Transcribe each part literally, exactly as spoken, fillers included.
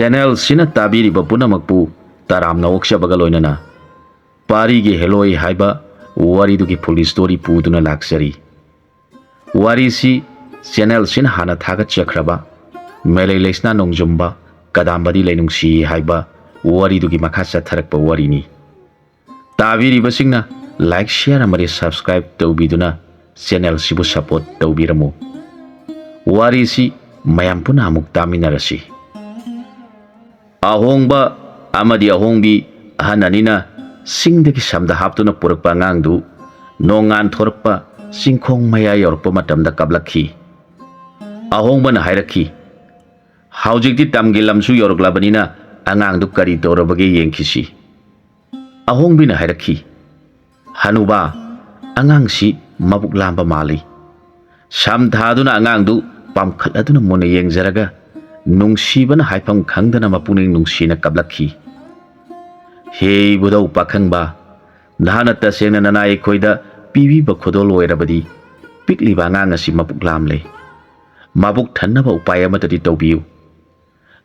ꯆꯦꯅꯦꯜꯁꯤꯅ ꯇꯥꯕꯤꯔꯤꯕ ꯄꯨꯝꯅꯃꯛꯄꯨ ꯇꯔꯥꯝꯅ ꯑꯣꯛꯆꯕꯒ ꯂꯣꯏꯅꯅ ꯄꯥꯔꯤꯒꯤ ꯍꯦꯂꯣꯏ ꯍꯥꯏꯕ ꯋꯥꯔꯤꯗꯨꯒꯤ full story ꯄꯨꯗꯨꯅ ꯂꯥꯛꯆꯔꯤ꯫ ꯋꯥꯔꯤꯁꯤ ꯆꯦꯅꯦꯜꯁꯤꯅ ꯍꯥꯟꯅ ꯊꯥꯒꯠꯆꯈ꯭ꯔꯕ ꯃꯦꯂꯩ ꯂꯩꯁꯅꯥ ꯅꯣꯡꯖꯨꯝꯕ ꯀꯗꯥꯝꯕꯗꯤ ꯂꯩꯅꯨꯡꯁꯤ ꯍꯥꯏꯕ ꯋꯥꯔꯤꯗꯨꯒꯤ ꯃꯈꯥ ꯆꯠꯊꯔꯛꯄ ꯋꯥꯔꯤꯅꯤ꯫ ꯇꯥꯕꯤꯔꯤꯕꯁꯤꯡꯅ like, share ꯑꯃꯗꯤ subscribe ꯇꯧꯕꯤꯗꯨꯅ ꯆꯦꯅꯦꯜꯁꯤꯕꯨ support ꯇꯧꯕꯤꯔꯝꯃꯨ꯫ ꯋꯥꯔꯤꯁꯤ ꯃꯌꯥꯝ ꯄꯨꯟꯅ ꯑꯃꯨꯛ ꯇꯥꯃꯤꯟꯅꯔꯁꯤ꯫ ꯑꯍꯣꯡꯕ ꯑꯃꯗꯤ ꯑꯍꯣꯡꯕꯤ ꯑꯍꯟ ꯑꯅꯤꯅ ꯆꯤꯡꯗꯒꯤ ꯁꯝꯗ ꯍꯥꯞꯇꯨꯅ ꯄꯨꯔꯛꯄ ꯑꯉꯥꯡꯗꯨ ꯅꯣꯡꯉꯥꯟ ꯊꯣꯔꯛꯄ ꯆꯤꯡꯈꯣꯡ ꯃꯌꯥ ꯌꯧꯔꯛꯄ ꯃꯇꯝꯗ ꯀꯞꯂꯛꯈꯤ꯫ ꯑꯍꯣꯡꯕꯅ ꯍꯥꯏꯔꯛꯈꯤ, "ꯍꯧꯖꯤꯛꯇꯤ ꯇꯝꯒꯤ ꯂꯝꯁꯨ ꯌꯧꯔꯛꯂꯕꯅꯤꯅ ꯑꯉꯥꯡꯗꯨ ꯀꯔꯤ ꯇꯧꯔꯕꯒꯦ ꯌꯦꯡꯈꯤꯁꯤ꯫" ꯑꯍꯣꯡꯕꯤꯅ ꯍꯥꯏꯔꯛꯈꯤ, "ꯍꯅꯨꯕꯥ, ꯑꯉꯥꯡꯁꯤ ꯃꯕꯨꯛ ꯂꯥꯝꯕ ꯃꯥꯜꯂꯤ꯫" ꯁꯝ ꯊꯥꯗꯨꯅ ꯑꯉꯥꯡꯗꯨ ꯄꯥꯝꯈꯠꯂꯗꯨꯅ ꯃꯨꯟꯅ ꯌꯦꯡꯖꯔꯒ ꯅꯨꯡꯁꯤꯕꯅ ꯍꯥꯏꯐꯝ ꯈꯪꯗꯅ ꯃꯄꯨꯛꯅꯤꯡ ꯅꯨꯡꯁꯤꯅ ꯀꯞꯂꯛꯈꯤ꯫ "ꯍꯦ ꯏꯕꯨꯙꯧ ꯄꯥꯈꯪꯕ, ꯅꯍꯥꯛꯅ ꯇꯁꯦꯡꯅ ꯅꯅꯥꯏ ꯑꯩꯈꯣꯏꯗ ꯄꯤꯕꯤꯕ ꯈꯨꯗꯣꯜ ꯑꯣꯏꯔꯕꯗꯤ ꯄꯤꯛꯂꯤꯕ ꯑꯉꯥꯡ ꯑꯁꯤ ꯃꯕꯨꯛ ꯂꯥꯝꯂꯦ꯫ ꯃꯕꯨꯛ ꯊꯟꯅꯕ ꯎꯄꯥꯏ ꯑꯃꯠꯇꯗꯤ ꯇꯧꯕꯤꯌꯨ꯫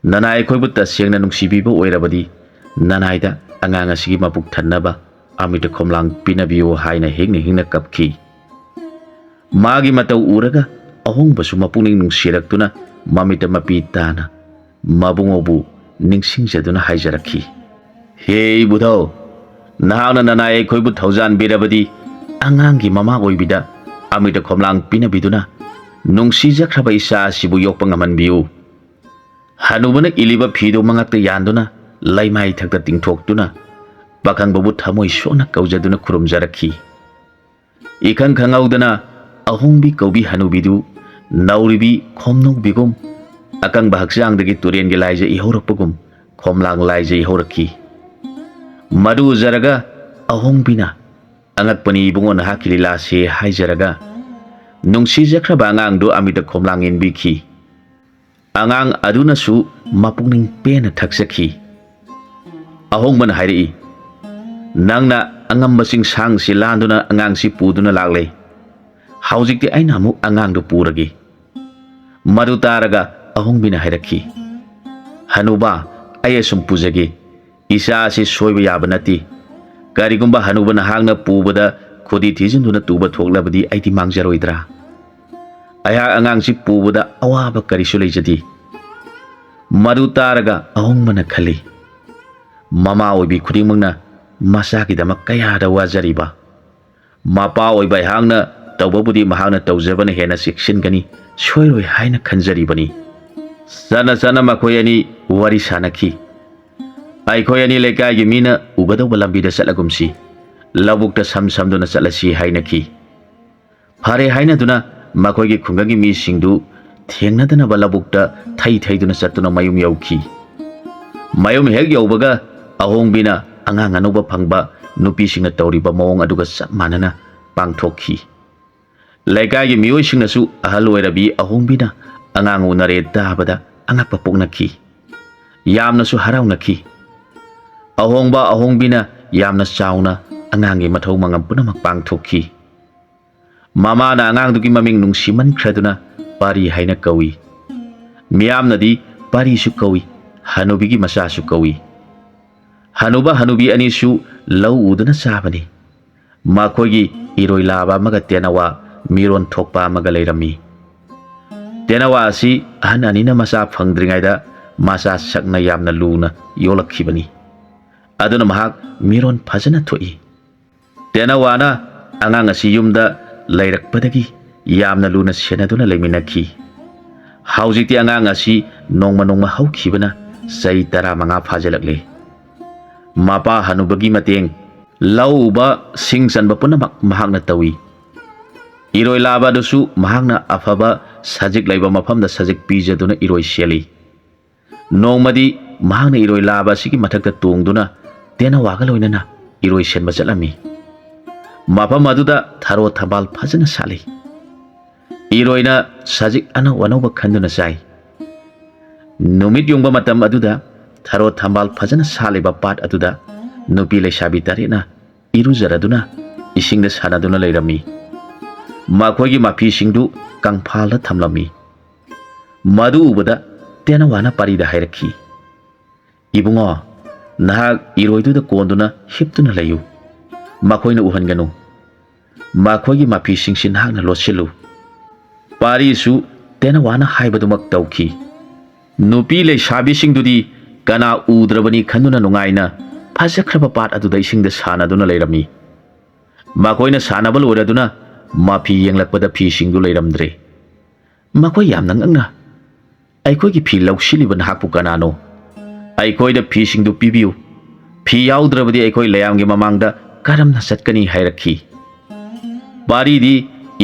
ꯅꯅꯥꯏ ꯑꯩꯈꯣꯏꯕꯨ ꯇꯁꯦꯡꯅ ꯅꯨꯡꯁꯤꯕꯤꯕ ꯑꯣꯏꯔꯕꯗꯤ ꯅꯅꯥꯏꯗ ꯑꯉꯥꯡ ꯑꯁꯤꯒꯤ ꯃꯕꯨꯛ ꯊꯟꯅꯕ ꯑꯃꯤꯇ ꯈꯣꯝꯂꯥꯡ ꯄꯤꯅꯕꯤꯌꯨ" ꯍꯥꯏꯅ ꯍꯤꯡꯅ ꯍꯤꯡꯅ ꯀꯞꯈꯤ꯫ ꯃꯥꯒꯤ ꯃꯇꯧ ꯎꯔꯒ ꯑꯍꯣꯡꯕꯁꯨ ꯃꯄꯨꯛꯅꯤꯡ ꯅꯨꯡꯁꯤꯔꯛꯇꯨꯅ ꯃꯃꯤꯠꯇ ꯃꯄꯤ ꯇꯥꯅ ꯃꯕꯨꯡꯉꯣꯕꯨ ꯅꯤꯡꯁꯤꯡꯖꯗꯨꯅ ꯍꯥꯏꯖꯔꯛꯈꯤ, "ꯍꯦ ꯏꯕꯨꯙꯧ, ꯅꯍꯥꯛꯅ ꯅꯅꯥꯏ ꯑꯩꯈꯣꯏꯕꯨ ꯊꯧꯖꯥꯟꯕꯤꯔꯕꯗꯤ ꯑꯉꯥꯡꯒꯤ ꯃꯃꯥ ꯑꯣꯏꯕꯤꯗ ꯑꯃꯤꯇ ꯈꯣꯝꯂꯥꯡ ꯄꯤꯅꯕꯤꯗꯨꯅ ꯅꯨꯡꯁꯤꯖꯈ꯭ꯔꯕ ꯏꯆꯥ ꯑꯁꯤꯕꯨ ꯌꯣꯛꯄ ꯉꯝꯍꯟꯕꯤꯌꯨ꯫" ꯍꯅꯨꯕꯅ ꯏꯜꯂꯤꯕ ꯐꯤꯗꯨ ꯃꯉꯛꯇ ꯌꯥꯟꯗꯨꯅ ꯂꯩꯃꯥꯏ ꯊꯛꯇ ꯇꯤꯡꯊꯣꯛꯇꯨꯅ ꯄꯥꯈꯪꯕꯕꯨ ꯊꯃꯣꯏ ꯁꯣꯛꯅ ꯀꯧꯖꯗꯨꯅ ꯈꯨꯔꯨꯝꯖꯔꯛꯈꯤ꯫ ꯏꯈꯪ ꯈꯪꯍꯧꯗꯅ ꯑꯍꯣꯡꯕꯤ ꯀꯧꯕꯤ ꯍꯅꯨꯕꯤꯗꯨ ꯅꯧꯔꯤꯕꯤ ꯈꯣꯝꯅꯧꯕꯤꯒꯨꯝ ꯑꯀꯪꯕ ꯍꯛꯆꯥꯡꯗꯒꯤ ꯇꯨꯔꯦꯟꯒꯤ ꯂꯥꯏꯖ ꯏꯍꯧꯔꯛꯄꯒꯨꯝ ꯈꯣꯝꯂꯥꯡ ꯂꯥꯏꯖ ꯏꯍꯧꯔꯛꯈꯤ꯫ ꯃꯗꯨ ꯎꯖꯔꯒ ꯑꯍꯣꯡꯕꯤꯅ, "ꯑꯉꯛꯄꯅꯤ ꯏꯕꯨꯡꯉꯣ ꯅꯍꯥꯛꯀꯤ ꯂꯤꯂꯥꯁꯦ" ꯍꯥꯏꯖꯔꯒ ꯅꯨꯡꯁꯤꯖꯈ꯭ꯔꯕ ꯑꯉꯥꯡꯗꯨ ꯑꯃꯤꯇ ꯈꯣꯝꯂꯥꯡ ꯏꯟꯕꯤꯈꯤ꯫ ꯑꯉꯥꯡ ꯑꯗꯨꯅꯁꯨ ꯃꯄꯨꯛꯅꯤꯡ ꯄꯦꯟꯅ ꯊꯛꯆꯈꯤ꯫ ꯑꯍꯣꯡꯕꯅ ꯍꯥꯏꯔꯛꯏ, "ꯅꯪꯅ ꯑꯉꯝꯕ ꯆꯤꯡꯁꯥꯡꯁꯤ ꯂꯥꯟꯗꯨꯅ ꯑꯉꯥꯡꯁꯤ ꯄꯨꯗꯨꯅ ꯂꯥꯛꯂꯦ꯫ ꯍꯧꯖꯤꯛꯇꯤ ꯑꯩꯅ ꯑꯃꯨꯛ ꯑꯉꯥꯡꯗꯨ ꯄꯨꯔꯒꯦ꯫" ꯃꯗꯨ ꯇꯥꯔꯒ ꯑꯍꯣꯡꯕꯤꯅ ꯍꯥꯏꯔꯛꯈꯤ, "ꯍꯅꯨꯕ, ꯑꯩ ꯑꯁꯨꯝ ꯄꯨꯖꯒꯦ꯫ ꯏꯆꯥ ꯑꯁꯤ ꯁꯣꯏꯕ ꯌꯥꯕ ꯅꯠꯇꯦ꯫ ꯀꯔꯤꯒꯨꯝꯕ ꯍꯅꯨꯕ ꯅꯍꯥꯛꯅ ꯄꯨꯕꯗ ꯈꯨꯗꯤ ꯊꯤꯖꯤꯟꯗꯨꯅ ꯇꯨꯕ ꯊꯣꯛꯂꯕꯗꯤ ꯑꯩꯗꯤ ꯃꯥꯡꯖꯔꯣꯏꯗ꯭ꯔꯥ? ꯑꯩꯍꯥꯛ ꯑꯉꯥꯡꯁꯤ ꯄꯨꯕꯗ ꯑꯋꯥꯕ ꯀꯔꯤꯁꯨ ꯂꯩꯖꯗꯦ"꯫ ꯃꯗꯨ ꯇꯥꯔꯒ ꯑꯍꯣꯡꯕꯅ ꯈꯜꯂꯤ, "ꯃꯃꯥ ꯑꯣꯏꯕꯤ ꯈꯨꯗꯤꯡꯃꯛꯅ ꯃꯆꯥꯒꯤꯗꯃꯛ ꯀꯌꯥꯗ ꯋꯥꯖꯔꯤꯕ꯫ ꯃꯄꯥ ꯑꯣꯏꯕ ꯑꯩꯍꯥꯛꯅ ꯇꯧꯕꯕꯨꯗꯤ ꯃꯍꯥꯛꯅ ꯇꯧꯖꯕꯅ ꯍꯦꯟꯅ ꯆꯦꯛꯁꯤꯟꯒꯅꯤ, ꯁꯣꯏꯔꯣꯏ ꯍꯥꯏꯅ ꯈꯟꯖꯔꯤꯕꯅꯤ"꯫ ꯆꯠꯅ ꯆꯠꯅ ꯃꯈꯣꯏ ꯑꯅꯤ ꯋꯥꯔꯤ ꯁꯥꯅꯈꯤ꯫ "ꯑꯩꯈꯣꯏ ꯑꯅꯤ ꯂꯩꯀꯥꯏꯒꯤ ꯃꯤꯅ ꯎꯒꯗꯧꯕ ꯂꯝꯕꯤꯗ ꯆꯠꯂꯒꯨꯝꯁꯤ, ꯂꯧꯕꯨꯛꯇ ꯁꯝ ꯁꯝꯗꯨꯅ ꯆꯠꯂꯁꯤ" ꯍꯥꯏꯅꯈꯤ꯫ ꯐꯔꯦ ꯍꯥꯏꯅꯗꯨꯅ ꯃꯈꯣꯏꯒꯤ ꯈꯨꯡꯒꯪꯒꯤ ꯃꯤꯁꯤꯡꯗꯨ ꯊꯦꯡꯅꯗꯅꯕ ꯂꯧꯕꯨꯛꯇ ꯊꯩ ꯊꯩꯗꯨꯅ ꯆꯠꯇꯨꯅ ꯃꯌꯨꯝ ꯌꯧꯈꯤ꯫ ꯃꯌꯨꯝ ꯍꯦꯛ ꯌꯧꯕꯒ ꯑꯍꯣꯡꯕꯤꯅ ꯑꯉꯥꯡ ꯑꯅꯧꯕ ꯐꯪꯕ ꯅꯨꯄꯤꯁꯤꯡꯅ ꯇꯧꯔꯤꯕ ꯃꯑꯣꯡ ꯑꯗꯨꯒ ꯆꯞ ꯃꯥꯟꯅꯅ ꯄꯥꯡꯊꯣꯛꯈꯤ꯫ ꯂꯩꯀꯥꯏꯒꯤ ꯃꯤꯑꯣꯏꯁꯤꯡꯅꯁꯨ ꯑꯍꯜ ꯑꯣꯏꯔꯕꯤ ꯑꯍꯣꯡꯕꯤꯅ ꯑꯉꯥꯡ ꯎꯅꯔꯦ ꯇꯥꯕꯗ ꯑꯉꯛꯄ ꯄꯣꯛꯅꯈꯤ꯫ ꯌꯥꯝꯅꯁꯨ ꯍꯔꯥꯎꯅꯈꯤ꯫ ꯑꯍꯣꯡꯕ ꯑꯍꯣꯡꯕꯤꯅ ꯌꯥꯝꯅ ꯆꯥꯎꯅ ꯑꯉꯥꯡꯒꯤ ꯃꯊꯧ ꯃꯉꯝ ꯄꯨꯝꯅꯃꯛ ꯄꯥꯡꯊꯣꯛꯈꯤ꯫ ꯃꯃꯥꯅ ꯑꯉꯥꯡꯗꯨꯒꯤ ꯃꯃꯤꯡ ꯅꯨꯡꯁꯤꯃꯟꯈ꯭ꯔꯗꯨꯅ ꯄꯥꯔꯤ ꯍꯥꯏꯅ ꯀꯧꯏ꯫ ꯃꯤꯌꯥꯝꯅꯗꯤ ꯄꯥꯔꯤꯁꯨ ꯀꯧꯏ, ꯍꯅꯨꯕꯤꯒꯤ ꯃꯆꯥꯁꯨ ꯀꯧꯏ꯫ ꯍꯅꯨꯕ ꯍꯅꯨꯕꯤ ꯑꯅꯤꯁꯨ ꯂꯧ ꯎꯗꯨꯅ ꯆꯥꯕꯅꯤ꯫ ꯃꯈꯣꯏꯒꯤ ꯏꯔꯣꯏ ꯂꯥꯕ ꯑꯃꯒ ꯇꯦꯅꯋꯥ ꯃꯤꯔꯣꯟ ꯊꯣꯛꯄ ꯑꯃꯒ ꯂꯩꯔꯝꯃꯤ꯫ ꯇꯦꯅꯋꯥ ꯑꯁꯤ ꯑꯍꯟ ꯑꯅꯤꯅ ꯃꯆꯥ ꯐꯪꯗ꯭ꯔꯤꯉꯩꯗ ꯃꯆꯥ ꯁꯛꯅ ꯌꯥꯝꯅ ꯂꯨꯅ ꯌꯣꯛꯂꯛꯈꯤꯕꯅꯤ꯫ ꯑꯗꯨꯅ ꯃꯍꯥꯛ ꯃꯤꯔꯣꯟ ꯐꯖꯅ ꯊꯣꯛꯏ꯫ ꯇꯦꯅꯋꯥꯅ ꯑꯉꯥꯡ ꯑꯁꯤ ꯌꯨꯝꯗ ꯂꯩꯔꯛꯄꯗꯒꯤ ꯌꯥꯝꯅ ꯂꯨꯅ ꯁꯦꯟꯅꯗꯨꯅ ꯂꯩꯃꯤꯟꯅꯈꯤ꯫ ꯍꯧꯖꯤꯛꯇꯤ ꯑꯉꯥꯡ ꯑꯁꯤ ꯅꯣꯡꯃ ꯅꯣꯡꯃ ꯍꯧꯈꯤꯕꯅ ꯆꯍꯤ ꯇꯔꯥꯃꯉꯥ ꯐꯥꯖꯤꯜꯂꯛꯂꯦ꯫ ꯃꯄꯥ ꯍꯅꯨꯕꯒꯤ ꯃꯇꯦꯡ, ꯂꯧ ꯎꯕ, ꯁꯤꯡ ꯆꯟꯕ ꯄꯨꯝꯅꯃꯛ ꯃꯍꯥꯛꯅ ꯇꯧꯏ꯫ ꯏꯔꯣꯏ ꯂꯥꯕ ꯑꯗꯨꯁꯨ ꯃꯍꯥꯛꯅ ꯑꯐꯕ ꯁꯖꯤꯛ ꯂꯩꯕ ꯃꯐꯝꯗ ꯁꯖꯤꯛ ꯄꯤꯖꯗꯨꯅ ꯏꯔꯣꯏ ꯁꯦꯜꯂꯤ꯫ ꯅꯣꯡꯃꯗꯤ ꯃꯍꯥꯛꯅ ꯏꯔꯣꯏ ꯂꯥꯕ ꯑꯁꯤꯒꯤ ꯃꯊꯛꯇ ꯇꯣꯡꯗꯨꯅ ꯇꯦꯅꯋꯥꯒ ꯂꯣꯏꯅꯅ ꯏꯔꯣꯏ ꯁꯦꯟꯕ ꯆꯠꯂꯝꯃꯤ꯫ ꯃꯐꯝ ꯑꯗꯨꯗ ꯊꯔꯣ ꯊꯝꯕꯥꯜ ꯐꯖꯅ ꯁꯥꯠꯂꯤ꯫ ꯏꯔꯣꯏꯅ ꯁꯖꯤꯛ ꯑꯅꯧ ꯑꯅꯧꯕ ꯈꯟꯗꯨꯅ ꯆꯥꯏ꯫ ꯅꯨꯃꯤꯠ ꯌꯨꯡꯕ ꯃꯇꯝ ꯑꯗꯨꯗ ꯊꯔꯣ ꯊꯝꯕꯥꯜ ꯐꯖꯅ ꯁꯥꯠꯂꯤꯕ ꯄꯥꯠ ꯑꯗꯨꯗ ꯅꯨꯄꯤ ꯂꯩꯁꯥꯕꯤ ꯇꯔꯦꯠꯅ ꯏꯔꯨꯖꯔꯗꯨꯅ ꯏꯁꯤꯡꯗ ꯁꯥꯟꯅꯗꯨꯅ ꯂꯩꯔꯝꯃꯤ꯫ ꯃꯈꯣꯏꯒꯤ ꯃꯐꯤꯁꯤꯡꯗꯨ ꯀꯪꯐꯥꯜꯗ ꯊꯝꯂꯝꯃꯤ꯫ ꯃꯗꯨ ꯎꯕꯗ ꯇꯦꯅꯋꯥꯅ ꯄꯥꯔꯤꯗ ꯍꯥꯏꯔꯛꯈꯤ, "ꯏꯕꯨꯡꯉꯣ, ꯅꯍꯥꯛ ꯏꯔꯣꯏꯗꯨꯗ ꯀꯣꯟꯗꯨꯅ ꯍꯤꯞꯇꯨꯅ ꯂꯩꯌꯨ꯫ ꯃꯈꯣꯏꯅ ꯎꯍꯟꯒꯅꯨ꯫ ꯃꯈꯣꯏꯒꯤ ꯃꯐꯤꯁꯤꯡꯁꯤ ꯅꯍꯥꯛꯅ ꯂꯣꯠꯁꯤꯜꯂꯨ꯫" ꯄꯥꯔꯤꯁꯨ ꯇꯦꯅꯋꯥꯅ ꯍꯥꯏꯕꯗꯨꯃꯛ ꯇꯧꯈꯤ꯫ ꯅꯨꯄꯤ ꯂꯩꯁꯥꯕꯤꯁꯤꯡꯗꯨꯗꯤ ꯀꯅꯥ ꯎꯗ꯭ꯔꯕꯅꯤ ꯈꯟꯗꯨꯅ ꯅꯨꯡꯉꯥꯏꯅ ꯐꯖꯈ꯭ꯔꯕ ꯄꯥꯠ ꯑꯗꯨꯗ ꯏꯁꯤꯡꯗ ꯁꯥꯟꯅꯗꯨꯅ ꯂꯩꯔꯝꯃꯤ꯫ ꯃꯈꯣꯏꯅ ꯁꯥꯟꯅꯕ ꯂꯣꯏꯔꯗꯨꯅ ꯃꯐꯤ ꯌꯦꯡꯂꯛꯄꯗ ꯐꯤꯁꯤꯡꯗꯨ ꯂꯩꯔꯝꯗ꯭ꯔꯦ꯫ ꯃꯈꯣꯏ ꯌꯥꯝꯅ ꯉꯛꯅ, "ꯑꯩꯈꯣꯏꯒꯤ ꯐꯤ ꯂꯧꯁꯤꯜꯂꯤꯕ ꯅꯍꯥꯛꯄꯨ ꯀꯅꯥꯅꯣ? ꯑꯩꯈꯣꯏꯗ ꯐꯤꯁꯤꯡꯗꯨ ꯄꯤꯕꯤꯌꯨ꯫ ꯐꯤ ꯌꯥꯎꯗ꯭ꯔꯕꯗꯤ ꯑꯩꯈꯣꯏ ꯂꯩꯌꯥꯝꯒꯤ ꯃꯃꯥꯡꯗ ꯀꯔꯝꯅ ꯆꯠꯀꯅꯤ?" ꯍꯥꯏꯔꯛꯈꯤ꯫ ꯄꯥꯔꯤꯗꯤ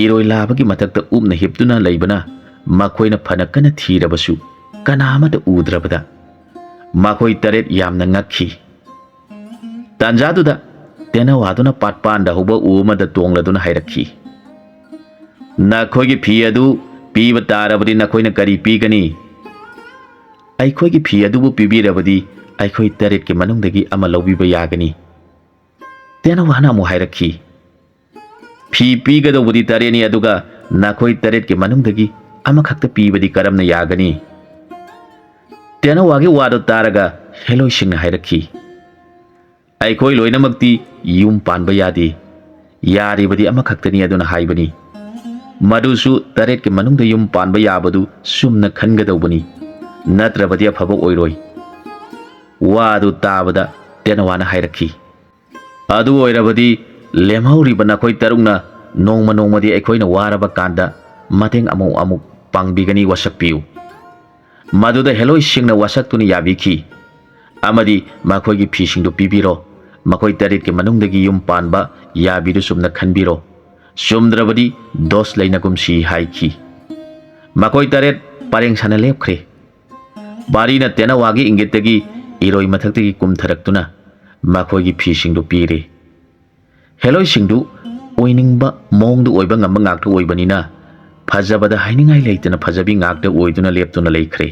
ꯏꯔꯣꯏ ꯂꯥꯕꯒꯤ ꯃꯊꯛꯇ ꯎꯞꯅ ꯍꯤꯞꯇꯨꯅ ꯂꯩꯕꯅ ꯃꯈꯣꯏꯅ ꯐꯅ ꯀꯟꯅ ꯊꯤꯔꯕꯁꯨ ꯀꯅꯥ ꯑꯃꯠꯇ ꯎꯗ꯭ꯔꯕꯗ ꯃꯈꯣꯏ ꯇꯔꯦꯠ ꯌꯥꯝꯅ ꯉꯛꯈꯤ꯫ ꯇꯥꯟꯖꯥꯗꯨꯗ ꯇꯦꯅꯋꯥꯗꯨꯅ ꯄꯥꯠꯄꯥꯟꯗ ꯍꯧꯕ ꯎ ꯑꯃꯗ ꯇꯣꯡꯂꯗꯨꯅ ꯍꯥꯏꯔꯛꯈꯤ, "ꯅꯈꯣꯏꯒꯤ ꯐꯤ ꯑꯗꯨ ꯄꯤꯕ ꯇꯥꯔꯕꯗꯤ ꯅꯈꯣꯏꯅ ꯀꯔꯤ ꯄꯤꯒꯅꯤ? ꯑꯩꯈꯣꯏꯒꯤ ꯐꯤ ꯑꯗꯨꯕꯨ ꯄꯤꯕꯤꯔꯕꯗꯤ ꯑꯩꯈꯣꯏ ꯇꯔꯦꯠꯀꯤ ꯃꯅꯨꯡꯗꯒꯤ ꯑꯃ ꯂꯧꯕꯤꯕ ꯌꯥꯒꯅꯤ꯫" ꯇꯦꯅꯋꯥꯅ ꯑꯃꯨꯛ ꯍꯥꯏꯔꯛꯈꯤ, "ꯐꯤ ꯄꯤꯒꯗꯧꯕꯗꯤ ꯇꯔꯦꯠꯅꯤ, ꯑꯗꯨꯒ ꯅꯈꯣꯏ ꯇꯔꯦꯠꯀꯤ ꯃꯅꯨꯡꯗꯒꯤ ꯑꯃꯈꯛꯇ ꯄꯤꯕꯗꯤ ꯀꯔꯝꯅ ꯌꯥꯒꯅꯤ?" ꯇꯦꯅꯋꯥꯒꯤ ꯋꯥꯗꯨ ꯇꯥꯔꯒ ꯍꯦꯂꯣꯏꯁꯤꯡꯅ ꯍꯥꯏꯔꯛꯈꯤ, "ꯑꯩꯈꯣꯏ ꯂꯣꯏꯅꯃꯛꯇꯤ ꯌꯨꯝ ꯄꯥꯟꯕ ꯌꯥꯗꯦ꯫ ꯌꯥꯔꯤꯕꯗꯤ ꯑꯃꯈꯛꯇꯅꯤ ꯑꯗꯨꯅ ꯍꯥꯏꯕꯅꯤ꯫ ꯃꯗꯨꯁꯨ ꯇꯔꯦꯠꯀꯤ ꯃꯅꯨꯡꯗ ꯌꯨꯝ ꯄꯥꯟꯕ ꯌꯥꯕꯗꯨ ꯆꯨꯝꯅ ꯈꯟꯒꯗꯧꯕꯅꯤ, ꯅꯠꯇ꯭ꯔꯕꯗꯤ ꯑꯐꯕ ꯑꯣꯏꯔꯣꯏ꯫" ꯋꯥꯗꯨ ꯇꯥꯕꯗ ꯇꯦꯅꯋꯥꯅ ꯍꯥꯏꯔꯛꯈꯤ, "ꯑꯗꯨ ꯑꯣꯏꯔꯕꯗꯤ ꯂꯦꯝꯍꯧꯔꯤꯕ ꯅꯈꯣꯏ ꯇꯔꯨꯛꯅ ꯅꯣꯡꯃ ꯅꯣꯡꯃꯗꯤ ꯑꯩꯈꯣꯏꯅ ꯋꯥꯔꯕ ꯀꯥꯟꯗ ꯃꯇꯦꯡ ꯑꯃꯨꯛ ꯑꯃꯨꯛ ꯄꯥꯡꯕꯤꯒꯅꯤ, ꯋꯥꯁꯛꯄꯤꯌꯨ꯫" ꯃꯗꯨꯗ ꯍꯦꯂꯣꯏꯁꯤꯡꯅ ꯋꯥꯁꯛꯇꯨꯅ ꯌꯥꯕꯤꯈꯤ, ꯑꯃꯗꯤ ꯃꯈꯣꯏꯒꯤ ꯐꯤꯁꯤꯡꯗꯨ ꯄꯤꯕꯤꯔꯣ, ꯃꯈꯣꯏ ꯇꯔꯦꯠꯀꯤ ꯃꯅꯨꯡꯗꯒꯤ ꯌꯨꯝ ꯄꯥꯟꯕ ꯌꯥꯕꯤꯗꯨ ꯆꯨꯝꯅ ꯈꯟꯕꯤꯔꯣ, ꯆꯨꯝꯗ꯭ꯔꯕꯗꯤ ꯗꯣꯁ ꯂꯩꯅꯒꯨꯝꯁꯤ ꯍꯥꯏꯈꯤ꯫ ꯃꯈꯣꯏ ꯇꯔꯦꯠ ꯄꯔꯦꯡ ꯁꯥꯅ ꯂꯦꯞꯈ꯭ꯔꯦ꯫ ꯄꯥꯔꯤꯅ ꯇꯦꯅꯋꯥꯒꯤ ꯏꯪꯒꯤꯠꯇꯒꯤ ꯏꯔꯣꯏ ꯃꯊꯛꯇꯒꯤ ꯀꯨꯝꯊꯔꯛꯇꯨꯅ ꯃꯈꯣꯏꯒꯤ ꯐꯤꯁꯤꯡꯗꯨ ꯄꯤꯔꯦ꯫ ꯍꯦꯂꯣꯏꯁꯤꯡꯗꯨ ꯑꯣꯏꯅꯤꯡꯕ ꯃꯑꯣꯡꯗ ꯑꯣꯏꯕ ꯉꯝꯕ ꯉꯥꯛꯇ ꯑꯣꯏꯕꯅꯤꯅ ꯐꯖꯕꯗ ꯍꯥꯏꯅꯤꯡꯉꯥꯏ ꯂꯩꯇꯅ ꯐꯖꯕꯤ ꯉꯥꯛꯇ ꯑꯣꯏꯗꯨꯅ ꯂꯦꯞꯇꯨꯅ ꯂꯩꯈ꯭ꯔꯦ꯫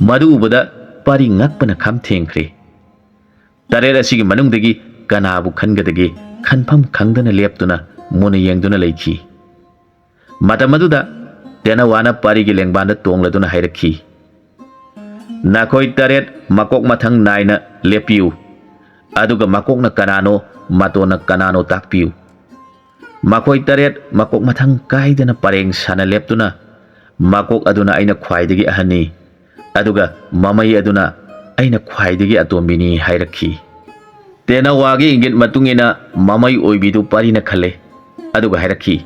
ꯃꯗꯨ ꯎꯕꯗ ꯄꯥꯔꯤ ꯉꯛꯄꯅ ꯈꯝ ꯊꯦꯡꯈ꯭ꯔꯦ꯫ ꯇꯔꯦꯠ ꯑꯁꯤꯒꯤ ꯃꯅꯨꯡꯗꯒꯤ ꯀꯅꯥꯕꯨ ꯈꯟꯒꯗꯒꯦ ꯈꯟꯐꯝ ꯈꯪꯗꯅ ꯂꯦꯞꯇꯨꯅ ꯃꯨꯟꯅ ꯌꯦꯡꯗꯨꯅ ꯂꯩꯈꯤ꯫ ꯃꯇꯝ ꯑꯗꯨꯗ ꯇꯦꯅꯋꯥꯅ ꯄꯥꯔꯤꯒꯤ ꯂꯦꯡꯕꯥꯟꯗ ꯇꯣꯡꯂꯗꯨꯅ ꯍꯥꯏꯔꯛꯈꯤ, ꯅꯈꯣꯏ ꯇꯔꯦꯠ ꯃꯀꯣꯛ ꯃꯊꯪ ꯅꯥꯏꯅ ꯂꯦꯞꯄꯤꯌꯨ, ꯑꯗꯨꯒ ꯃꯀꯣꯛꯅ ꯀꯅꯥꯅꯣ, ꯃꯇꯣꯟꯅ ꯀꯅꯥꯅꯣ ꯇꯥꯛꯄꯤꯌꯨ꯫ ꯃꯈꯣꯏ ꯇꯔꯦꯠ ꯃꯀꯣꯛ ꯃꯊꯪ ꯀꯥꯏꯗꯅ ꯄꯔꯦꯡ ꯁꯥꯅ ꯂꯦꯞꯇꯨꯅ, ꯃꯀꯣꯛ ꯑꯗꯨꯅ "ꯑꯩꯅ ꯈ꯭ꯋꯥꯏꯗꯒꯤ ꯑꯍꯟꯅꯤ", ꯑꯗꯨꯒ ꯃꯃꯩ ꯑꯗꯨꯅ "ꯑꯩꯅ ꯈ꯭ꯋꯥꯏꯗꯒꯤ ꯑꯇꯣꯝꯕꯤꯅꯤ" ꯍꯥꯏꯔꯛꯈꯤ꯫ ꯇꯦꯅꯋꯥꯒꯤ ꯏꯪꯒꯤꯠ ꯃꯇꯨꯡ ꯏꯟꯅ ꯃꯃꯩ ꯑꯣꯏꯕꯤꯗꯨ ꯄꯥꯔꯤꯅ ꯈꯜꯂꯦ, ꯑꯗꯨꯒ ꯍꯥꯏꯔꯛꯈꯤ,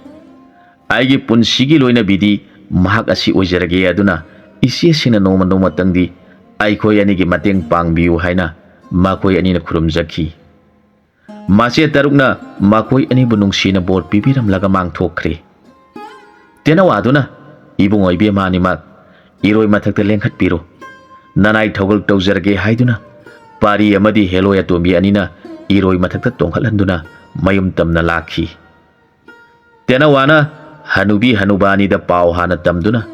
"ꯑꯩꯒꯤ ꯄꯨꯟꯁꯤꯒꯤ ꯂꯣꯏꯅꯕꯤꯗꯤ ꯃꯍꯥꯛ ꯑꯁꯤ ꯑꯣꯏꯖꯔꯒꯦ, ꯑꯗꯨꯅ ꯏꯆꯦꯁꯤꯡꯅ ꯅꯣꯡꯃ ꯅꯣꯡꯃꯇꯪꯗꯤ ꯑꯩꯈꯣꯏ ꯑꯅꯤꯒꯤ ꯃꯇꯦꯡ ꯄꯥꯡꯕꯤꯌꯨ" ꯍꯥꯏꯅ ꯃꯈꯣꯏ ꯑꯅꯤꯅ ꯈꯨꯔꯨꯝꯖꯈꯤ꯫ ꯃꯆꯦ ꯇꯔꯨꯛꯅ ꯃꯈꯣꯏ ꯑꯅꯤꯕꯨ ꯅꯨꯡꯁꯤꯅ ꯕꯣꯔ ꯄꯤꯕꯤꯔꯝꯂꯒ ꯃꯥꯡꯊꯣꯛꯈ꯭ꯔꯦ꯫ ꯇꯦꯅꯋꯥꯗꯨꯅ, "ꯏꯕꯨꯡꯉꯣ ꯏꯕꯦꯝꯃ ꯑꯅꯤꯃꯛ ꯏꯔꯣꯏ ꯃꯊꯛꯇ ꯂꯦꯡꯈꯠꯄꯤꯔꯣ, ꯅꯅꯥꯏ ꯊꯧꯒꯜ ꯇꯧꯖꯔꯒꯦ" ꯍꯥꯏꯗꯨꯅ ꯄꯥꯔꯤ ꯑꯃꯗꯤ ꯍꯦꯂꯣꯏ ꯑꯇꯣꯝꯕꯤ ꯑꯅꯤꯅ ꯏꯔꯣꯏ ꯃꯊꯛꯇ ꯇꯣꯡꯈꯠꯍꯟꯗꯨꯅ ꯃꯌꯨꯝ ꯇꯝꯅ ꯂꯥꯛꯈꯤ꯫ ꯇꯦꯅꯋꯥꯅ ꯍꯅꯨꯕꯤ ꯍꯅꯨꯕꯥ ꯑꯅꯤꯗ ꯄꯥꯎ ꯍꯥꯟꯅ ꯇꯝꯗꯨꯅ,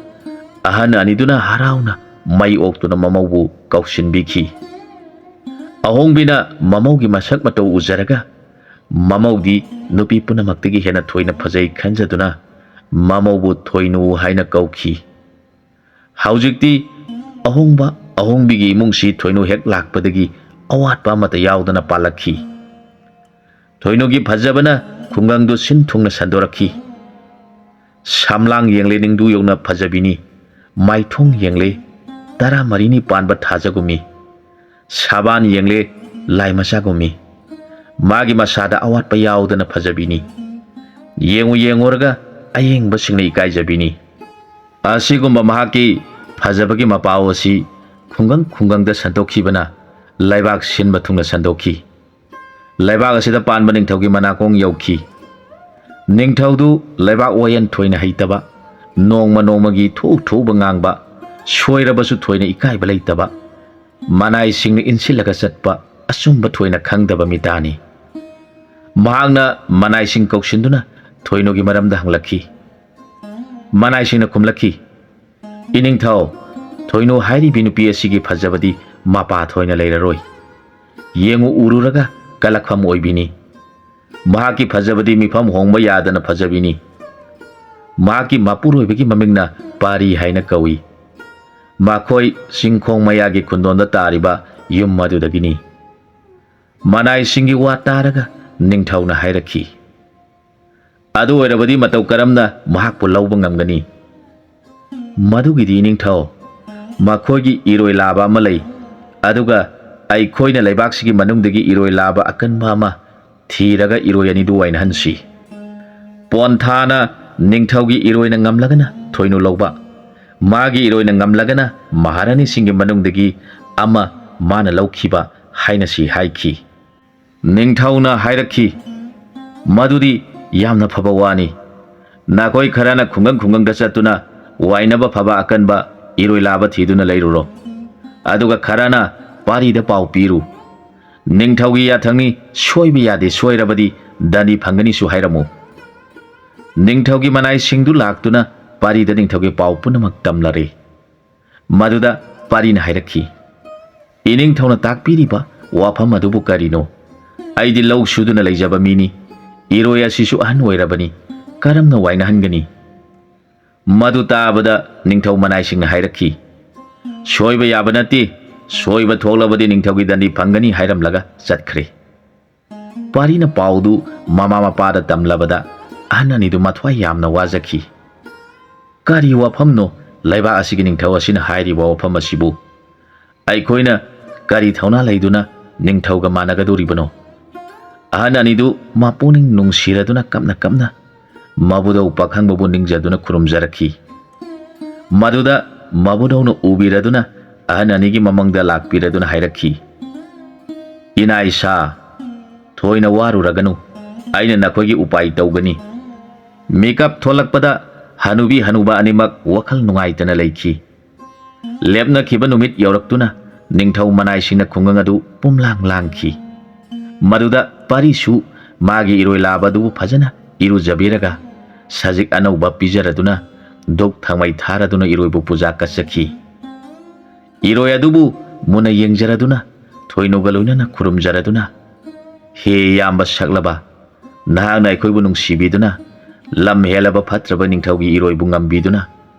ꯑꯍꯟ ꯑꯅꯤꯗꯨꯅ ꯍꯔꯥꯎꯅ ꯃꯩ ꯑꯣꯛꯇꯨꯅ ꯃꯃꯧꯕꯨ ꯀꯧꯁꯤꯟꯕꯤꯈꯤ꯫ ꯑꯍꯣꯡꯕꯤꯅ ꯃꯃꯧꯒꯤ ꯃꯁꯛ ꯃꯇꯧ ꯎꯖꯔꯒ, ꯃꯃꯧꯗꯤ ꯅꯨꯄꯤ ꯄꯨꯝꯅꯃꯛꯇꯒꯤ ꯍꯦꯟꯅ ꯊꯣꯏꯅ ꯐꯖꯩ ꯈꯟꯖꯗꯨꯅ, ꯃꯃꯧꯕꯨ ꯊꯣꯏꯅꯨ ꯍꯥꯏꯅ ꯀꯧꯈꯤ꯫ ꯍꯧꯖꯤꯛꯇꯤ ꯑꯍꯣꯡꯕ ꯑꯍꯣꯡꯕꯤꯒꯤ ꯏꯃꯨꯡꯁꯤ ꯊꯣꯏꯅꯨ ꯍꯦꯛ ꯂꯥꯛꯄꯗꯒꯤ ꯑꯋꯥꯠꯄ ꯑꯃꯠꯇ ꯌꯥꯎꯗꯅ ꯄꯥꯜꯂꯛꯈꯤ꯫ ꯊꯣꯏꯅꯨꯒꯤ ꯐꯖꯕꯅ ꯈꯨꯡꯒꯪꯗꯨ ꯁꯤꯟ ꯊꯨꯡꯅ ꯁꯟꯗꯣꯔꯛꯈꯤ꯫ ꯁꯝꯂꯥꯡ ꯌꯦꯡꯂꯦ ꯅꯤꯡꯗꯨ ꯌꯧꯅ ꯐꯖꯕꯤꯅꯤ, ꯃꯥꯏꯊꯣꯡ ꯌꯦꯡꯂꯦ ꯇꯔꯥꯃꯔꯤꯅꯤ ꯄꯥꯟꯕ ꯊꯥꯖꯒꯨꯝꯃꯤ, ꯁꯥꯕꯥꯟ ꯌꯦꯡꯂꯦ ꯂꯥꯏ ꯃꯆꯥꯒꯨꯝꯃꯤ, ꯃꯥꯒꯤ ꯃꯁꯥꯗ ꯑꯋꯥꯠꯄ ꯌꯥꯎꯗꯅ ꯐꯖꯕꯤꯅꯤ꯫ ꯌꯦꯡꯉꯨ ꯌꯦꯡꯉꯨꯔꯒ ꯑꯌꯦꯡꯕꯁꯤꯡꯅ ꯏꯀꯥꯏꯖꯕꯤꯅꯤ꯫ ꯑꯁꯤꯒꯨꯝꯕ ꯃꯍꯥꯛꯀꯤ ꯐꯖꯕꯒꯤ ꯃꯄꯥꯎ ꯑꯁꯤ ꯈꯨꯡꯒꯪ ꯈꯨꯡꯒꯪꯗ ꯁꯟꯗꯣꯛꯈꯤꯕꯅ ꯂꯩꯕꯥꯛ ꯁꯤꯟꯕ ꯊꯨꯡꯅ ꯁꯟꯗꯣꯛꯈꯤ꯫ ꯂꯩꯕꯥꯛ ꯑꯁꯤꯗ ꯄꯥꯟꯕ ꯅꯤꯡꯊꯧꯒꯤ ꯃꯅꯥꯀꯣꯡ ꯌꯧꯈꯤ꯫ ꯅꯤꯡꯊꯧꯗꯨ ꯂꯩꯕꯥꯛ ꯋꯥꯌꯦꯜ ꯊꯣꯏꯅ ꯍꯩꯇꯕ, ꯅꯣꯡꯃ ꯅꯣꯡꯃꯒꯤ ꯊꯣꯛ ꯊꯣꯛꯎꯕ ꯉꯥꯡꯕ, ꯁꯣꯏꯔꯕꯁꯨ ꯊꯣꯏꯅ ꯏꯀꯥꯏꯕ ꯂꯩꯇꯕ, ꯃꯅꯥꯏꯁꯤꯡꯅ ꯏꯟꯁꯤꯜꯂꯒ ꯆꯠꯄ, ꯑꯆꯨꯝꯕ ꯊꯣꯏꯅ ꯈꯪꯗꯕ ꯃꯤꯇꯥꯅꯤ꯫ ꯃꯍꯥꯛꯅ ꯃꯅꯥꯏꯁꯤꯡ ꯀꯧꯁꯤꯟꯗꯨꯅ ꯊꯣꯏꯅꯨꯒꯤ ꯃꯔꯝꯗ ꯍꯪꯂꯛꯈꯤ꯫ ꯃꯅꯥꯏꯁꯤꯡꯅ ꯈꯨꯝꯂꯛꯈꯤ, "ꯏꯅꯤꯡꯊꯧ, ꯊꯣꯏꯅꯨ ꯍꯥꯏꯔꯤꯕꯤ ꯅꯨꯄꯤ ꯑꯁꯤꯒꯤ ꯐꯖꯕꯗꯤ ꯃꯄꯥ ꯊꯣꯏꯅ ꯂꯩꯔꯔꯣꯏ꯫ ꯌꯦꯡꯉꯨ ꯎꯔꯨꯔꯒ ꯀꯂꯛꯐꯝ ꯑꯣꯏꯕꯤꯅꯤ꯫ ꯃꯍꯥꯛꯀꯤ ꯐꯖꯕꯗꯤ ꯃꯤꯐꯝ ꯍꯣꯡꯕ ꯌꯥꯗꯅ ꯐꯖꯕꯤꯅꯤ꯫ ꯃꯍꯥꯛꯀꯤ ꯃꯄꯨꯔꯣꯏꯕꯒꯤ ꯃꯃꯤꯡꯅ ꯄꯥꯔꯤ ꯍꯥꯏꯅ ꯀꯧꯏ꯫ ꯃꯈꯣꯏ ꯆꯤꯡꯈꯣꯡ ꯃꯌꯥꯒꯤ ꯈꯨꯟꯗꯣꯟꯗ ꯇꯥꯔꯤꯕ ꯌꯨꯝ ꯑꯗꯨꯗꯒꯤꯅꯤ꯫ ꯃꯅꯥꯏꯁꯤꯡꯒꯤ ꯋꯥ ꯇꯥꯔꯒ ꯅꯤꯡꯊꯧꯅ ꯍꯥꯏꯔꯛꯈꯤ, "ꯑꯗꯨ ꯑꯣꯏꯔꯕꯗꯤ ꯃꯇꯧ ꯀꯔꯝꯅ ꯃꯍꯥꯛꯄꯨ ꯂꯧꯕ ꯉꯝꯒꯅꯤ?" "ꯃꯗꯨꯒꯤꯗꯤ ꯅꯤꯡꯊꯧ, ꯃꯈꯣꯏꯒꯤ ꯏꯔꯣꯏ ꯂꯥꯕ ꯑꯃ ꯂꯩ, ꯑꯗꯨꯒ ꯑꯩꯈꯣꯏꯅ ꯂꯩꯕꯥꯛꯁꯤꯒꯤ ꯃꯅꯨꯡꯗꯒꯤ ꯏꯔꯣꯏ ꯂꯥꯕ ꯑꯀꯟꯕ ꯑꯃ ꯊꯤꯔꯒ ꯏꯔꯣꯏ ꯑꯅꯤꯗꯨ ꯋꯥꯏꯅꯍꯟꯁꯤ꯫ ꯄꯣꯟꯊꯥꯅ ꯅꯤꯡꯊꯧꯒꯤ ꯏꯔꯣꯏꯅ ꯉꯝꯂꯒꯅ ꯊꯣꯏꯅꯨ ꯂꯧꯕ, ꯃꯥꯒꯤ ꯏꯔꯣꯏꯅ ꯉꯝꯂꯒꯅ ꯃꯍꯥꯔꯥꯅꯤꯁꯤꯡꯒꯤ ꯃꯅꯨꯡꯗꯒꯤ ꯑꯃ ꯃꯥꯅ ꯂꯧꯈꯤꯕ ꯍꯥꯏꯅꯁꯤ" ꯍꯥꯏꯈꯤ꯫ ꯅꯤꯡꯊꯧꯅ ꯍꯥꯏꯔꯛꯈꯤ, "ꯃꯗꯨꯗꯤ ꯌꯥꯝꯅ ꯐꯕ ꯋꯥꯅꯤ꯫ ꯅꯈꯣꯏ ꯈꯔꯅ ꯈꯨꯡꯒꯪ ꯈꯨꯡꯒꯪꯗ ꯆꯠꯇꯨꯅ ꯋꯥꯏꯅꯕ ꯐꯕ ꯑꯀꯟꯕ ꯏꯔꯣꯏ ꯂꯥꯕ ꯊꯤꯗꯨꯅ ꯂꯩꯔꯨꯔꯣ, ꯑꯗꯨꯒ ꯈꯔꯅ ꯄꯥꯔꯤꯗ ꯄꯥꯎ ꯄꯤꯔꯨ꯫ ꯅꯤꯡꯊꯧꯒꯤ ꯌꯥꯊꯪꯅꯤ, ꯁꯣꯏꯕ ꯌꯥꯗꯦ, ꯁꯣꯏꯔꯕꯗꯤ ꯗꯟꯗꯤ ꯐꯪꯒꯅꯤꯁꯨ ꯍꯥꯏꯔꯝꯃꯨ꯫" ꯅꯤꯡꯊꯧꯒꯤ ꯃꯅꯥꯏꯁꯤꯡꯗꯨ ꯂꯥꯛꯇꯨꯅ ꯄꯥꯔꯤꯗ ꯅꯤꯡꯊꯧꯒꯤ ꯄꯥꯎ ꯄꯨꯝꯅꯃꯛ ꯇꯝꯂꯔꯦ꯫ ꯃꯗꯨꯗ ꯄꯥꯔꯤꯅ ꯍꯥꯏꯔꯛꯈꯤ, "ꯏꯅꯤꯡꯊꯧꯅ ꯇꯥꯛꯄꯤꯔꯤꯕ ꯋꯥꯐꯝ ꯑꯗꯨꯕꯨ ꯀꯔꯤꯅꯣ? ꯑꯩꯗꯤ ꯂꯧ ꯁꯨꯗꯨꯅ ꯂꯩꯖꯕ ꯃꯤꯅꯤ꯫ ꯏꯔꯣꯏ ꯑꯁꯤꯁꯨ ꯑꯍꯟ ꯑꯣꯏꯔꯕꯅꯤ꯫ ꯀꯔꯝꯅ ꯋꯥꯏꯅꯍꯟꯒꯅꯤ?" ꯃꯗꯨ ꯇꯥꯕꯗ ꯅꯤꯡꯊꯧ ꯃꯅꯥꯏꯁꯤꯡꯅ ꯍꯥꯏꯔꯛꯈꯤ, "ꯁꯣꯏꯕ ꯌꯥꯕ ꯅꯠꯇꯦ꯫ ꯁꯣꯏꯕ ꯊꯣꯛꯂꯕꯗꯤ ꯅꯤꯡꯊꯧꯒꯤ ꯗꯟꯗꯤ ꯐꯪꯒꯅꯤ" ꯍꯥꯏꯔꯝꯂꯒ ꯆꯠꯈ꯭ꯔꯦ꯫ ꯄꯥꯔꯤꯅ ꯄꯥꯎꯗꯨ ꯃꯃꯥ ꯃꯄꯥꯗ ꯇꯝꯂꯕꯗ ꯑꯍꯟ ꯑꯅꯤꯗꯨ ꯃꯊ꯭ꯋꯥꯏ ꯌꯥꯝꯅ ꯋꯥꯖꯈꯤ꯫ "ꯀꯔꯤ ꯋꯥꯐꯝꯅꯣ ꯂꯩꯕꯥꯛ ꯑꯁꯤꯒꯤ ꯅꯤꯡꯊꯧ ꯑꯁꯤꯅ ꯍꯥꯏꯔꯤꯕ ꯋꯥꯐꯝ ꯑꯁꯤꯕꯨ? ꯑꯩꯈꯣꯏꯅ ꯀꯔꯤ ꯊꯧꯅꯥ ꯂꯩꯗꯨꯅ ꯅꯤꯡꯊꯧꯒ ꯃꯥꯟꯅꯒꯗꯧꯔꯤꯕꯅꯣ?" ꯑꯍꯟ ꯑꯅꯤꯗꯨ ꯃꯄꯨꯛꯅꯤꯡ ꯅꯨꯡꯁꯤꯔꯗꯨꯅ ꯀꯞꯅ ꯀꯞꯅ ꯃꯕꯨꯙꯧ ꯄꯥꯈꯪꯕꯕꯨ ꯅꯤꯡꯖꯗꯨꯅ ꯈꯨꯔꯨꯝꯖꯔꯛꯈꯤ꯫ ꯃꯗꯨꯗ ꯃꯕꯨꯙꯧꯅ ꯎꯕꯤꯔꯗꯨꯅ ꯑꯍꯟ ꯑꯅꯤꯒꯤ ꯃꯃꯥꯡꯗ ꯂꯥꯛꯄꯤꯔꯗꯨꯅ ꯍꯥꯏꯔꯛꯈꯤ, "ꯏꯅꯥ ꯏꯁꯥ, ꯊꯣꯏꯅ ꯋꯥꯔꯨꯔꯒꯅꯨ, ꯑꯩꯅ ꯅꯈꯣꯏꯒꯤ ꯎꯄꯥꯏ ꯇꯧꯒꯅꯤ꯫" ꯃꯤꯀꯞ ꯊꯣꯛꯂꯛꯄꯗ ꯍꯅꯨꯕꯤ ꯍꯅꯨꯕ ꯑꯅꯤꯃꯛ ꯋꯥꯈꯜ ꯅꯨꯡꯉꯥꯏꯇꯅ ꯂꯩꯈꯤ꯫ ꯂꯦꯞꯅꯈꯤꯕ ꯅꯨꯃꯤꯠ ꯌꯧꯔꯛꯇꯨꯅ ꯅꯤꯡꯊꯧ ꯃꯅꯥꯏꯁꯤꯡꯅ ꯈꯨꯡꯒꯪ ꯑꯗꯨ ꯄꯨꯝꯂꯥꯡ ꯂꯥꯡꯈꯤ꯫ ꯃꯗꯨꯗ ꯄꯥꯔꯤꯁꯨ ꯃꯥꯒꯤ ꯏꯔꯣꯏ ꯂꯥꯕ ꯑꯗꯨꯕꯨ ꯐꯖꯅ ꯏꯔꯨꯖꯕꯤꯔꯒ ꯁꯖꯤꯛ ꯑꯅꯧꯕ ꯄꯤꯖꯔꯗꯨꯅ ꯙꯨꯞ ꯊꯥꯎꯃꯩ ꯊꯥꯔꯗꯨꯅ ꯏꯔꯣꯏꯕꯨ ꯄꯨꯖꯥ ꯀꯠꯆꯈꯤ꯫ ꯏꯔꯣꯏ ꯑꯗꯨꯕꯨ ꯃꯨꯟꯅ ꯌꯦꯡꯖꯔꯗꯨꯅ ꯊꯣꯏꯅꯨꯒ ꯂꯣꯏꯅꯅ ꯈꯨꯔꯨꯝꯖꯔꯗꯨꯅ, "ꯍꯦ ꯏꯌꯥꯝꯕ ꯁꯛꯂꯕ, ꯅꯍꯥꯛꯅ ꯑꯩꯈꯣꯏꯕꯨ ꯅꯨꯡꯁꯤꯕꯤꯗꯨꯅ ꯂꯝ ꯍꯦꯜꯂꯕ ꯐꯠꯇ꯭ꯔꯕ ꯅꯤꯡꯊꯧꯒꯤ ꯏꯔꯣꯏꯕꯨ ꯉꯝꯕꯤꯗꯨꯅ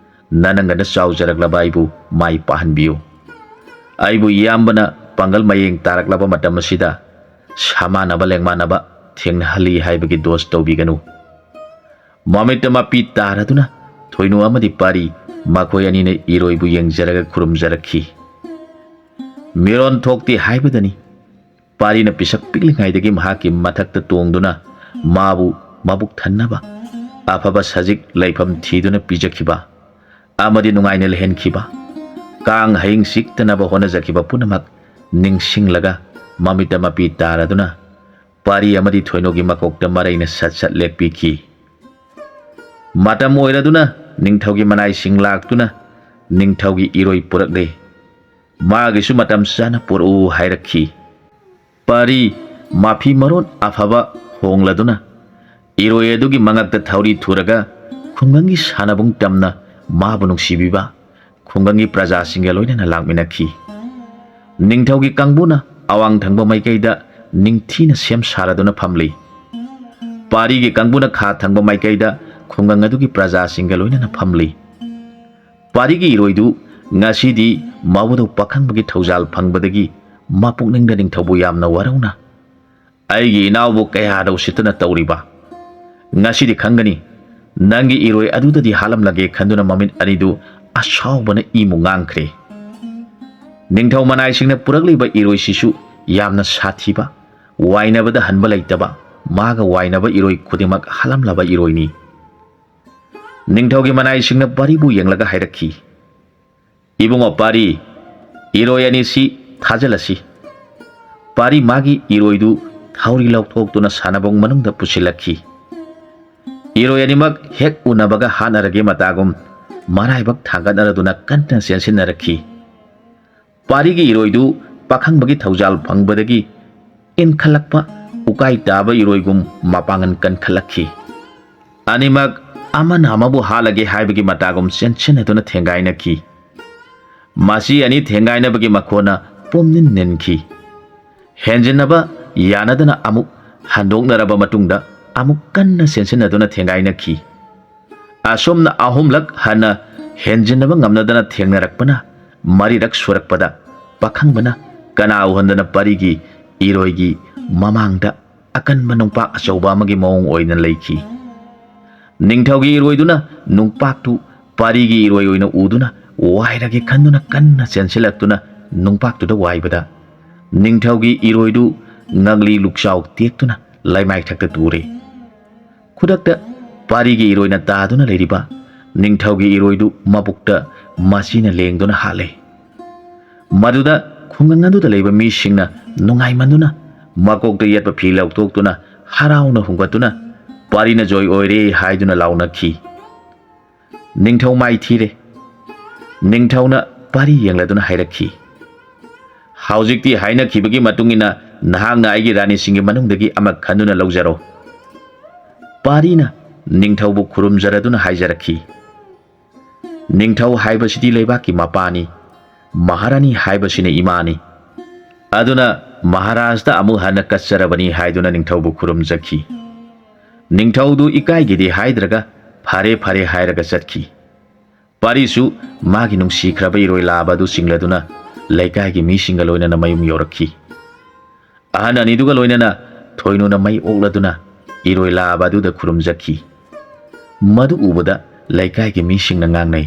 ꯅꯅꯪꯒꯅ ꯆꯥꯎꯖꯔꯛꯂꯕ ꯑꯩꯕꯨ ꯃꯥꯏ ꯄꯥꯛꯍꯟꯕꯤꯌꯨ꯫ ꯑꯩꯕꯨ ꯏꯌꯥꯝꯕꯅ ꯄꯥꯡꯒꯜ ꯃꯌꯦꯡ ꯇꯥꯔꯛꯂꯕ ꯃꯇꯝ ꯑꯁꯤꯗ ꯁꯃꯥꯟꯅꯕ ꯂꯦꯡꯃꯥꯟꯅꯕ ꯊꯦꯡꯅꯍꯜꯂꯤ ꯍꯥꯏꯕꯒꯤ ꯗꯣꯁ ꯇꯧꯕꯤꯒꯅꯨ꯫ ꯃꯃꯤꯠꯇ ꯃꯄꯤ ꯇꯥꯔꯗꯨꯅ ꯊꯣꯏꯅꯨ ꯑꯃꯗꯤ ꯄꯥꯔꯤ ꯃꯈꯣꯏ ꯑꯅꯤꯅ ꯏꯔꯣꯏꯕꯨ ꯌꯦꯡꯖꯔꯒ ꯈꯨꯔꯨꯝꯖꯔꯛꯈꯤ꯫ ꯃꯤꯔꯣꯟ ꯊꯣꯛꯇꯦ ꯍꯥꯏꯕꯗꯅꯤ꯫ ꯄꯥꯔꯤꯅ ꯄꯤꯁꯛ ꯄꯤꯛꯂꯤꯉꯩꯗꯒꯤ ꯃꯍꯥꯛꯀꯤ ꯃꯊꯛꯇ ꯇꯣꯡꯗꯨꯅ ꯃꯥꯕꯨ ꯃꯕꯨꯛ ꯊꯟꯅꯕ ꯑꯐꯕ ꯁꯖꯤꯛ ꯂꯩꯐꯝ ꯊꯤꯗꯨꯅ ꯄꯤꯖꯈꯤꯕ ꯑꯃꯗꯤ ꯅꯨꯡꯉꯥꯏꯅ ꯂꯩꯍꯟꯈꯤꯕ, ꯀꯥꯡ ꯍꯌꯤꯡ ꯆꯤꯛꯇꯅꯕ ꯍꯣꯠꯅꯖꯈꯤꯕ ꯄꯨꯝꯅꯃꯛ ꯅꯤꯡꯁꯤꯡꯂꯒ ꯃꯃꯤꯠꯇ ꯃꯄꯤ ꯇꯥꯔꯗꯨꯅ ꯄꯥꯔꯤ ꯑꯃꯗꯤ ꯊꯣꯏꯅꯣꯒꯤ ꯃꯀꯣꯛꯇ ꯃꯔꯩꯅ ꯁꯠ ꯁꯠ ꯂꯦꯛꯄꯤꯈꯤ꯫ ꯃꯇꯝ ꯑꯣꯏꯔꯗꯨꯅ ꯅꯤꯡꯊꯧꯒꯤ ꯃꯅꯥꯏꯁꯤꯡ ꯂꯥꯛꯇꯨꯅ ꯅꯤꯡꯊꯧꯒꯤ ꯏꯔꯣꯏ ꯄꯨꯔꯛꯂꯦ꯫ ꯃꯥꯒꯤꯁꯨ ꯃꯇꯝ ꯆꯥꯅ ꯄꯨꯔꯛꯎ ꯍꯥꯏꯔꯛꯈꯤ꯫ ꯄꯥꯔꯤ ꯃꯐꯤ ꯃꯔꯣꯟ ꯑꯐꯕ ꯍꯣꯡꯂꯗꯨꯅ ꯏꯔꯣꯏ ꯑꯗꯨꯒꯤ ꯃꯉꯛꯇ ꯊꯧꯔꯤ ꯊꯨꯔꯒ ꯈꯨꯡꯒꯪꯒꯤ ꯁꯥꯟꯅꯕꯨꯡ ꯇꯝꯅ ꯃꯥꯕꯨ ꯅꯨꯡꯁꯤꯕꯤꯕ ꯈꯨꯡꯒꯪꯒꯤ ꯄ꯭ꯔꯖꯥꯁꯤꯡꯒ ꯂꯣꯏꯅꯅ ꯂꯥꯛꯃꯤꯟꯅꯈꯤ꯫ ꯅꯤꯡꯊꯧꯒꯤ ꯀꯥꯡꯕꯨꯅ ꯑꯋꯥꯡ ꯊꯪꯕ ꯃꯥꯏꯀꯩꯗ ꯅꯤꯡꯊꯤꯅ ꯁꯦꯝ ꯁꯥꯔꯗꯨꯅ ꯐꯝꯂꯤ꯫ ꯄꯥꯔꯤꯒꯤ ꯀꯥꯡꯕꯨꯅ ꯈꯥ ꯊꯪꯕ ꯃꯥꯏꯀꯩꯗ ꯈꯨꯡꯒꯪ ꯑꯗꯨꯒꯤ ꯄ꯭ꯔꯖꯥꯁꯤꯡꯒ ꯂꯣꯏꯅꯅ ꯐꯝꯂꯤ꯫ ꯄꯥꯔꯤꯒꯤ ꯏꯔꯣꯏꯗꯨ ꯉꯁꯤꯗꯤ ꯃꯕꯨꯗꯧ ꯄꯥꯈꯪꯕꯒꯤ ꯊꯧꯖꯥꯜ ꯐꯪꯕꯗꯒꯤ ꯃꯄꯨꯛꯅꯤꯡꯗ ꯅꯤꯡꯊꯧꯕꯨ ꯌꯥꯝꯅ ꯋꯥꯔꯧꯅ, "ꯑꯩꯒꯤ ꯏꯅꯥꯎꯕꯨ ꯀꯌꯥꯗ ꯎꯁꯤꯠꯇꯅ ꯇꯧꯔꯤꯕ? ꯉꯁꯤꯗꯤ ꯈꯪꯒꯅꯤ꯫ ꯅꯪꯒꯤ ꯏꯔꯣꯏ ꯑꯗꯨꯗꯗꯤ ꯍꯥꯠꯂꯝꯂꯒꯦ" ꯈꯟꯗꯨꯅ ꯃꯃꯤꯠ ꯑꯅꯤꯗꯨ ꯑꯁꯥꯎꯕꯅ ꯏꯃꯨ ꯉꯥꯡꯈ꯭ꯔꯦ꯫ ꯅꯤꯡꯊꯧ ꯃꯅꯥꯏꯁꯤꯡꯅ ꯄꯨꯔꯛꯂꯤꯕ ꯏꯔꯣꯏꯁꯤꯁꯨ ꯌꯥꯝꯅ ꯁꯥꯊꯤꯕ, ꯋꯥꯏꯅꯕꯗ ꯍꯟꯕ ꯂꯩꯇꯕ, ꯃꯥꯒ ꯋꯥꯏꯅꯕ ꯏꯔꯣꯏ ꯈꯨꯗꯤꯡꯃꯛ ꯍꯥꯠꯂꯝꯂꯕ ꯏꯔꯣꯏꯅꯤ꯫ ꯅꯤꯡꯊꯧꯒꯤ ꯃꯅꯥꯏꯁꯤꯡꯅ ꯄꯥꯔꯤꯕꯨ ꯌꯦꯡꯂꯒ ꯍꯥꯏꯔꯛꯈꯤ, "ꯏꯕꯨꯡꯉꯣ ꯄꯥꯔꯤ, ꯏꯔꯣꯏ ꯑꯅꯤꯁꯤ ꯊꯥꯖꯤꯜꯂꯁꯤ꯫" ꯄꯥꯔꯤ ꯃꯥꯒꯤ ꯏꯔꯣꯏꯗꯨ ꯊꯧꯔꯤ ꯂꯧꯊꯣꯛꯇꯨꯅ ꯁꯥꯟꯅꯕꯨꯡ ꯃꯅꯨꯡꯗ ꯄꯨꯁꯤꯜꯂꯛꯈꯤ꯫ ꯏꯔꯣꯏ ꯑꯅꯤꯃꯛ ꯍꯦꯛ ꯎꯅꯕꯒ ꯍꯥꯠꯅꯔꯒꯦ ꯃꯇꯥꯒꯨꯝ ꯃꯔꯥꯏꯕꯛ ꯊꯥꯡꯒꯠꯅꯔꯗꯨꯅ ꯀꯟꯅ ꯆꯦꯟꯁꯤꯟꯅꯔꯛꯈꯤ꯫ ꯄꯥꯔꯤꯒꯤ ꯏꯔꯣꯏꯗꯨ ꯄꯥꯈꯪꯕꯒꯤ ꯊꯧꯖꯥꯜ ꯐꯪꯕꯗꯒꯤ ꯏꯟꯈꯠꯂꯛꯄ ꯎꯀꯥꯏ ꯇꯥꯕ ꯏꯔꯣꯏꯒꯨꯝ ꯃꯄꯥꯡꯒꯜ ꯀꯟꯈꯠꯂꯛꯈꯤ꯫ ꯑꯅꯤꯃꯛ ꯑꯃꯅ ꯑꯃꯕꯨ ꯍꯥꯠꯂꯒꯦ ꯍꯥꯏꯕꯒꯤ ꯃꯇꯥꯒꯨꯝ ꯆꯦꯟꯁꯤꯟꯅꯗꯨꯅ ꯊꯦꯡꯒꯥꯏꯅꯈꯤ꯫ ꯃꯁꯤ ꯑꯅꯤ ꯊꯦꯡꯒꯥꯏꯅꯕꯒꯤ ꯃꯈꯣꯟꯅ ꯄꯨꯝꯅꯤꯟ ꯅꯤꯟꯈꯤ꯫ ꯍꯦꯟꯖꯤꯟꯅꯕ ꯌꯥꯅꯗꯅ ꯑꯃꯨꯛ ꯍꯟꯗꯣꯛꯅꯔꯕ ꯃꯇꯨꯡꯗ ꯑꯃꯨꯛ ꯀꯟꯅ ꯆꯦꯟꯁꯤꯟꯅꯗꯨꯅ ꯊꯦꯡꯒꯥꯏꯅꯈꯤ꯫ ꯑꯁꯨꯝꯅ ꯑꯍꯨꯝꯂꯛ ꯍꯟꯅ ꯍꯦꯟꯖꯤꯟꯅꯕ ꯉꯝꯅꯗꯅ ꯊꯦꯡꯅꯔꯛꯄꯅ ꯃꯔꯤꯔꯛ ꯁꯨꯔꯛꯄꯗ, ꯄꯥꯈꯪꯕꯅ ꯀꯅꯥ ꯎꯍꯟꯗꯅ ꯄꯔꯤꯒꯤ ꯏꯔꯣꯏꯒꯤ ꯃꯃꯥꯡꯗ ꯑꯀꯟꯕ ꯅꯨꯡꯄꯥꯛ ꯑꯆꯧꯕ ꯑꯃꯒꯤ ꯃꯑꯣꯡ ꯑꯣꯏꯅ ꯂꯩꯈꯤ꯫ ꯅꯤꯡꯊꯧꯒꯤ ꯏꯔꯣꯏꯗꯨꯅ ꯅꯨꯡꯄꯥꯛꯇꯨ ꯄꯔꯤꯒꯤ ꯏꯔꯣꯏ ꯑꯣꯏꯅ ꯎꯗꯨꯅ ꯋꯥꯏꯔꯒꯦ ꯈꯟꯗꯨꯅ ꯀꯟꯅ ꯆꯦꯟꯁꯤꯜꯂꯛꯇꯨꯅ ꯅꯨꯡꯄꯥꯛꯇꯨꯗ ꯋꯥꯏꯕꯗ, ꯅꯤꯡꯊꯧꯒꯤ ꯏꯔꯣꯏꯗꯨ ꯉꯛꯂꯤ ꯂꯨꯛꯆꯥꯎ ꯇꯦꯛꯇꯨꯅ ꯂꯩꯃꯥꯏꯊꯛꯇ ꯇꯨꯔꯦ꯫ ꯈꯨꯗꯛꯇ ꯄꯥꯔꯤꯒꯤ ꯏꯔꯣꯏꯅ ꯇꯥꯗꯨꯅ ꯂꯩꯔꯤꯕ ꯅꯤꯡꯊꯧꯒꯤ ꯏꯔꯣꯏꯗꯨ ꯃꯕꯨꯛꯇ ꯃꯁꯤꯅ ꯂꯦꯡꯗꯨꯅ ꯍꯥꯠꯂꯦ꯫ ꯃꯗꯨꯗ ꯈꯨꯡꯒꯪ ꯑꯗꯨꯗ ꯂꯩꯕ ꯃꯤꯁꯤꯡꯅ ꯅꯨꯡꯉꯥꯏꯃꯟꯗꯨꯅ ꯃꯀꯣꯛꯇ ꯌꯦꯠꯄ ꯐꯤ ꯂꯧꯊꯣꯛꯇꯨꯅ ꯍꯔꯥꯎꯅ ꯍꯨꯝꯒꯠꯇꯨꯅ "ꯄꯥꯔꯤꯅ ꯖꯣꯏ ꯑꯣꯏꯔꯦ" ꯍꯥꯏꯗꯨꯅ ꯂꯥꯎꯅꯈꯤ꯫ ꯅꯤꯡꯊꯧ ꯃꯥꯏ ꯊꯤꯔꯦ꯫ ꯅꯤꯡꯊꯧꯅ ꯄꯥꯔꯤ ꯌꯦꯡꯂꯗꯨꯅ ꯍꯥꯏꯔꯛꯈꯤ, "ꯍꯧꯖꯤꯛꯇꯤ ꯍꯥꯏꯅꯈꯤꯕꯒꯤ ꯃꯇꯨꯡ ꯏꯟꯅ ꯅꯍꯥꯛꯅ ꯑꯩꯒꯤ ꯔꯥꯅꯤꯁꯤꯡꯒꯤ ꯃꯅꯨꯡꯗꯒꯤ ꯑꯃ ꯈꯟꯗꯨꯅ ꯂꯧꯖꯔꯣ"꯫ ꯄꯥꯔꯤꯅ ꯅꯤꯡꯊꯧꯕꯨ ꯈꯨꯔꯨꯝꯖꯔꯗꯨꯅ ꯍꯥꯏꯖꯔꯛꯈꯤ, "ꯅꯤꯡꯊꯧ ꯍꯥꯏꯕꯁꯤꯗꯤ ꯂꯩꯕꯥꯛꯀꯤ ꯃꯄꯥꯅꯤ, ꯃꯍꯥꯔꯥꯅꯤ ꯍꯥꯏꯕꯁꯤꯅ ꯏꯃꯥꯅꯤ꯫ ꯑꯗꯨꯅ ꯃꯍꯥꯔꯥꯖꯇ ꯑꯃꯨꯛ ꯍꯟꯅ ꯀꯠꯆꯔꯕꯅꯤ" ꯍꯥꯏꯗꯨꯅ ꯅꯤꯡꯊꯧꯕꯨ ꯈꯨꯔꯨꯝꯖꯈꯤ꯫ ꯅꯤꯡꯊꯧꯗꯨ ꯏꯀꯥꯏꯒꯤꯗꯤ ꯍꯥꯏꯗ꯭ꯔꯒ "ꯐꯔꯦ, ꯐꯔꯦ" ꯍꯥꯏꯔꯒ ꯆꯠꯈꯤ꯫ ꯄꯥꯔꯤꯁꯨ ꯃꯥꯒꯤ ꯅꯨꯡꯁꯤꯈ꯭ꯔꯕ ꯏꯔꯣꯏ ꯂꯥꯕ ꯑꯗꯨ ꯆꯤꯡꯂꯗꯨꯅ ꯂꯩꯀꯥꯏꯒꯤ ꯃꯤꯁꯤꯡꯒ ꯂꯣꯏꯅꯅ ꯃꯌꯨꯝ ꯌꯧꯔꯛꯈꯤ꯫ ꯑꯍꯟ ꯑꯅꯤꯗꯨꯒ ꯂꯣꯏꯅꯅ ꯊꯣꯏꯅꯨꯅ ꯃꯩ ꯑꯣꯛꯂꯗꯨꯅ ꯏꯔꯣꯏ ꯂꯥꯕ ꯑꯗꯨꯗ ꯈꯨꯔꯨꯝꯖꯈꯤ꯫ ꯃꯗꯨ ꯎꯕꯗ ꯂꯩꯀꯥꯏꯒꯤ ꯃꯤꯁꯤꯡꯅ ꯉꯥꯡꯅꯩ,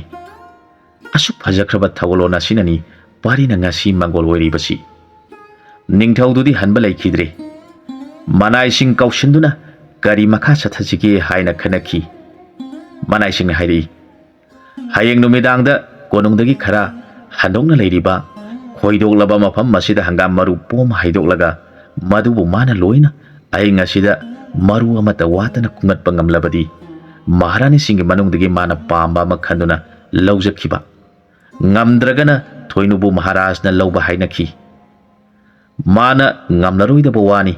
"ꯑꯁꯨꯛ ꯐꯖꯈ꯭ꯔꯕ ꯊꯧꯒꯜꯂꯣꯟ ꯑꯁꯤꯅꯅꯤ ꯄꯥꯔꯤꯅ ꯉꯁꯤ ꯃꯪꯒꯣꯜ ꯑꯣꯏꯔꯤꯕꯁꯤ"꯫ ꯅꯤꯡꯊꯧꯗꯨꯗꯤ ꯍꯟꯕ ꯂꯩꯈꯤꯗ꯭ꯔꯦ꯫ ꯃꯅꯥꯏꯁꯤꯡ ꯀꯧꯁꯤꯟꯗꯨꯅ ꯀꯔꯤ ꯃꯈꯥ ꯆꯠꯊꯁꯤꯒꯦ ꯍꯥꯏꯅ ꯈꯟꯅꯈꯤ꯫ ꯃꯅꯥꯏꯁꯤꯡꯅ ꯍꯥꯏꯔꯛꯏ, "ꯍꯌꯦꯡ ꯅꯨꯃꯤꯗꯥꯡꯗ ꯀꯣꯅꯨꯡꯗꯒꯤ ꯈꯔ ꯍꯟꯗꯣꯛꯅ ꯂꯩꯔꯤꯕ ꯈꯣꯏꯗꯣꯛꯂꯕ ꯃꯐꯝ ꯑꯁꯤꯗ ꯍꯪꯒꯥꯝ ꯃꯔꯨ ꯄꯣꯝ ꯍꯩꯗꯣꯛꯂꯒ ꯃꯗꯨꯕꯨ ꯃꯥꯅ ꯂꯣꯏꯅ ꯑꯍꯤꯡ ꯑꯁꯤꯗ ꯃꯔꯨ ꯑꯃꯠꯇ ꯋꯥꯠꯇꯅ ꯈꯨꯟꯒꯠꯄ ꯉꯝꯂꯕꯗꯤ ꯃꯍꯥꯔꯥꯅꯤꯁꯤꯡꯒꯤ ꯃꯅꯨꯡꯗꯒꯤ ꯃꯥꯅ ꯄꯥꯝꯕ ꯑꯃ ꯈꯟꯗꯨꯅ ꯂꯧꯖꯈꯤꯕ꯫ ꯉꯝꯗ꯭ꯔꯒꯅ ꯊꯣꯏꯅꯨꯕꯨ ꯃꯍꯥꯔꯥꯖꯅ ꯂꯧꯕ ꯍꯥꯏꯅꯈꯤ꯫ ꯃꯥꯅ ꯉꯝꯂꯔꯣꯏꯗꯕ ꯋꯥꯅꯤ꯫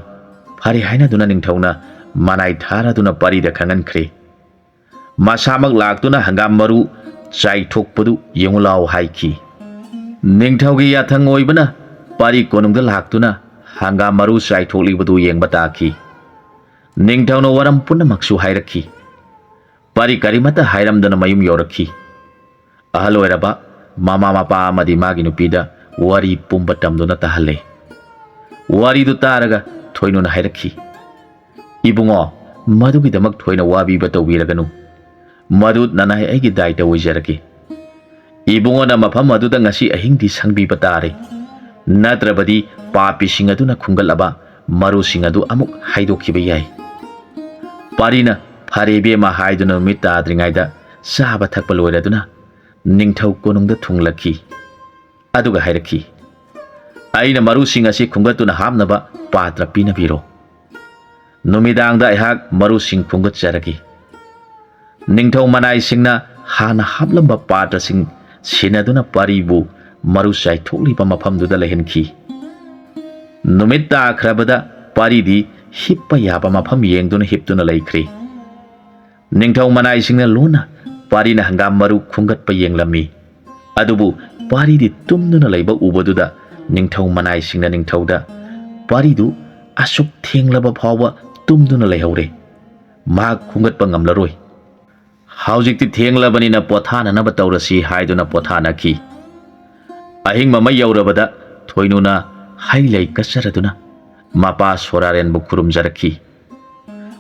ꯐꯔꯦ ꯍꯥꯏꯅꯗꯨꯅ ꯅꯤꯡꯊꯧꯅ ꯃꯅꯥꯏ ꯊꯥꯔꯗꯨꯅ ꯄꯥꯔꯤꯗ ꯈꯪꯍꯟꯈ꯭ꯔꯦ꯫ ꯃꯁꯥꯃꯛ ꯂꯥꯛꯇꯨꯅ ꯍꯪꯒꯥꯝ ꯃꯔꯨ ꯆꯥꯏꯊꯣꯛꯄꯗꯨ ꯌꯦꯡꯉꯨ ꯂꯥꯎ ꯍꯥꯏꯈꯤ꯫ ꯅꯤꯡꯊꯧꯒꯤ ꯌꯥꯊꯪ ꯑꯣꯏꯕꯅ ꯄꯥꯔꯤ ꯀꯣꯅꯨꯡꯗ ꯂꯥꯛꯇꯨꯅ ꯍꯪꯒꯥꯝ ꯃꯔꯨ ꯆꯥꯏꯊꯣꯛꯂꯤꯕꯗꯨ ꯌꯦꯡꯕ ꯇꯥꯈꯤ꯫ ꯅꯤꯡꯊꯧꯅ ꯋꯥꯔꯝ ꯄꯨꯝꯅꯃꯛꯁꯨ ꯍꯥꯏꯔꯛꯈꯤ꯫ ꯄꯥꯔꯤ ꯀꯔꯤꯃꯠꯇ ꯍꯥꯏꯔꯝꯗꯅ ꯃꯌꯨꯝ ꯌꯧꯔꯛꯈꯤ꯫ ꯑꯍꯜ ꯑꯣꯏꯔꯕ ꯃꯃꯥ ꯃꯄꯥ ꯑꯃꯗꯤ ꯃꯥꯒꯤ ꯅꯨꯄꯤꯗ ꯋꯥꯔꯤ ꯄꯨꯝꯕ ꯇꯝꯗꯨꯅ ꯇꯥꯍꯜꯂꯦ꯫ ꯋꯥꯔꯤꯗꯨ ꯇꯥꯔꯒ ꯊꯣꯏꯅꯨꯅ ꯍꯥꯏꯔꯛꯈꯤ, "ꯏꯕꯨꯡꯉꯣ, ꯃꯗꯨꯒꯤꯗꯃꯛ ꯊꯣꯏꯅ ꯋꯥꯕꯤꯕ ꯇꯧꯕꯤꯔꯒꯅꯨ꯫ ꯃꯗꯨ ꯅꯅꯥꯏ ꯑꯩꯒꯤ ꯗꯥꯏꯇ ꯑꯣꯏꯖꯔꯒꯦ꯫ ꯏꯕꯨꯡꯉꯣꯅ ꯃꯐꯝ ꯑꯗꯨꯗ ꯉꯁꯤ ꯑꯍꯤꯡꯗꯤ ꯁꯪꯕꯤꯕ ꯇꯥꯔꯦ꯫ ꯅꯠꯇ꯭ꯔꯕꯗꯤ ꯄꯥꯄꯤꯁꯤꯡ ꯑꯗꯨꯅ ꯈꯨꯟꯒꯠꯂꯕ ꯃꯔꯨꯁꯤꯡ ꯑꯗꯨ ꯑꯃꯨꯛ ꯍꯥꯏꯗꯣꯛꯈꯤꯕ ꯌꯥꯏ"꯫ ꯄꯥꯔꯤꯅ "ꯐꯔꯦ ꯏꯕꯦꯝꯃ" ꯍꯥꯏꯗꯨꯅ ꯅꯨꯃꯤꯠ ꯇꯥꯗ꯭ꯔꯤꯉꯩꯗ ꯆꯥꯕ ꯊꯛꯄ ꯂꯣꯏꯔꯗꯨꯅ ꯅꯤꯡꯊꯧ ꯀꯣꯅꯨꯡꯗ ꯊꯨꯡꯂꯛꯈꯤ꯫ ꯑꯗꯨꯒ ꯍꯥꯏꯔꯛꯈꯤ, "ꯑꯩꯅ ꯃꯔꯨꯁꯤꯡ ꯑꯁꯤ ꯈꯨꯟꯒꯠꯇꯨꯅ ꯍꯥꯞꯅꯕ ꯄꯥꯇ꯭ꯔ ꯄꯤꯅꯕꯤꯔꯣ꯫ ꯅꯨꯃꯤꯗꯥꯡꯗ ꯑꯩꯍꯥꯛ ꯃꯔꯨꯁꯤꯡ ꯈꯨꯟꯒꯠꯆꯔꯒꯦ"꯫ ꯅꯤꯡꯊꯧ ꯃꯅꯥꯏꯁꯤꯡꯅ ꯍꯥꯟꯅ ꯍꯥꯞꯂꯝꯕ ꯄꯥꯇ꯭ꯔꯁꯤꯡ ꯁꯤꯟꯅꯗꯨꯅ ꯄꯥꯔꯤꯕꯨ ꯃꯔꯨ ꯆꯥꯏꯊꯣꯛꯂꯤꯕ ꯃꯐꯝꯗꯨꯗ ꯂꯩꯍꯟꯈꯤ꯫ ꯅꯨꯃꯤꯠ ꯇꯥꯈ꯭ꯔꯕꯗ ꯄꯥꯔꯤꯗꯤ ꯍꯤꯞꯄ ꯌꯥꯕ ꯃꯐꯝ ꯌꯦꯡꯗꯨꯅ ꯍꯤꯞꯇꯨꯅ ꯂꯩꯈ꯭ꯔꯦ꯫ ꯅꯤꯡꯊꯧ ꯃꯅꯥꯏꯁꯤꯡꯅ ꯂꯣꯟꯅ ꯄꯥꯔꯤꯅ ꯍꯪꯒꯥꯝ ꯃꯔꯨ ꯈꯨꯟꯒꯠꯄ ꯌꯦꯡꯂꯝꯃꯤ꯫ ꯑꯗꯨꯕꯨ ꯄꯥꯔꯤꯗꯤ ꯇꯨꯝꯗꯨꯅ ꯂꯩꯕ ꯎꯕꯗꯨꯗ ꯅꯤꯡꯊꯧ ꯃꯅꯥꯏꯁꯤꯡꯅ ꯅꯤꯡꯊꯧꯗ, "ꯄꯥꯔꯤꯗꯨ ꯑꯁꯨꯛ ꯊꯦꯡꯂꯕ ꯐꯥꯎꯕ ꯇꯨꯝꯗꯨꯅ ꯂꯩꯍꯧꯔꯦ꯫ ꯃꯍꯥꯛ ꯈꯨꯟꯒꯠꯄ ꯉꯝꯂꯔꯣꯏ꯫ ꯍꯧꯖꯤꯛꯇꯤ ꯊꯦꯡꯂꯕꯅꯤꯅ ꯄꯣꯊꯥꯅꯅꯕ ꯇꯧꯔꯁꯤ" ꯍꯥꯏꯗꯨꯅ ꯄꯣꯊꯥꯅꯈꯤ꯫ ꯑꯍꯤꯡ ꯃꯃꯩ ꯌꯧꯔꯕꯗ ꯊꯣꯏꯅꯨꯅ ꯍꯩ ꯂꯩ ꯀꯠꯆꯔꯗꯨꯅ ꯃꯄꯥ ꯁꯣꯔꯥꯔꯦꯟꯕꯨ ꯈꯨꯔꯨꯝꯖꯔꯛꯈꯤ꯫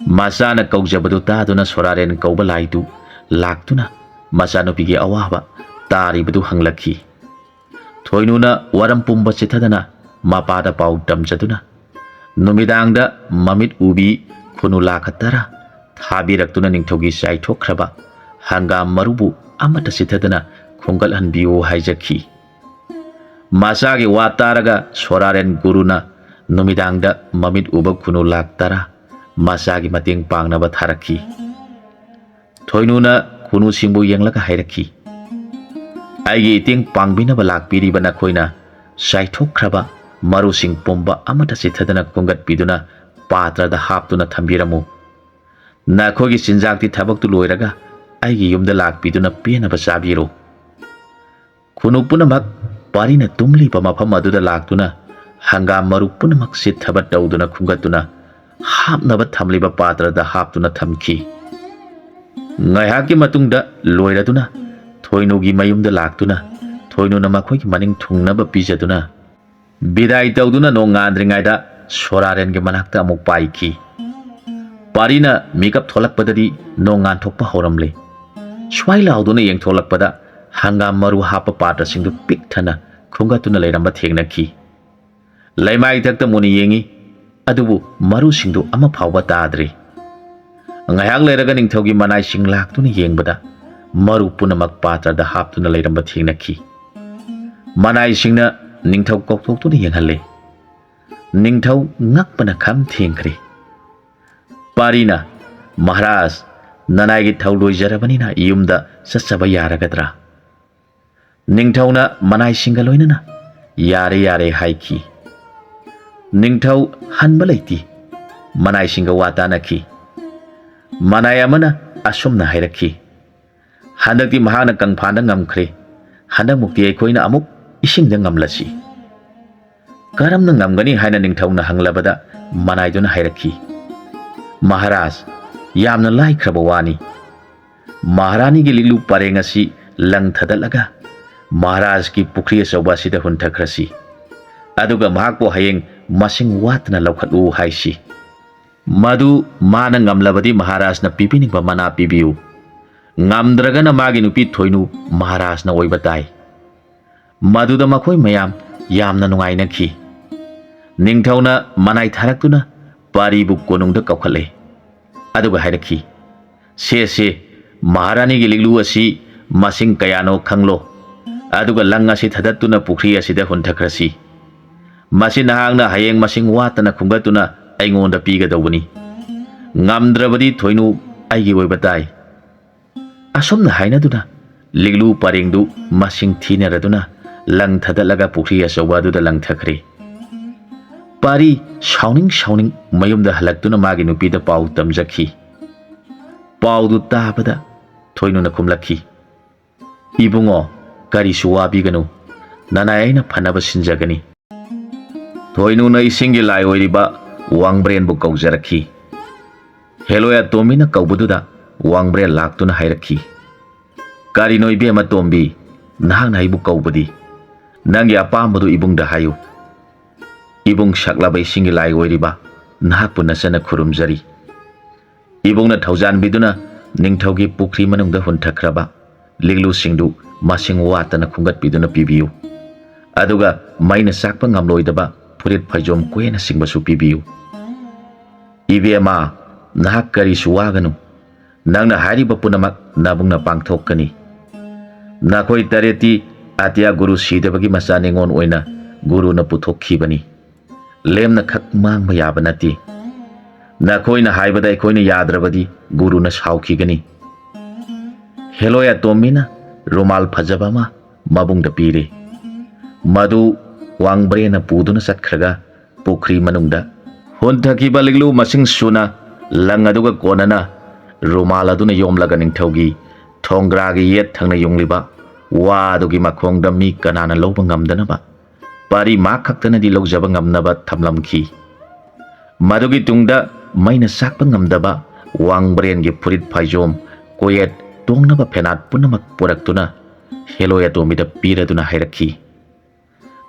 ꯃꯆꯥꯅ ꯀꯧꯖꯕꯗꯨ ꯇꯥꯗꯨꯅ ꯁꯣꯔꯥꯔꯦꯟ ꯀꯧꯕ ꯂꯥꯏꯗꯨ ꯂꯥꯛꯇꯨꯅ ꯃꯆꯥꯅꯨꯄꯤꯒꯤ ꯑꯋꯥꯕ ꯇꯥꯔꯤꯕꯗꯨ ꯍꯪꯂꯛꯈꯤ꯫ ꯊꯣꯏꯅꯨꯅ ꯋꯥꯔꯝ ꯄꯨꯝꯕ ꯆꯤꯊꯗꯅ ꯃꯄꯥꯗ ꯄꯥꯎ ꯇꯝꯖꯗꯨꯅ ꯅꯨꯃꯤꯗꯥꯡꯗ ꯃꯃꯤꯠ ꯎꯕꯤ ꯈꯨꯅꯨ ꯂꯥꯈ ꯇꯔꯥ ꯊꯥꯕꯤꯔꯛꯇꯨꯅ ꯅꯤꯡꯊꯧꯒꯤ ꯆꯥꯏꯊꯣꯛꯈ꯭ꯔꯕ ꯍꯪꯒꯥꯝ ꯃꯔꯨꯕꯨ ꯑꯃꯠꯇ ꯆꯤꯊꯗꯅ ꯈꯨꯟꯒꯠꯍꯟꯕꯤꯌꯨ ꯍꯥꯏꯖꯈꯤ꯫ ꯃꯆꯥꯒꯤ ꯋꯥ ꯇꯥꯔꯒ ꯁꯣꯔꯥꯔꯦꯟ ꯒꯨꯔꯨꯅ ꯅꯨꯃꯤꯗꯥꯡꯗ ꯃꯃꯤꯠ ꯎꯕ ꯈꯨꯅꯨ ꯂꯥꯈ ꯇꯔꯥ ꯃꯆꯥꯒꯤ ꯃꯇꯦꯡ ꯄꯥꯡꯅꯕ ꯊꯥꯔꯛꯈꯤ꯫ ꯊꯣꯏꯅꯨꯅ ꯈꯨꯅꯨꯁꯤꯡꯕꯨ ꯌꯦꯡꯂꯒ ꯍꯥꯏꯔꯛꯈꯤ, "ꯑꯩꯒꯤ ꯏꯇꯦꯡ ꯄꯥꯡꯕꯤꯅꯕ ꯂꯥꯛꯄꯤꯔꯤꯕ ꯅꯈꯣꯏꯅ ꯆꯥꯏꯊꯣꯛꯈ꯭ꯔꯕ ꯃꯔꯨꯁꯤꯡ ꯄꯨꯝꯕ ꯑꯃꯠꯇ ꯆꯤꯊꯗꯅ ꯈꯨꯟꯒꯠꯄꯤꯗꯨꯅ ꯄꯥꯇ꯭ꯔꯗ ꯍꯥꯞꯇꯨꯅ ꯊꯝꯕꯤꯔꯝꯃꯨ꯫ ꯅꯈꯣꯏꯒꯤ ꯆꯤꯟꯖꯥꯛꯇꯤ ꯊꯕꯛꯇꯨ ꯂꯣꯏꯔꯒ ꯑꯩꯒꯤ ꯌꯨꯝꯗ ꯂꯥꯛꯄꯤꯗꯨꯅ ꯄꯦꯟꯅꯕ ꯆꯥꯕꯤꯔꯣ"꯫ ꯈꯨꯅꯨ ꯄꯨꯝꯅꯃꯛ ꯄꯥꯔꯤꯅ ꯇꯨꯝꯂꯤꯕ ꯃꯐꯝ ꯑꯗꯨꯗ ꯂꯥꯛꯇꯨꯅ ꯍꯪꯒꯥꯝ ꯃꯔꯨ ꯄꯨꯝꯅꯃꯛ ꯆꯤꯠꯊꯕ ꯇꯧꯗꯨꯅ ꯈꯨꯟꯒꯠꯇꯨꯅ ꯍꯥꯞꯅꯕ ꯊꯝꯂꯤꯕ ꯄꯥꯇ꯭ꯔꯗ ꯍꯥꯞꯇꯨꯅ ꯊꯝꯈꯤ꯫ ꯉꯥꯏꯍꯥꯛꯀꯤ ꯃꯇꯨꯡꯗ ꯂꯣꯏꯔꯗꯨꯅ ꯊꯣꯏꯅꯨꯒꯤ ꯃꯌꯨꯝꯗ ꯂꯥꯛꯇꯨꯅ ꯊꯣꯏꯅꯨꯅ ꯃꯈꯣꯏꯒꯤ ꯃꯅꯤꯡ ꯊꯨꯡꯅꯕ ꯄꯤꯖꯗꯨꯅ ꯕꯤꯗꯥꯏ ꯇꯧꯗꯨꯅ ꯅꯣꯡꯉꯥꯟꯗ꯭ꯔꯤꯉꯩꯗ ꯁꯣꯔꯥꯔꯦꯟꯒꯤ ꯃꯅꯥꯛꯇ ꯑꯃꯨꯛ ꯄꯥꯏꯈꯤ꯫ ꯄꯥꯔꯤꯅ ꯃꯤꯀꯞ ꯊꯣꯛꯂꯛꯄꯗꯗꯤ ꯅꯣꯡꯉꯥꯟ ꯊꯣꯛꯄ ꯍꯧꯔꯝꯂꯦ꯫ ꯁ꯭ꯋꯥꯏ ꯂꯥꯎꯗꯨꯅ ꯌꯦꯡꯊꯣꯛꯂꯛꯄꯗ ꯍꯪꯒꯥꯝ ꯃꯔꯨ ꯍꯥꯞꯄ ꯄꯥꯇ꯭ꯔꯁꯤꯡꯗꯨ ꯄꯤꯛ ꯊꯟꯅ ꯈꯨꯝꯒꯠꯇꯨꯅ ꯂꯩꯔꯝꯕ ꯊꯦꯡꯅꯈꯤ꯫ ꯂꯩꯃꯥꯏ ꯊꯛꯇ ꯃꯨꯟꯅ ꯌꯦꯡꯉꯤ, ꯑꯗꯨꯕꯨ ꯃꯔꯨꯁꯤꯡꯗꯨ ꯑꯃ ꯐꯥꯎꯕ ꯇꯥꯗ꯭ꯔꯤ꯫ ꯉꯥꯏꯍꯥꯛ ꯂꯩꯔꯒ ꯅꯤꯡꯊꯧꯒꯤ ꯃꯅꯥꯏꯁꯤꯡ ꯂꯥꯛꯇꯨꯅ ꯌꯦꯡꯕꯗ ꯃꯔꯨ ꯄꯨꯝꯅꯃꯛ ꯄꯥꯇ꯭ꯔꯗ ꯍꯥꯞꯇꯨꯅ ꯂꯩꯔꯝꯕ ꯊꯦꯡꯅꯈꯤ꯫ ꯃꯅꯥꯏꯁꯤꯡꯅ ꯅꯤꯡꯊꯧ ꯀꯧꯊꯣꯛꯇꯨꯅ ꯌꯦꯡꯍꯜꯂꯦ꯫ ꯅꯤꯡꯊꯧ ꯉꯛꯄꯅ ꯈꯝ ꯊꯦꯡꯈ꯭ꯔꯦ꯫ ꯄꯥꯔꯤꯅ, "ꯃꯍꯥꯔꯥꯖ, ꯅꯅꯥꯏꯒꯤ ꯊꯧ ꯂꯣꯏꯖꯔꯕꯅꯤꯅ ꯌꯨꯝꯗ ꯆꯠꯆꯕ ꯌꯥꯔꯒꯗ꯭ꯔꯥ?" ꯅꯤꯡꯊꯧꯅ ꯃꯅꯥꯏꯁꯤꯡꯒ ꯂꯣꯏꯅꯅ, "ꯌꯥꯔꯦ, ꯌꯥꯔꯦ" ꯍꯥꯏꯈꯤ꯫ ꯅꯤꯡꯊꯧ ꯍꯟꯕ ꯂꯩꯇꯦ꯫ ꯃꯅꯥꯏꯁꯤꯡꯒ ꯋꯥ ꯇꯥꯅꯈꯤ꯫ ꯃꯅꯥꯏ ꯑꯃꯅ ꯑꯁꯨꯝꯅ ꯍꯥꯏꯔꯛꯈꯤ, "ꯍꯟꯗꯛꯇꯤ ꯃꯍꯥꯛꯅ ꯀꯪꯐꯥꯟꯗ ꯉꯝꯈ꯭ꯔꯦ꯫ ꯍꯟꯗꯛꯃꯨꯛꯇꯤ ꯑꯩꯈꯣꯏꯅ ꯑꯃꯨꯛ ꯏꯁꯤꯡꯗ ꯉꯝꯂꯁꯤ꯫" "ꯀꯔꯝꯅ ꯉꯝꯒꯅꯤ?" ꯍꯥꯏꯅ ꯅꯤꯡꯊꯧꯅ ꯍꯪꯂꯕꯗ ꯃꯅꯥꯏꯗꯨꯅ ꯍꯥꯏꯔꯛꯈꯤ, "ꯃꯍꯥꯔꯥꯖ, ꯌꯥꯝꯅ ꯂꯥꯏꯈ꯭ꯔꯕ ꯋꯥꯅꯤ꯫ ꯃꯍꯥꯔꯥꯅꯤꯒꯤ ꯂꯤꯛꯂꯨ ꯄꯔꯦꯡ ꯑꯁꯤ ꯂꯪ ꯊꯗꯠꯂꯒ ꯃꯍꯥꯔꯥꯖꯀꯤ ꯄꯨꯈ꯭ꯔꯤ ꯑꯆꯧꯕ ꯑꯁꯤꯗ ꯍꯨꯟꯊꯈ꯭ꯔꯁꯤ꯫ ꯑꯗꯨꯒ ꯃꯍꯥꯛꯄꯨ ꯍꯌꯦꯡ ꯃꯁꯤꯡ ꯋꯥꯠꯇꯅ ꯂꯧꯈꯠꯂꯨ ꯍꯥꯏꯁꯤ꯫ ꯃꯗꯨ ꯃꯥꯅ ꯉꯝꯂꯕꯗꯤ ꯃꯍꯥꯔꯥꯖꯅ ꯄꯤꯕꯤꯅꯤꯡꯕ ꯃꯅꯥ ꯄꯤꯕꯤꯌꯨ꯫ ꯉꯝꯗ꯭ꯔꯒꯅ ꯃꯥꯒꯤ ꯅꯨꯄꯤ ꯊꯣꯏꯅꯨ ꯃꯍꯥꯔꯥꯖꯅ ꯑꯣꯏꯕ ꯇꯥꯏ꯫" ꯃꯗꯨꯗ ꯃꯈꯣꯏ ꯃꯌꯥꯝ ꯌꯥꯝꯅ ꯅꯨꯡꯉꯥꯏꯅꯈꯤ꯫ ꯅꯤꯡꯊꯧꯅ ꯃꯅꯥꯏ ꯊꯥꯔꯛꯇꯨꯅ ꯄꯥꯔꯤꯕꯨ ꯀꯣꯅꯨꯡꯗ ꯀꯧꯈꯠꯂꯦ꯫ ꯑꯗꯨꯒ ꯍꯥꯏꯔꯛꯈꯤ, "ꯁꯦ, ꯁꯦ, ꯃꯍꯥꯔꯥꯅꯤꯒꯤ ꯂꯤꯛꯂꯨ ꯑꯁꯤ ꯃꯁꯤꯡ ꯀꯌꯥꯅꯣ ꯈꯪꯂꯣ꯫ ꯑꯗꯨꯒ ꯂꯪ ꯑꯁꯤ ꯊꯗꯠꯇꯨꯅ ꯄꯨꯈ꯭ꯔꯤ ꯑꯁꯤꯗ ꯍꯨꯟꯊꯈ꯭ꯔꯁꯤ꯫ ꯃꯁꯤ ꯅꯍꯥꯛꯅ ꯍꯌꯦꯡ ꯃꯁꯤꯡ ꯋꯥꯠꯇꯅ ꯈꯨꯝꯒꯠꯇꯨꯅ ꯑꯩꯉꯣꯟꯗ ꯄꯤꯒꯗꯧꯕꯅꯤ꯫ ꯉꯝꯗ꯭ꯔꯕꯗꯤ ꯊꯣꯏꯅꯨ ꯑꯩꯒꯤ ꯑꯣꯏꯕ ꯇꯥꯏ꯫" ꯑꯁꯨꯝꯅ ꯍꯥꯏꯅꯗꯨꯅ ꯂꯤꯛꯂꯨ ꯄꯔꯦꯡꯗꯨ ꯃꯁꯤꯡ ꯊꯤꯅꯔꯗꯨꯅ ꯂꯪ ꯊꯗꯠꯂꯒ ꯄꯨꯈ꯭ꯔꯤ ꯑꯆꯧꯕ ꯑꯗꯨꯗ ꯂꯪꯊꯈ꯭ꯔꯦ꯫ ꯄꯥꯔꯤ ꯁꯥꯎꯅꯤꯡ ꯁꯥꯎꯅꯤꯡ ꯃꯌꯨꯝꯗ ꯍꯜꯂꯛꯇꯨꯅ ꯃꯥꯒꯤ ꯅꯨꯄꯤꯗ ꯄꯥꯎ ꯇꯝꯖꯈꯤ꯫ ꯄꯥꯎꯗꯨ ꯇꯥꯕꯗ ꯊꯣꯏꯅꯨꯅ ꯈꯨꯝꯂꯛꯈꯤ, "ꯏꯕꯨꯡꯉꯣ, ꯀꯔꯤꯁꯨ ꯋꯥꯕꯤꯒꯅꯨ, ꯅꯅꯥꯏ ꯑꯩꯅ ꯐꯅꯕ ꯁꯤꯟꯖꯒꯅꯤ꯫" ꯊꯣꯏꯅꯨꯅ ꯏꯁꯤꯡꯒꯤ ꯂꯥꯏ ꯑꯣꯏꯔꯤꯕ ꯋꯥꯡꯕ꯭ꯔꯦꯟꯕꯨ ꯀꯧꯖꯔꯛꯈꯤ꯫ ꯍꯦꯂꯣꯏ ꯑꯇꯣꯝꯕꯤꯅ ꯀꯧꯕꯗꯨꯗ ꯋꯥꯡꯕ꯭ꯔꯦꯟ ꯂꯥꯛꯇꯨꯅ ꯍꯥꯏꯔꯛꯈꯤ, "ꯀꯔꯤꯅꯣ ꯏꯕꯦꯝꯃ ꯇꯣꯝꯕꯤ, ꯅꯍꯥꯛꯅ ꯑꯩꯕꯨ ꯀꯧꯕꯗꯤ? ꯅꯪꯒꯤ ꯑꯄꯥꯝꯕꯗꯨ ꯏꯕꯨꯡꯗ ꯍꯥꯏꯌꯨ꯫ ꯏꯕꯨꯡ ꯁꯛꯂꯕ ꯏꯁꯤꯡꯒꯤ ꯂꯥꯏ ꯑꯣꯏꯔꯤꯕ ꯅꯍꯥꯛꯄꯨ ꯅꯆꯟꯅ ꯈꯨꯔꯨꯝꯖꯔꯤ꯫ ꯏꯕꯨꯡꯅ ꯊꯧꯖꯥꯟꯕꯤꯗꯨꯅ ꯅꯤꯡꯊꯧꯒꯤ ꯄꯨꯈ꯭ꯔꯤ ꯃꯅꯨꯡꯗ ꯍꯨꯟꯊꯈ꯭ꯔꯕ ꯂꯤꯛꯂꯨꯁꯤꯡꯗꯨ ꯃꯁꯤꯡ ꯋꯥꯠꯇꯅ ꯈꯨꯝꯒꯠꯄꯤꯗꯨꯅ ꯄꯤꯕꯤꯌꯨ꯫ ꯑꯗꯨꯒ ꯃꯩꯅ ꯆꯥꯛꯄ ꯉꯝꯂꯣꯏꯗꯕ ꯐꯨꯔꯤꯠ ꯐꯩꯖꯣꯝ ꯀꯣꯏꯅꯆꯤꯡꯕꯁꯨ ꯄꯤꯕꯤꯌꯨ꯫ ꯏꯕꯦꯝꯃ, ꯅꯍꯥꯛ ꯀꯔꯤꯁꯨ ꯋꯥꯒꯅꯨ꯫ ꯅꯪꯅ ꯍꯥꯏꯔꯤꯕ ꯄꯨꯝꯅꯃꯛ ꯅꯕꯨꯡꯅ ꯄꯥꯡꯊꯣꯛꯀꯅꯤ꯫ ꯅꯈꯣꯏ ꯇꯔꯦꯠꯇꯤ ꯑꯇꯤꯌꯥ ꯒꯨꯔꯨ ꯁꯤꯗꯕꯒꯤ ꯃꯆꯥ ꯅꯤꯉꯣꯜ ꯑꯣꯏꯅ ꯒꯨꯔꯨꯅ ꯄꯨꯊꯣꯛꯈꯤꯕꯅꯤ꯫ ꯂꯦꯝꯅ ꯈꯛ ꯃꯥꯡꯕ ꯌꯥꯕ ꯅꯠꯇꯦ꯫ ꯅꯈꯣꯏꯅ ꯍꯥꯏꯕꯗ ꯑꯩꯈꯣꯏꯅ ꯌꯥꯗ꯭ꯔꯕꯗꯤ ꯒꯨꯔꯨꯅ ꯁꯥꯎꯈꯤꯒꯅꯤ꯫" ꯍꯦꯂꯣꯏ ꯑꯇꯣꯝꯕꯤꯅ ꯔꯨꯃꯥꯜ ꯐꯖꯕ ꯑꯃ ꯃꯕꯨꯡꯗ ꯄꯤꯔꯦ꯫ ꯃꯗꯨ ꯋꯥꯡꯕ꯭ꯔꯦꯟꯅ ꯄꯨꯗꯨꯅ ꯆꯠꯈ꯭ꯔꯒ ꯄꯨꯈ꯭ꯔꯤ ꯃꯅꯨꯡꯗ ꯍꯨꯟꯊꯈꯤꯕ ꯂꯤꯛꯂꯨ ꯃꯁꯤꯡ ꯁꯨꯅ ꯂꯪ ꯑꯗꯨꯒ ꯀꯣꯟꯅꯅ ꯔꯨꯃꯥꯜ ꯑꯗꯨꯅ ꯌꯣꯝꯂꯒ ꯅꯤꯡꯊꯧꯒꯤ ꯊꯣꯡꯒ꯭ꯔꯥꯒꯤ ꯌꯦꯠ ꯊꯪꯅ ꯌꯨꯡꯂꯤꯕ ꯋꯥ ꯑꯗꯨꯒꯤ ꯃꯈꯣꯡꯗ ꯃꯤ ꯀꯅꯥꯅ ꯂꯧꯕ ꯉꯝꯗꯅꯕ ꯄꯥꯔꯤ ꯃꯥ ꯈꯛꯇꯅꯗꯤ ꯂꯧꯖꯕ ꯉꯝꯅꯕ ꯊꯝꯂꯝꯈꯤ꯫ ꯃꯗꯨꯒꯤ ꯇꯨꯡꯗ ꯃꯩꯅ ꯆꯥꯛꯄ ꯉꯝꯗꯕ ꯋꯥꯡꯕ꯭ꯔꯦꯟꯒꯤ ꯐꯨꯔꯤꯠ ꯐꯥꯏꯖꯣꯝ, ꯀꯣꯌꯦꯠ, ꯇꯣꯡꯅꯕ ꯐꯦꯅꯥꯠ ꯄꯨꯝꯅꯃꯛ ꯄꯨꯔꯛꯇꯨꯅ ꯍꯦꯂꯣꯏ ꯑꯇꯣꯝꯕꯤꯗ ꯄꯤꯔꯗꯨꯅ ꯍꯥꯏꯔꯛꯈꯤ,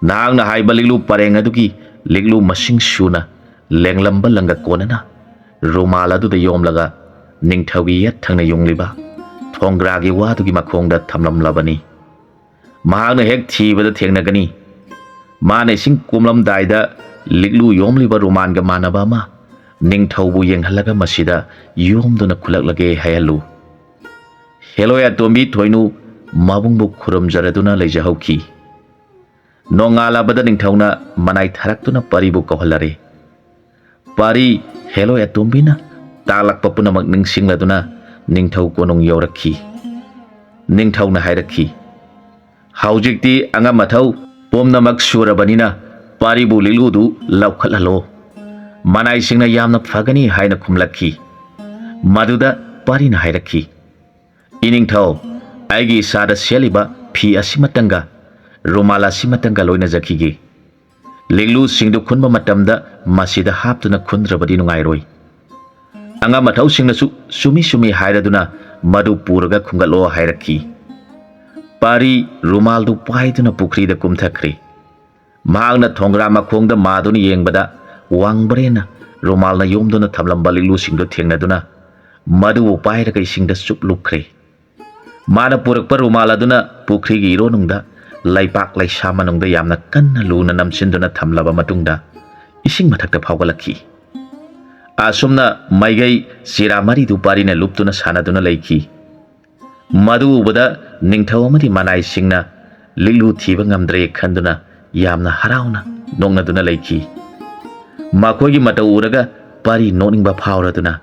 "ꯅꯍꯥꯛꯅ ꯍꯥꯏꯕ ꯂꯤꯛꯂꯨ ꯄꯔꯦꯡ ꯑꯗꯨꯒꯤ ꯂꯤꯛꯂꯨ ꯃꯁꯤꯡ ꯁꯨꯅ ꯂꯦꯡꯂꯝꯕ ꯂꯪꯒ ꯀꯣꯟꯅꯅ ꯔꯨꯃꯥꯜ ꯑꯗꯨꯗ ꯌꯣꯝꯂꯒ ꯅꯤꯡꯊꯧꯒꯤ ꯌꯦꯠ ꯊꯪꯅ ꯌꯨꯡꯂꯤꯕ ꯊꯣꯡꯒ꯭ꯔꯥꯒꯤ ꯋꯥꯗꯨꯒꯤ ꯃꯈꯣꯡꯗ ꯊꯝꯂꯝꯂꯕꯅꯤ꯫ ꯃꯍꯥꯛꯅ ꯍꯦꯛ ꯊꯤꯕꯗ ꯊꯦꯡꯅꯒꯅꯤ꯫ ꯃꯥꯅ ꯏꯁꯤꯡ ꯀꯨꯝꯂꯝꯗꯥꯏꯗ ꯂꯤꯛꯂꯨ ꯌꯣꯝꯂꯤꯕ ꯔꯨꯃꯥꯟꯒ ꯃꯥꯟꯅꯕ ꯑꯃ ꯅꯤꯡꯊꯧꯕꯨ ꯌꯦꯡꯍꯜꯂꯒ ꯃꯁꯤꯗ ꯌꯣꯝꯗꯨꯅ ꯈꯨꯜꯂꯛꯂꯒꯦ ꯍꯥꯏꯍꯜꯂꯨ꯫" ꯍꯦꯂꯣꯏ ꯑꯇꯣꯝꯕꯤ ꯊꯣꯏꯅꯨ ꯃꯕꯨꯡꯕꯨ ꯈꯨꯔꯨꯝꯖꯔꯗꯨꯅ ꯂꯩꯖꯍꯧꯈꯤ꯫ ꯅꯣꯡꯉꯥꯜꯂꯕꯗ ꯅꯤꯡꯊꯧꯅ ꯃꯅꯥꯏ ꯊꯥꯔꯛꯇꯨꯅ ꯄꯥꯔꯤꯕꯨ ꯀꯧꯍꯜꯂꯔꯦ꯫ ꯄꯥꯔꯤ ꯍꯦꯂꯣꯏ ꯑꯇꯣꯝꯕꯤꯅ ꯇꯥꯛꯂꯛꯄ ꯄꯨꯝꯅꯃꯛ ꯅꯤꯡꯁꯤꯡꯂꯗꯨꯅ ꯅꯤꯡꯊꯧ ꯀꯣꯅꯨꯡ ꯌꯧꯔꯛꯈꯤ꯫ ꯅꯤꯡꯊꯧꯅ ꯍꯥꯏꯔꯛꯈꯤ, "ꯍꯧꯖꯤꯛꯇꯤ ꯑꯉꯝ ꯑꯊꯧ ꯄꯨꯝꯅꯃꯛ ꯁꯨꯔꯕꯅꯤꯅ ꯄꯥꯔꯤꯕꯨ ꯂꯤꯛꯂꯨꯗꯨ ꯂꯧꯈꯠꯍꯜꯂꯣ꯫ ꯃꯅꯥꯏꯁꯤꯡꯅ ꯌꯥꯝꯅ ꯐꯒꯅꯤ ꯍꯥꯏꯅ ꯈꯨꯝꯂꯛꯈꯤ꯫" ꯃꯗꯨꯗ ꯄꯥꯔꯤꯅ ꯍꯥꯏꯔꯛꯈꯤ, "ꯏꯅꯤꯡꯊꯧ, ꯑꯩꯒꯤ ꯏꯁꯥꯗ ꯁꯦꯠꯂꯤꯕ ꯐꯤ ꯑꯁꯤꯃꯇꯪꯒ ꯔꯨꯃꯥꯜ ꯑꯁꯤꯃꯇꯪꯒ ꯂꯣꯏꯅꯖꯈꯤꯒꯦ꯫ ꯂꯤꯛꯂꯨꯁꯤꯡꯗꯨ ꯈꯨꯟꯕ ꯃꯇꯝꯗ ꯃꯁꯤꯗ ꯍꯥꯞꯇꯨꯅ ꯈꯨꯟꯗ꯭ꯔꯕꯗꯤ ꯅꯨꯡꯉꯥꯏꯔꯣꯏ꯫" ꯑꯉꯝ ꯑꯊꯧꯁꯤꯡꯅꯁꯨ ꯆꯨꯝꯃꯤ ꯆꯨꯝꯃꯤ ꯍꯥꯏꯔꯗꯨꯅ ꯃꯗꯨ ꯄꯨꯔꯒ ꯈꯨꯝꯒꯠꯂꯣ ꯍꯥꯏꯔꯛꯈꯤ꯫ ꯄꯥꯔꯤ ꯔꯨꯃꯥꯜꯗꯨ ꯄꯥꯏꯗꯨꯅ ꯄꯨꯈ꯭ꯔꯤꯗ ꯀꯨꯝꯊꯈ꯭ꯔꯦ꯫ ꯃꯍꯥꯛꯅ ꯊꯣꯡꯒ꯭ꯔꯥ ꯃꯈꯣꯡꯗ ꯃꯥꯗꯨꯅ ꯌꯦꯡꯕꯗ, ꯋꯥꯡꯕ꯭ꯔꯦꯟꯅ ꯔꯨꯃꯥꯜꯅ ꯌꯣꯝꯗꯨꯅ ꯊꯝꯂꯝꯕ ꯂꯤꯛꯂꯨꯁꯤꯡꯗꯨ ꯊꯦꯡꯅꯗꯨꯅ, ꯃꯗꯨꯕꯨ ꯄꯥꯏꯔꯒ ꯏꯁꯤꯡꯗ ꯆꯨꯞꯂꯨꯞꯈ꯭ꯔꯦ꯫ ꯃꯥꯅ ꯄꯨꯔꯛꯄ ꯔꯨꯃꯥꯜ ꯑꯗꯨꯅ ꯄꯨꯈ꯭ꯔꯤꯒꯤ ꯏꯔꯣꯟꯅꯨꯡꯗ, ꯂꯩꯄꯥꯛ ꯂꯩꯁꯥ ꯃꯅꯨꯡꯗ ꯌꯥꯝꯅ ꯀꯟꯅ ꯂꯨꯅ ꯅꯝꯁꯤꯟꯗꯨꯅ ꯊꯝꯂꯕ ꯃꯇꯨꯡꯗ, ꯏꯁꯤꯡ ꯃꯊꯛꯇ ꯐꯥꯎꯒꯠꯂꯛꯈꯤ꯫ ꯑꯁꯨꯝꯅ ꯃꯥꯏꯀꯩ ꯆꯤꯔꯥ ꯃꯔꯤꯗꯨ ꯄꯥꯔꯤꯅ ꯂꯨꯞꯇꯨꯅ ꯁꯥꯟꯅꯗꯨꯅ ꯂꯩꯈꯤ꯫ ꯃꯗꯨ ꯎꯕꯗ ꯅꯤꯡꯊꯧ ꯑꯃꯗꯤ ꯃꯅꯥꯏꯁꯤꯡꯅ ꯂꯤꯛꯂꯨ ꯊꯤꯕ ꯉꯝꯗ꯭ꯔꯦ ꯈꯟꯗꯨꯅ ꯌꯥꯝꯅ ꯍꯔꯥꯎꯅ ꯅꯣꯛꯅꯗꯨꯅ ꯂꯩꯈꯤ꯫ ꯃꯈꯣꯏꯒꯤ ꯃꯇꯧ ꯎꯔꯒ ꯄꯥꯔꯤ ꯅꯣꯛꯅꯤꯡꯕ ꯐꯥꯎꯔꯗꯨꯅ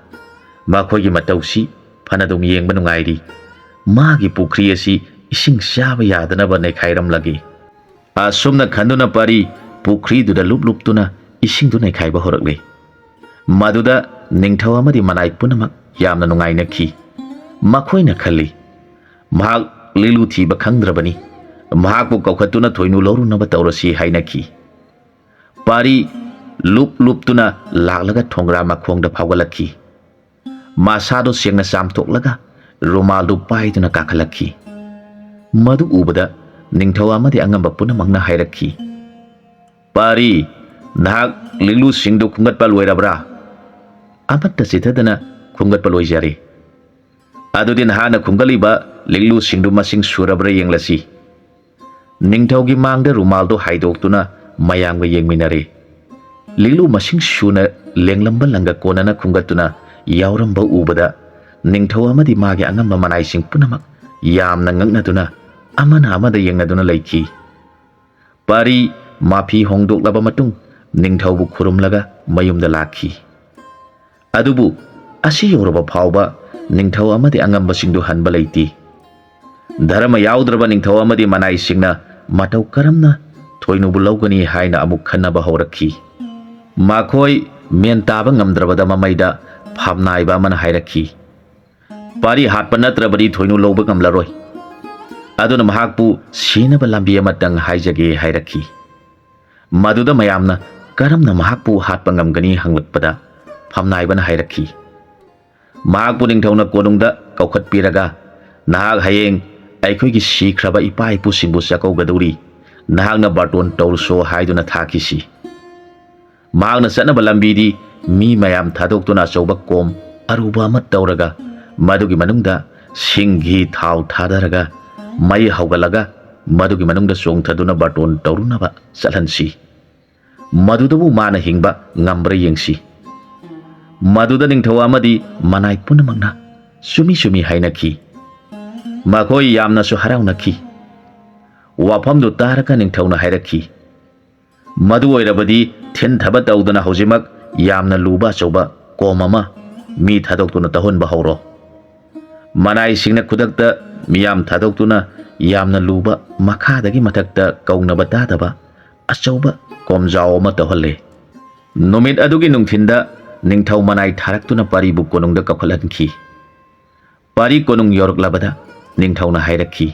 ꯃꯈꯣꯏꯒꯤ ꯃꯇꯧꯁꯤ ꯐꯅꯗꯨꯝ ꯌꯦꯡꯕ ꯅꯨꯡꯉꯥꯏꯔꯤ꯫ ꯃꯥꯒꯤ ꯄꯨꯈ꯭ꯔꯤ ꯑꯁꯤ ꯏꯁꯤꯡ ꯆꯥꯕ ꯌꯥꯗꯅꯕ ꯅꯩꯈꯥꯏꯔꯝꯂꯒꯦ꯫ ꯑꯁꯨꯝꯅ ꯈꯟꯗꯨꯅ ꯄꯥꯔꯤ ꯄꯨꯈ꯭ꯔꯤꯗꯨꯗ ꯂꯨꯞ ꯂꯨꯞꯇꯨꯅ ꯏꯁꯤꯡꯗꯨ ꯅꯩꯈꯥꯏꯕ ꯍꯧꯔꯛꯂꯦ꯫ ꯃꯗꯨꯗ ꯅꯤꯡꯊꯧ ꯑꯃꯗꯤ ꯃꯅꯥꯏ ꯄꯨꯝꯅꯃꯛ ꯌꯥꯝꯅ ꯅꯨꯡꯉꯥꯏꯅꯈꯤ꯫ ꯃꯈꯣꯏꯅ ꯈꯜꯂꯤ, "ꯃꯍꯥꯛ ꯂꯤꯛꯂꯨ ꯊꯤꯕ ꯈꯪꯗ꯭ꯔꯕꯅꯤ꯫ ꯃꯍꯥꯛꯄꯨ ꯀꯧꯈꯠꯇꯨꯅ ꯊꯣꯏꯅꯨ ꯂꯧꯔꯨꯅꯕ ꯇꯧꯔꯁꯤ" ꯍꯥꯏꯅꯈꯤ꯫ ꯄꯥꯔꯤ ꯂꯨꯞ ꯂꯨꯞꯇꯨꯅ ꯂꯥꯛꯂꯒ ꯊꯣꯡꯒ꯭ꯔꯥ ꯃꯈꯣꯡꯗ ꯐꯥꯎꯒꯠꯂꯛꯈꯤ꯫ ꯃꯁꯥꯗꯨ ꯁꯦꯡꯅ ꯆꯥꯝꯊꯣꯛꯂꯒ ꯔꯨꯃꯥꯜꯗꯨ ꯄꯥꯏꯗꯨꯅ ꯀꯥꯈꯠꯂꯛꯈꯤ꯫ ꯃꯗꯨ ꯎꯕꯗ ꯅꯤꯡꯊꯧ ꯑꯃꯗꯤ ꯑꯉꯝꯕ ꯄꯨꯝꯅꯃꯛꯅ ꯍꯥꯏꯔꯛꯈꯤ, "ꯄꯥꯔꯤ, ꯅꯍꯥꯛ ꯂꯤꯛꯂꯨꯁꯤꯡꯗꯨ ꯈꯨꯝꯒꯠꯄ ꯂꯣꯏꯔꯕ꯭ꯔꯥ?" "ꯑꯃꯠꯇ ꯆꯤꯊꯗꯅ ꯈꯨꯝꯒꯠꯄ ꯂꯣꯏꯖꯔꯦ"꯫ "ꯑꯗꯨꯗꯤ ꯅꯍꯥꯛꯅ ꯈꯨꯝꯒꯠꯂꯤꯕ ꯂꯤꯛꯂꯨꯁꯤꯡꯗꯨ ꯃꯁꯤꯡ ꯁꯨꯔꯕ꯭ꯔꯥ ꯌꯦꯡꯂꯁꯤ"꯫ ꯅꯤꯡꯊꯧꯒꯤ ꯃꯥꯡꯗ ꯔꯨꯃꯥꯜꯗꯨ ꯍꯥꯏꯗꯣꯛꯇꯨꯅ ꯃꯌꯥꯝꯒ ꯌꯦꯡꯃꯤꯟꯅꯔꯦ꯫ ꯂꯤꯛꯂꯨ ꯃꯁꯤꯡ ꯁꯨꯅ ꯂꯦꯡꯂꯝꯕ ꯂꯪꯒ ꯀꯣꯟꯅꯅ ꯈꯨꯝꯒꯠꯇꯨꯅ ꯌꯥꯎꯔꯝꯕ ꯎꯕꯗ, ꯅꯤꯡꯊꯧ ꯑꯃꯗꯤ ꯃꯥꯒꯤ ꯑꯉꯝꯕ ꯃꯅꯥꯏꯁꯤꯡ ꯄꯨꯝꯅꯃꯛ ꯌꯥꯝꯅ ꯉꯛꯅꯗꯨꯅ ꯑꯃꯅ ꯑꯃꯗ ꯌꯦꯡꯅꯗꯨꯅ ꯂꯩꯈꯤ꯫ ꯄꯥꯔꯤ ꯃꯐꯤ ꯍꯣꯡꯗꯣꯛꯂꯕ ꯃꯇꯨꯡ ꯅꯤꯡꯊꯧꯕꯨ ꯈꯨꯔꯨꯝꯂꯒ ꯃꯌꯨꯝꯗ ꯂꯥꯛꯈꯤ꯫ ꯑꯗꯨꯕꯨ ꯑꯁꯤ ꯌꯧꯔꯕ ꯐꯥꯎꯕ ꯅꯤꯡꯊꯧ ꯑꯃꯗꯤ ꯑꯉꯝꯕꯁꯤꯡꯗꯨ ꯍꯟꯕ ꯂꯩꯇꯦ꯫ ꯙꯔꯃ ꯌꯥꯎꯗ꯭ꯔꯕ ꯅꯤꯡꯊꯧ ꯑꯃꯗꯤ ꯃꯅꯥꯏꯁꯤꯡꯅ ꯃꯇꯧ ꯀꯔꯝꯅ ꯊꯣꯏꯅꯨꯕꯨ ꯂꯧꯒꯅꯤ ꯍꯥꯏꯅ ꯑꯃꯨꯛ ꯈꯟꯅꯕ ꯍꯧꯔꯛꯈꯤ꯫ ꯃꯈꯣꯏ ꯃꯦꯟ ꯇꯥꯕ ꯉꯝꯗ꯭ꯔꯕꯗ ꯃꯃꯩꯗ ꯐꯝꯅꯥꯏꯕ ꯑꯃꯅ ꯍꯥꯏꯔꯛꯈꯤ, "ꯄꯥꯔꯤ ꯍꯥꯠꯄ ꯅꯠꯇ꯭ꯔꯕꯗꯤ ꯊꯣꯏꯅꯨ ꯂꯧꯕ ꯉꯝꯂꯔꯣꯏ꯫ ꯑꯗꯨꯅ ꯃꯍꯥꯛꯄꯨ ꯁꯤꯅꯕ ꯂꯝꯕꯤ ꯑꯃꯇꯪ ꯍꯥꯏꯖꯒꯦ" ꯍꯥꯏꯔꯛꯈꯤ꯫ ꯃꯗꯨꯗ ꯃꯌꯥꯝꯅ ꯀꯔꯝꯅ ꯃꯍꯥꯛꯄꯨ ꯍꯥꯠꯄ ꯉꯝꯒꯅꯤ ꯍꯪꯂꯛꯄꯗ, ꯐꯝꯅꯥꯏꯕꯅ ꯍꯥꯏꯔꯛꯈꯤ, "ꯃꯍꯥꯛꯄꯨ ꯅꯤꯡꯊꯧꯅ ꯀꯣꯅꯨꯡꯗ ꯀꯧꯈꯠꯄꯤꯔꯒ, ꯅꯍꯥꯛ ꯍꯌꯦꯡ ꯑꯩꯈꯣꯏꯒꯤ ꯁꯤꯈ꯭ꯔꯕ ꯏꯄꯥ ꯏꯄꯨꯁꯤꯡꯕꯨ ꯆꯥꯛꯀꯧꯒꯗꯧꯔꯤ, ꯅꯍꯥꯛꯅ ꯕꯥꯔꯇꯣꯟ ꯇꯧꯔꯨꯁꯣ" ꯍꯥꯏꯗꯨꯅ ꯊꯥꯈꯤꯁꯤ꯫ ꯃꯍꯥꯛꯅ ꯆꯠꯅꯕ ꯂꯝꯕꯤꯗꯤ ꯃꯤ ꯃꯌꯥꯝ ꯊꯥꯗꯣꯛꯇꯨꯅ ꯑꯆꯧꯕ ꯀꯣꯝ ꯑꯔꯨꯕ ꯑꯃ ꯇꯧꯔꯒ, ꯃꯗꯨꯒꯤ ꯃꯅꯨꯡꯗ ꯁꯤꯡꯒꯤ ꯊꯥꯎ ꯊꯥꯗꯔꯒ, ꯃꯩ ꯍꯧꯒꯠꯂꯒ, ꯃꯗꯨꯒꯤ ꯃꯅꯨꯡꯗ ꯆꯣꯡꯊꯗꯨꯅ ꯕꯥꯔꯇꯣꯟ ꯇꯧꯔꯨꯅꯕ ꯆꯠꯍꯟꯁꯤ꯫ ꯃꯗꯨꯗꯕꯨ ꯃꯥꯅ ꯍꯤꯡꯕ ꯉꯝꯕ꯭ꯔꯥ ꯌꯦꯡꯁꯤ꯫ ꯃꯗꯨꯗ ꯅꯤꯡꯊꯧ ꯑꯃꯗꯤ ꯃꯅꯥꯏ ꯄꯨꯝꯅꯃꯛꯅ ꯆꯨꯝꯃꯤ ꯆꯨꯝꯃꯤ ꯍꯥꯏꯅꯈꯤ꯫ ꯃꯈꯣꯏ ꯌꯥꯝꯅꯁꯨ ꯍꯔꯥꯎꯅꯈꯤ꯫ ꯋꯥꯐꯝꯗꯨ ꯇꯥꯔꯒ ꯅꯤꯡꯊꯧꯅ ꯍꯥꯏꯔꯛꯈꯤ, "ꯃꯗꯨ ꯑꯣꯏꯔꯕꯗꯤ ꯊꯤꯟꯊꯕ ꯇꯧꯗꯅ ꯍꯧꯖꯤꯛꯃꯛ ꯌꯥꯝꯅ ꯂꯨꯕ ꯑꯆꯧꯕ ꯀꯣꯝ ꯑꯃ ꯃꯤ ꯊꯥꯗꯣꯛꯇꯨꯅ ꯇꯧꯍꯟꯕ ꯍꯧꯔꯣ"꯫ ꯃꯅꯥꯏꯁꯤꯡꯅ ꯈꯨꯗꯛꯇ ꯃꯤꯌꯥꯝ ꯊꯥꯗꯣꯛꯇꯨꯅ ꯌꯥꯝꯅ ꯂꯨꯕ, ꯃꯈꯥꯗꯒꯤ ꯃꯊꯛꯇ ꯀꯧꯅꯕ ꯇꯥꯗꯕ ꯑꯆꯧꯕ ꯀꯣꯝꯖꯥꯎ ꯑꯃ ꯇꯧꯍꯜꯂꯦ꯫ ꯅꯨꯃꯤꯠ ꯑꯗꯨꯒꯤ ꯅꯨꯡꯊꯤꯟꯗ ꯅꯤꯡꯊꯧ ꯃꯅꯥꯏ ꯊꯥꯔꯛꯇꯨꯅ ꯄꯥꯔꯤꯕꯨ ꯀꯣꯅꯨꯡꯗ ꯀꯧꯈꯠꯍꯟꯈꯤ꯫ ꯄꯥꯔꯤ ꯀꯣꯅꯨꯡ ꯌꯧꯔꯛꯂꯕꯗ ꯅꯤꯡꯊꯧꯅ ꯍꯥꯏꯔꯛꯈꯤ,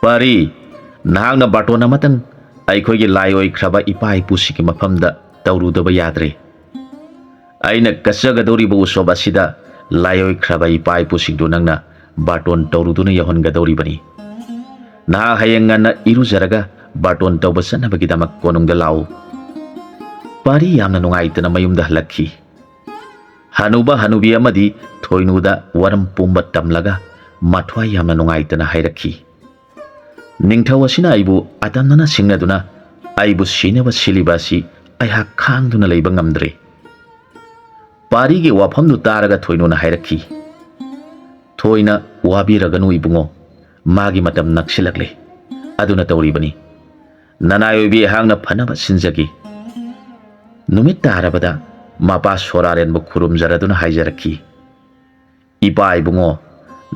"ꯄꯥꯔꯤ, ꯅꯍꯥꯛꯅ ꯕꯥꯔꯇꯣꯟ ꯑꯃꯇꯪ ꯑꯩꯈꯣꯏꯒꯤ ꯂꯥꯏ ꯑꯣꯏꯈ꯭ꯔꯕ ꯏꯄꯥ ꯏꯄꯨꯁꯤꯡꯒꯤ ꯃꯐꯝꯗ ꯇꯧꯔꯨꯗꯕ ꯌꯥꯗ꯭ꯔꯦ꯫ ꯑꯩꯅ ꯀꯠꯆꯒꯗꯧꯔꯤꯕ ꯎꯁꯣꯞ ꯑꯁꯤꯗ ꯂꯥꯏ ꯑꯣꯏꯈ꯭ꯔꯕ ꯏꯄꯥ ꯏꯄꯨꯁꯤꯡꯗꯨ ꯅꯪꯅ ꯕꯥꯔꯇꯣꯟ ꯇꯧꯔꯨꯗꯨꯅ ꯌꯧꯍꯟꯒꯗꯧꯔꯤꯕꯅꯤ꯫ ꯅꯍꯥꯛ ꯍꯌꯦꯡ ꯉꯟꯅ ꯏꯔꯨꯖꯔꯒ ꯕꯥꯔꯇꯣꯟ ꯇꯧꯕ ꯆꯠꯅꯕꯒꯤꯗꯃꯛ ꯀꯣꯅꯨꯡꯗ ꯂꯥꯛꯎ"꯫ ꯄꯥꯔꯤ ꯌꯥꯝꯅ ꯅꯨꯡꯉꯥꯏꯇꯅ ꯃꯌꯨꯝꯗ ꯍꯜꯂꯛꯈꯤ꯫ ꯍꯅꯨꯕ ꯍꯅꯨꯕꯤ ꯑꯃꯗꯤ ꯊꯣꯏꯅꯨꯗ ꯋꯥꯔꯝ ꯄꯨꯝꯕ ꯇꯝꯂꯒ ꯃꯊ꯭ꯋꯥꯏ ꯌꯥꯝꯅ ꯅꯨꯡꯉꯥꯏꯇꯅ ꯍꯥꯏꯔꯛꯈꯤ, "ꯅꯤꯡꯊꯧ ꯑꯁꯤꯅ ꯑꯩꯕꯨ ꯑꯇꯝꯅꯅ ꯁꯤꯡꯅꯗꯨꯅ ꯑꯩꯕꯨ ꯁꯤꯅꯕ ꯁꯤꯜꯂꯤꯕ ꯑꯁꯤ ꯑꯩꯍꯥꯛ ꯈꯥꯡꯗꯨꯅ ꯂꯩꯕ ꯉꯝꯗ꯭ꯔꯦ"꯫ ꯄꯥꯔꯤꯒꯤ ꯋꯥꯐꯝꯗꯨ ꯇꯥꯔꯒ ꯊꯣꯏꯅꯨꯅ ꯍꯥꯏꯔꯛꯈꯤ, "ꯊꯣꯏꯅ ꯋꯥꯕꯤꯔꯒꯅꯨ ꯏꯕꯨꯡꯉꯣ, ꯃꯥꯒꯤ ꯃꯇꯝ ꯅꯛꯁꯤꯜꯂꯛꯂꯦ꯫ ꯑꯗꯨꯅ ꯇꯧꯔꯤꯕꯅꯤ꯫ ꯅꯅꯥꯏ ꯑꯣꯏꯕꯤ ꯑꯩꯍꯥꯛꯅ ꯐꯅꯕ ꯁꯤꯟꯖꯒꯦ"꯫ ꯅꯨꯃꯤꯠ ꯇꯥꯔꯕꯗ ꯃꯄꯥ ꯁꯣꯔꯥꯔꯦꯟꯕꯨ ꯈꯨꯔꯨꯝꯖꯔꯗꯨꯅ ꯍꯥꯏꯖꯔꯛꯈꯤ, "ꯏꯄꯥ ꯏꯕꯨꯡꯉꯣ,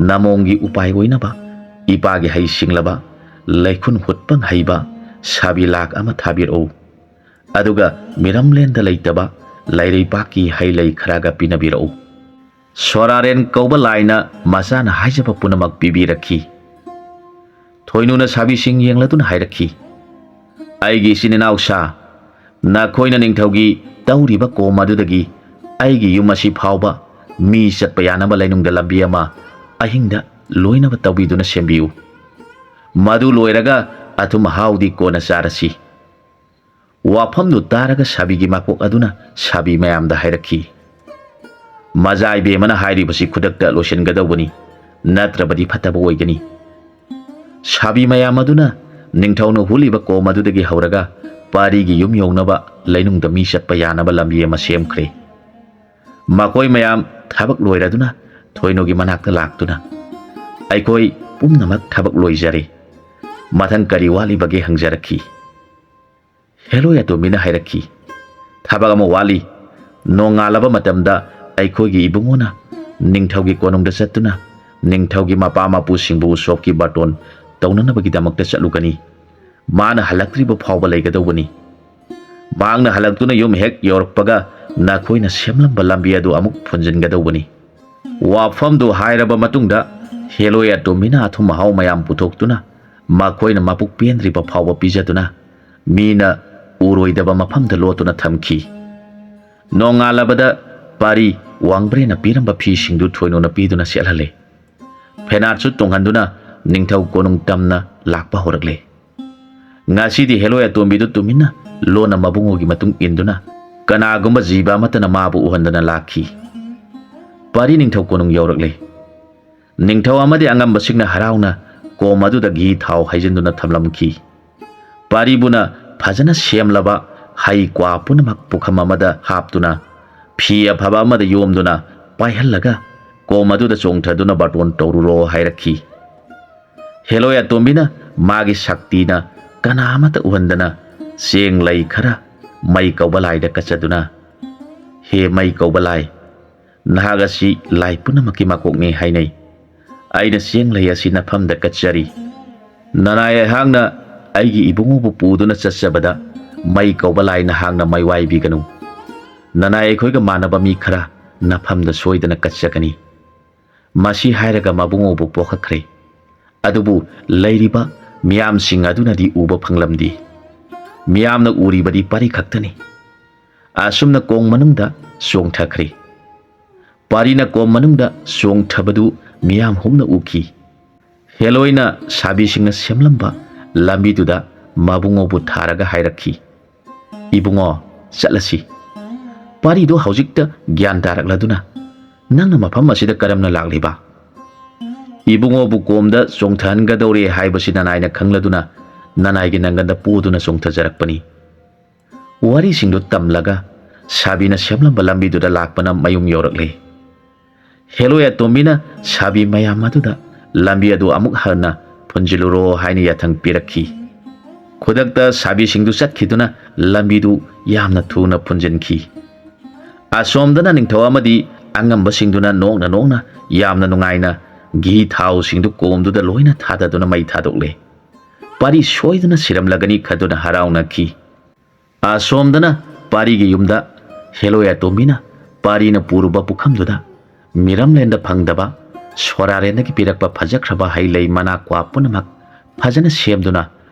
ꯅꯃꯣꯡꯒꯤ ꯎꯄꯥꯏ ꯑꯣꯏꯅꯕ ꯏꯄꯥꯒꯤ ꯍꯩ ꯁꯤꯡꯂꯕ, ꯂꯩꯈꯨꯟ ꯍꯨꯠꯄ ꯍꯩꯕ ꯁꯥꯕꯤ ꯂꯥꯛ ꯑꯃ ꯊꯥꯕꯤꯔꯛꯎ꯫ ꯑꯗꯨꯒ ꯃꯤꯔꯝꯂꯦꯟꯗ ꯂꯩꯇꯕ ꯂꯩꯔꯩꯄꯥꯛꯀꯤ ꯍꯩ ꯂꯩ ꯈꯔꯒ ꯄꯤꯅꯕꯤꯔꯛꯎ"꯫ ꯁꯣꯔꯥꯔꯦꯟ ꯀꯧꯕ ꯂꯥꯏꯅ ꯃꯆꯥꯅ ꯍꯥꯏꯖꯕ ꯄꯨꯝꯅꯃꯛ ꯄꯤꯕꯤꯔꯛꯈꯤ꯫ ꯊꯣꯏꯅꯨꯅ ꯁꯥꯕꯤꯁꯤꯡ ꯌꯦꯡꯂꯗꯨꯅ ꯍꯥꯏꯔꯛꯈꯤ, "ꯑꯩꯒꯤ ꯏꯆꯤꯟ ꯏꯅꯥꯎꯁꯥ, ꯅꯈꯣꯏꯅ ꯅꯤꯡꯊꯧꯒꯤ ꯇꯧꯔꯤꯕ ꯀꯣꯝ ꯑꯗꯨꯗꯒꯤ ꯑꯩꯒꯤ ꯌꯨꯝ ꯑꯁꯤ ꯐꯥꯎꯕ ꯃꯤ ꯆꯠꯄ ꯌꯥꯅꯕ ꯂꯩꯅꯨꯡꯗ ꯂꯝꯕꯤ ꯑꯃ ꯑꯍꯤꯡꯗ ꯂꯣꯏꯅꯕ ꯇꯧꯕꯤꯗꯨꯅ ꯁꯦꯝꯕꯤꯌꯨ꯫ ꯃꯗꯨ ꯂꯣꯏꯔꯒ ꯑꯊꯨꯝ ꯑꯍꯥꯎꯗꯤ ꯀꯣꯟꯅ ꯆꯥꯔꯁꯤ꯫ ꯋꯥꯐꯝꯗꯨ ꯇꯥꯔꯒ ꯁꯥꯕꯤꯒꯤ ꯃꯀꯣꯛ ꯑꯗꯨꯅ ꯁꯥꯕꯤ ꯃꯌꯥꯝꯗ ꯍꯥꯏꯔꯛꯈꯤ, "ꯃꯖꯥ ꯏꯕꯦꯝꯃꯅ ꯍꯥꯏꯔꯤꯕꯁꯤ ꯈꯨꯗꯛꯇ ꯂꯣꯏꯁꯤꯟꯒꯗꯧꯕꯅꯤ, ꯅꯠꯇ꯭ꯔꯕꯗꯤ ꯐꯠꯇꯕ ꯑꯣꯏꯒꯅꯤ꯫" ꯁꯥꯕꯤ ꯃꯌꯥꯝ ꯑꯗꯨꯅ ꯅꯤꯡꯊꯧꯅ ꯍꯨꯠꯂꯤꯕ ꯀꯣꯝ ꯑꯗꯨꯗꯒꯤ ꯍꯧꯔꯒ ꯄꯥꯔꯤꯒꯤ ꯌꯨꯝ ꯌꯧꯅꯕ ꯂꯩꯅꯨꯡꯗ ꯃꯤ ꯆꯠꯄ ꯌꯥꯅꯕ ꯂꯝꯕꯤ ꯑꯃ ꯁꯦꯝꯈ꯭ꯔꯦ꯫ ꯃꯈꯣꯏ ꯃꯌꯥꯝ ꯊꯕꯛ ꯂꯣꯏꯔꯗꯨꯅ ꯊꯣꯏꯅꯣꯒꯤ ꯃꯅꯥꯛꯇ ꯂꯥꯛꯇꯨꯅ, "ꯑꯩꯈꯣꯏ ꯄꯨꯝꯅꯃꯛ ꯊꯕꯛ ꯂꯣꯏꯖꯔꯦ꯫ ꯃꯊꯪ ꯀꯔꯤ ꯋꯥꯠꯂꯤꯕꯒꯦ?" ꯍꯪꯖꯔꯛꯈꯤ꯫ ꯍꯦꯂꯣꯏ ꯑꯇꯣꯝꯕꯤꯅ ꯍꯥꯏꯔꯛꯈꯤ, "ꯊꯕꯛ ꯑꯃ ꯋꯥꯠꯂꯤ꯫ ꯅꯣꯡꯉꯥꯜꯂꯕ ꯃꯇꯝꯗ ꯑꯩꯈꯣꯏꯒꯤ ꯏꯕꯨꯡꯉꯣꯅ ꯅꯤꯡꯊꯧꯒꯤ ꯀꯣꯅꯨꯡꯗ ꯆꯠꯇꯨꯅ ꯅꯤꯡꯊꯧꯒꯤ ꯃꯄꯥ ꯃꯄꯨꯁꯤꯡꯕꯨ ꯎꯁꯣꯞꯀꯤ ꯕꯥꯔꯇꯣꯟ ꯇꯧꯅꯅꯕꯒꯤꯗꯃꯛꯇ ꯆꯠꯂꯨꯒꯅꯤ꯫ ꯃꯥꯅ ꯍꯜꯂꯛꯇ꯭ꯔꯤꯕ ꯐꯥꯎꯕ ꯂꯩꯒꯗꯧꯕꯅꯤ꯫ ꯃꯍꯥꯛꯅ ꯍꯜꯂꯛꯇꯨꯅ ꯌꯨꯝ ꯍꯦꯛ ꯌꯧꯔꯛꯄꯒ ꯅꯈꯣꯏꯅ ꯁꯦꯝꯂꯝꯕ ꯂꯝꯕꯤ ꯑꯗꯨ ꯑꯃꯨꯛ ꯐꯨꯟꯖꯤꯟꯒꯗꯧꯕꯅꯤ꯫" ꯋꯥꯐꯝꯗꯨ ꯍꯥꯏꯔꯕ ꯃꯇꯨꯡꯗ ꯍꯦꯂꯣꯏ ꯑꯇꯣꯝꯕꯤꯅ ꯑꯊꯨꯝ ꯑꯍꯥꯎ ꯃꯌꯥꯝ ꯄꯨꯊꯣꯛꯇꯨꯅ ꯃꯈꯣꯏꯅ ꯃꯕꯨꯛ ꯄꯦꯟꯗ꯭ꯔꯤꯕ ꯐꯥꯎꯕ ꯄꯤꯖꯗꯨꯅ ꯃꯤꯅ ꯎꯔꯣꯏꯗꯕ ꯃꯐꯝꯗ ꯂꯣꯠꯇꯨꯅ ꯊꯝꯈꯤ꯫ ꯅꯣꯡꯉꯥꯜꯂꯕꯗ ꯄꯥꯔꯤ ꯋꯥꯡꯕ꯭ꯔꯦꯟꯅ ꯄꯤꯔꯝꯕ ꯐꯤꯁꯤꯡꯗꯨ ꯊꯣꯏꯅꯣꯅ ꯄꯤꯗꯨꯅ ꯁꯦꯠꯍꯜꯂꯦ꯫ ꯐꯦꯅꯥꯠꯁꯨ ꯇꯣꯡꯍꯟꯗꯨꯅ ꯅꯤꯡꯊꯧ ꯀꯣꯅꯨꯡ ꯇꯝꯅ ꯂꯥꯛꯄ ꯍꯧꯔꯛꯂꯦ꯫ ꯉꯁꯤꯗꯤ ꯍꯦꯂꯣꯏ ꯑꯇꯣꯝꯕꯤꯗꯨ ꯇꯨꯃꯤꯟꯅ ꯂꯣꯟꯅ ꯃꯕꯨꯡꯉꯣꯒꯤ ꯃꯇꯨꯡ ꯏꯟꯗꯨꯅ ꯀꯅꯥꯒꯨꯝꯕ ꯖꯤꯕ ꯑꯃꯠꯇꯅ ꯃꯥꯕꯨ ꯎꯍꯟꯗꯅ ꯂꯥꯛꯈꯤ꯫ ꯄꯥꯔꯤ ꯅꯤꯡꯊꯧ ꯀꯣꯅꯨꯡ ꯌꯧꯔꯛꯂꯦ꯫ ꯅꯤꯡꯊꯧ ꯑꯃꯗꯤ ꯑꯉꯝꯕꯁꯤꯡꯅ ꯍꯔꯥꯎꯅ ꯀꯣꯝ ꯑꯗꯨꯗ ꯘꯤ ꯊꯥꯎ ꯍꯩꯖꯤꯟꯗꯨꯅ ꯊꯝꯂꯝꯈꯤ꯫ ꯄꯥꯔꯤꯕꯨꯅ ꯐꯖꯅ ꯁꯦꯝꯂꯕ ꯍꯩ ꯀ꯭ꯋꯥ ꯄꯨꯝꯅꯃꯛ ꯄꯨꯈꯝ ꯑꯃꯗ ꯍꯥꯞꯇꯨꯅ ꯐꯤ ꯑꯐꯕ ꯑꯃꯗ ꯌꯣꯝꯗꯨꯅ ꯄꯥꯏꯍꯜꯂꯒ ꯀꯣꯝ ꯑꯗꯨꯗ ꯆꯣꯡꯊꯗꯨꯅ ꯕꯥꯔꯇꯣꯟ ꯇꯧꯔꯨꯔꯣ ꯍꯥꯏꯔꯛꯈꯤ꯫ ꯍꯦꯂꯣꯏ ꯑꯇꯣꯝꯕꯤꯅ ꯃꯥꯒꯤ ꯁꯛꯇꯤꯅ ꯀꯅꯥ ꯑꯃꯠꯇ ꯎꯍꯟꯗꯅ ꯆꯦꯡ ꯂꯩ ꯈꯔ ꯃꯩ ꯀꯧꯕ ꯂꯥꯏꯗ ꯀꯠꯆꯗꯨꯅ, "ꯍꯦ ꯃꯩ ꯀꯧꯕ ꯂꯥꯏ, ꯅꯍꯥꯛ ꯑꯁꯤ ꯂꯥꯏ ꯄꯨꯝꯅꯃꯛꯀꯤ ꯃꯀꯣꯛꯅꯤ ꯍꯥꯏꯅꯩ꯫ ꯑꯩꯅ ꯆꯦꯡ ꯂꯩ ꯑꯁꯤ ꯅꯐꯝꯗ ꯀꯠꯆꯔꯤ꯫ ꯅꯅꯥꯏ ꯑꯩꯍꯥꯛꯅ ꯑꯩꯒꯤ ꯏꯕꯨꯡꯉꯣꯕꯨ ꯄꯨꯗꯨꯅ ꯆꯠꯆꯕꯗ ꯃꯩ ꯀꯧꯕ ꯂꯥꯏ ꯅꯍꯥꯛꯅ ꯃꯥꯏꯋꯥꯏꯕꯤꯒꯅꯨ꯫ ꯅꯅꯥꯏ ꯑꯩꯈꯣꯏꯒ ꯃꯥꯟꯅꯕ ꯃꯤ ꯈꯔ ꯅꯐꯝꯗ ꯁꯣꯏꯗꯅ ꯀꯠꯆꯒꯅꯤ꯫" ꯃꯁꯤ ꯍꯥꯏꯔꯒ ꯃꯕꯨꯡꯉꯣꯕꯨ ꯄꯣꯛꯈꯠꯈ꯭ꯔꯦ꯫ ꯑꯗꯨꯕꯨ ꯂꯩꯔꯤꯕ ꯃꯤꯌꯥꯝꯁꯤꯡ ꯑꯗꯨꯅꯗꯤ ꯎꯕ ꯐꯪꯂꯝꯗꯦ꯫ ꯃꯤꯌꯥꯝꯅ ꯎꯔꯤꯕꯗꯤ ꯄꯥꯔꯤ ꯈꯛꯇꯅꯤ꯫ ꯑꯁꯨꯝꯅ ꯀꯣꯝ ꯃꯅꯨꯡꯗ ꯆꯣꯡꯊꯈ꯭ꯔꯦ꯫ ꯄꯥꯔꯤꯅ ꯀꯣꯝ ꯃꯅꯨꯡꯗ ꯆꯣꯡꯊꯕꯗꯨ ꯃꯤꯌꯥꯝ ꯍꯨꯝꯅ ꯎꯈꯤ꯫ ꯍꯦꯂꯣꯏꯅ ꯁꯥꯕꯤꯁꯤꯡꯅ ꯁꯦꯝꯂꯝꯕ ꯂꯝꯕꯤꯗꯨꯗ ꯃꯕꯨꯡꯉꯣꯕꯨ ꯊꯥꯔꯒ ꯍꯥꯏꯔꯛꯈꯤ, "ꯏꯕꯨꯡꯉꯣ, ꯆꯠꯂꯁꯤ꯫ ꯄꯥꯔꯤꯗꯨ ꯍꯧꯖꯤꯛꯇ ꯒ꯭ꯌꯥꯟ ꯇꯥꯔꯛꯂꯗꯨꯅ ꯅꯪꯅ ꯃꯐꯝ ꯑꯁꯤꯗ ꯀꯔꯝꯅ ꯂꯥꯛꯂꯤꯕ? ꯏꯕꯨꯡꯉꯣꯕꯨ ꯀꯣꯝꯗ ꯆꯣꯡꯊꯍꯟꯒꯗꯧꯔꯦ ꯍꯥꯏꯕꯁꯤ ꯅꯅꯥꯏꯅ ꯈꯪꯂꯗꯨꯅ ꯅꯅꯥꯏꯒꯤ ꯅꯪꯒꯟꯗ ꯄꯣꯗꯨꯅ ꯆꯣꯡꯊꯖꯔꯛꯄꯅꯤ꯫" ꯋꯥꯔꯤꯁꯤꯡꯗꯨ ꯇꯝꯂꯒ ꯁꯥꯕꯤꯅ ꯁꯦꯝꯂꯝꯕ ꯂꯝꯕꯤꯗꯨꯗ ꯂꯥꯛꯄꯅ ꯃꯌꯨꯝ ꯌꯧꯔꯛꯂꯦ꯫ ꯍꯦꯂꯣꯏ ꯑꯇꯣꯝꯕꯤꯅ ꯁꯥꯕꯤ ꯃꯌꯥꯝ ꯑꯗꯨꯗ ꯂꯝꯕꯤ ꯑꯗꯨ ꯑꯃꯨꯛ ꯍꯟꯅ ꯐꯨꯟꯖꯤꯜꯂꯨꯔꯣ ꯍꯥꯏꯅ ꯌꯥꯊꯪ ꯄꯤꯔꯛꯈꯤ꯫ ꯈꯨꯗꯛꯇ ꯁꯥꯕꯤꯁꯤꯡꯗꯨ ꯆꯠꯈꯤꯗꯨꯅ ꯂꯝꯕꯤꯗꯨ ꯌꯥꯝꯅ ꯊꯨꯅ ꯐꯨꯟꯖꯤꯟꯈꯤ꯫ ꯑꯁꯣꯝꯗꯅ ꯅꯤꯡꯊꯧ ꯑꯃꯗꯤ ꯑꯉꯝꯕꯁꯤꯡꯗꯨꯅ ꯅꯣꯛꯅ ꯅꯣꯛꯅ ꯌꯥꯝꯅ ꯅꯨꯡꯉꯥꯏꯅ ꯘꯤ ꯊꯥꯎꯁꯤꯡꯗꯨ ꯀꯣꯝꯗꯨꯗ ꯂꯣꯏꯅ ꯊꯥꯗꯗꯨꯅ ꯃꯩ ꯊꯥꯗꯣꯛꯂꯦ꯫ ꯄꯥꯔꯤ ꯁꯣꯏꯗꯅ ꯁꯤꯔꯝꯂꯒꯅꯤ ꯈꯟꯗꯨꯅ ꯍꯔꯥꯎꯅꯈꯤ꯫ ꯑꯁꯣꯝꯗꯅ ꯄꯥꯔꯤꯒꯤ ꯌꯨꯝꯗ ꯍꯦꯂꯣꯏ ꯑꯇꯣꯝꯕꯤꯅ ꯄꯥꯔꯤꯅ ꯄꯨꯔꯨꯕ ꯄꯨꯈꯝꯗꯨꯗ ꯃꯤꯔꯝꯂꯦꯟꯗ ꯐꯪꯗꯕ ꯁꯣꯔꯥꯔꯦꯟꯗꯒꯤ ꯄꯤꯔꯛꯄ ꯐꯖꯈ꯭ꯔꯕ ꯍꯩ ꯂꯩ ꯃꯅꯥ ꯀ꯭ꯋꯥ ꯄꯨꯝꯅꯃꯛ ꯐꯖꯅ ꯁꯦꯝꯗꯨꯅ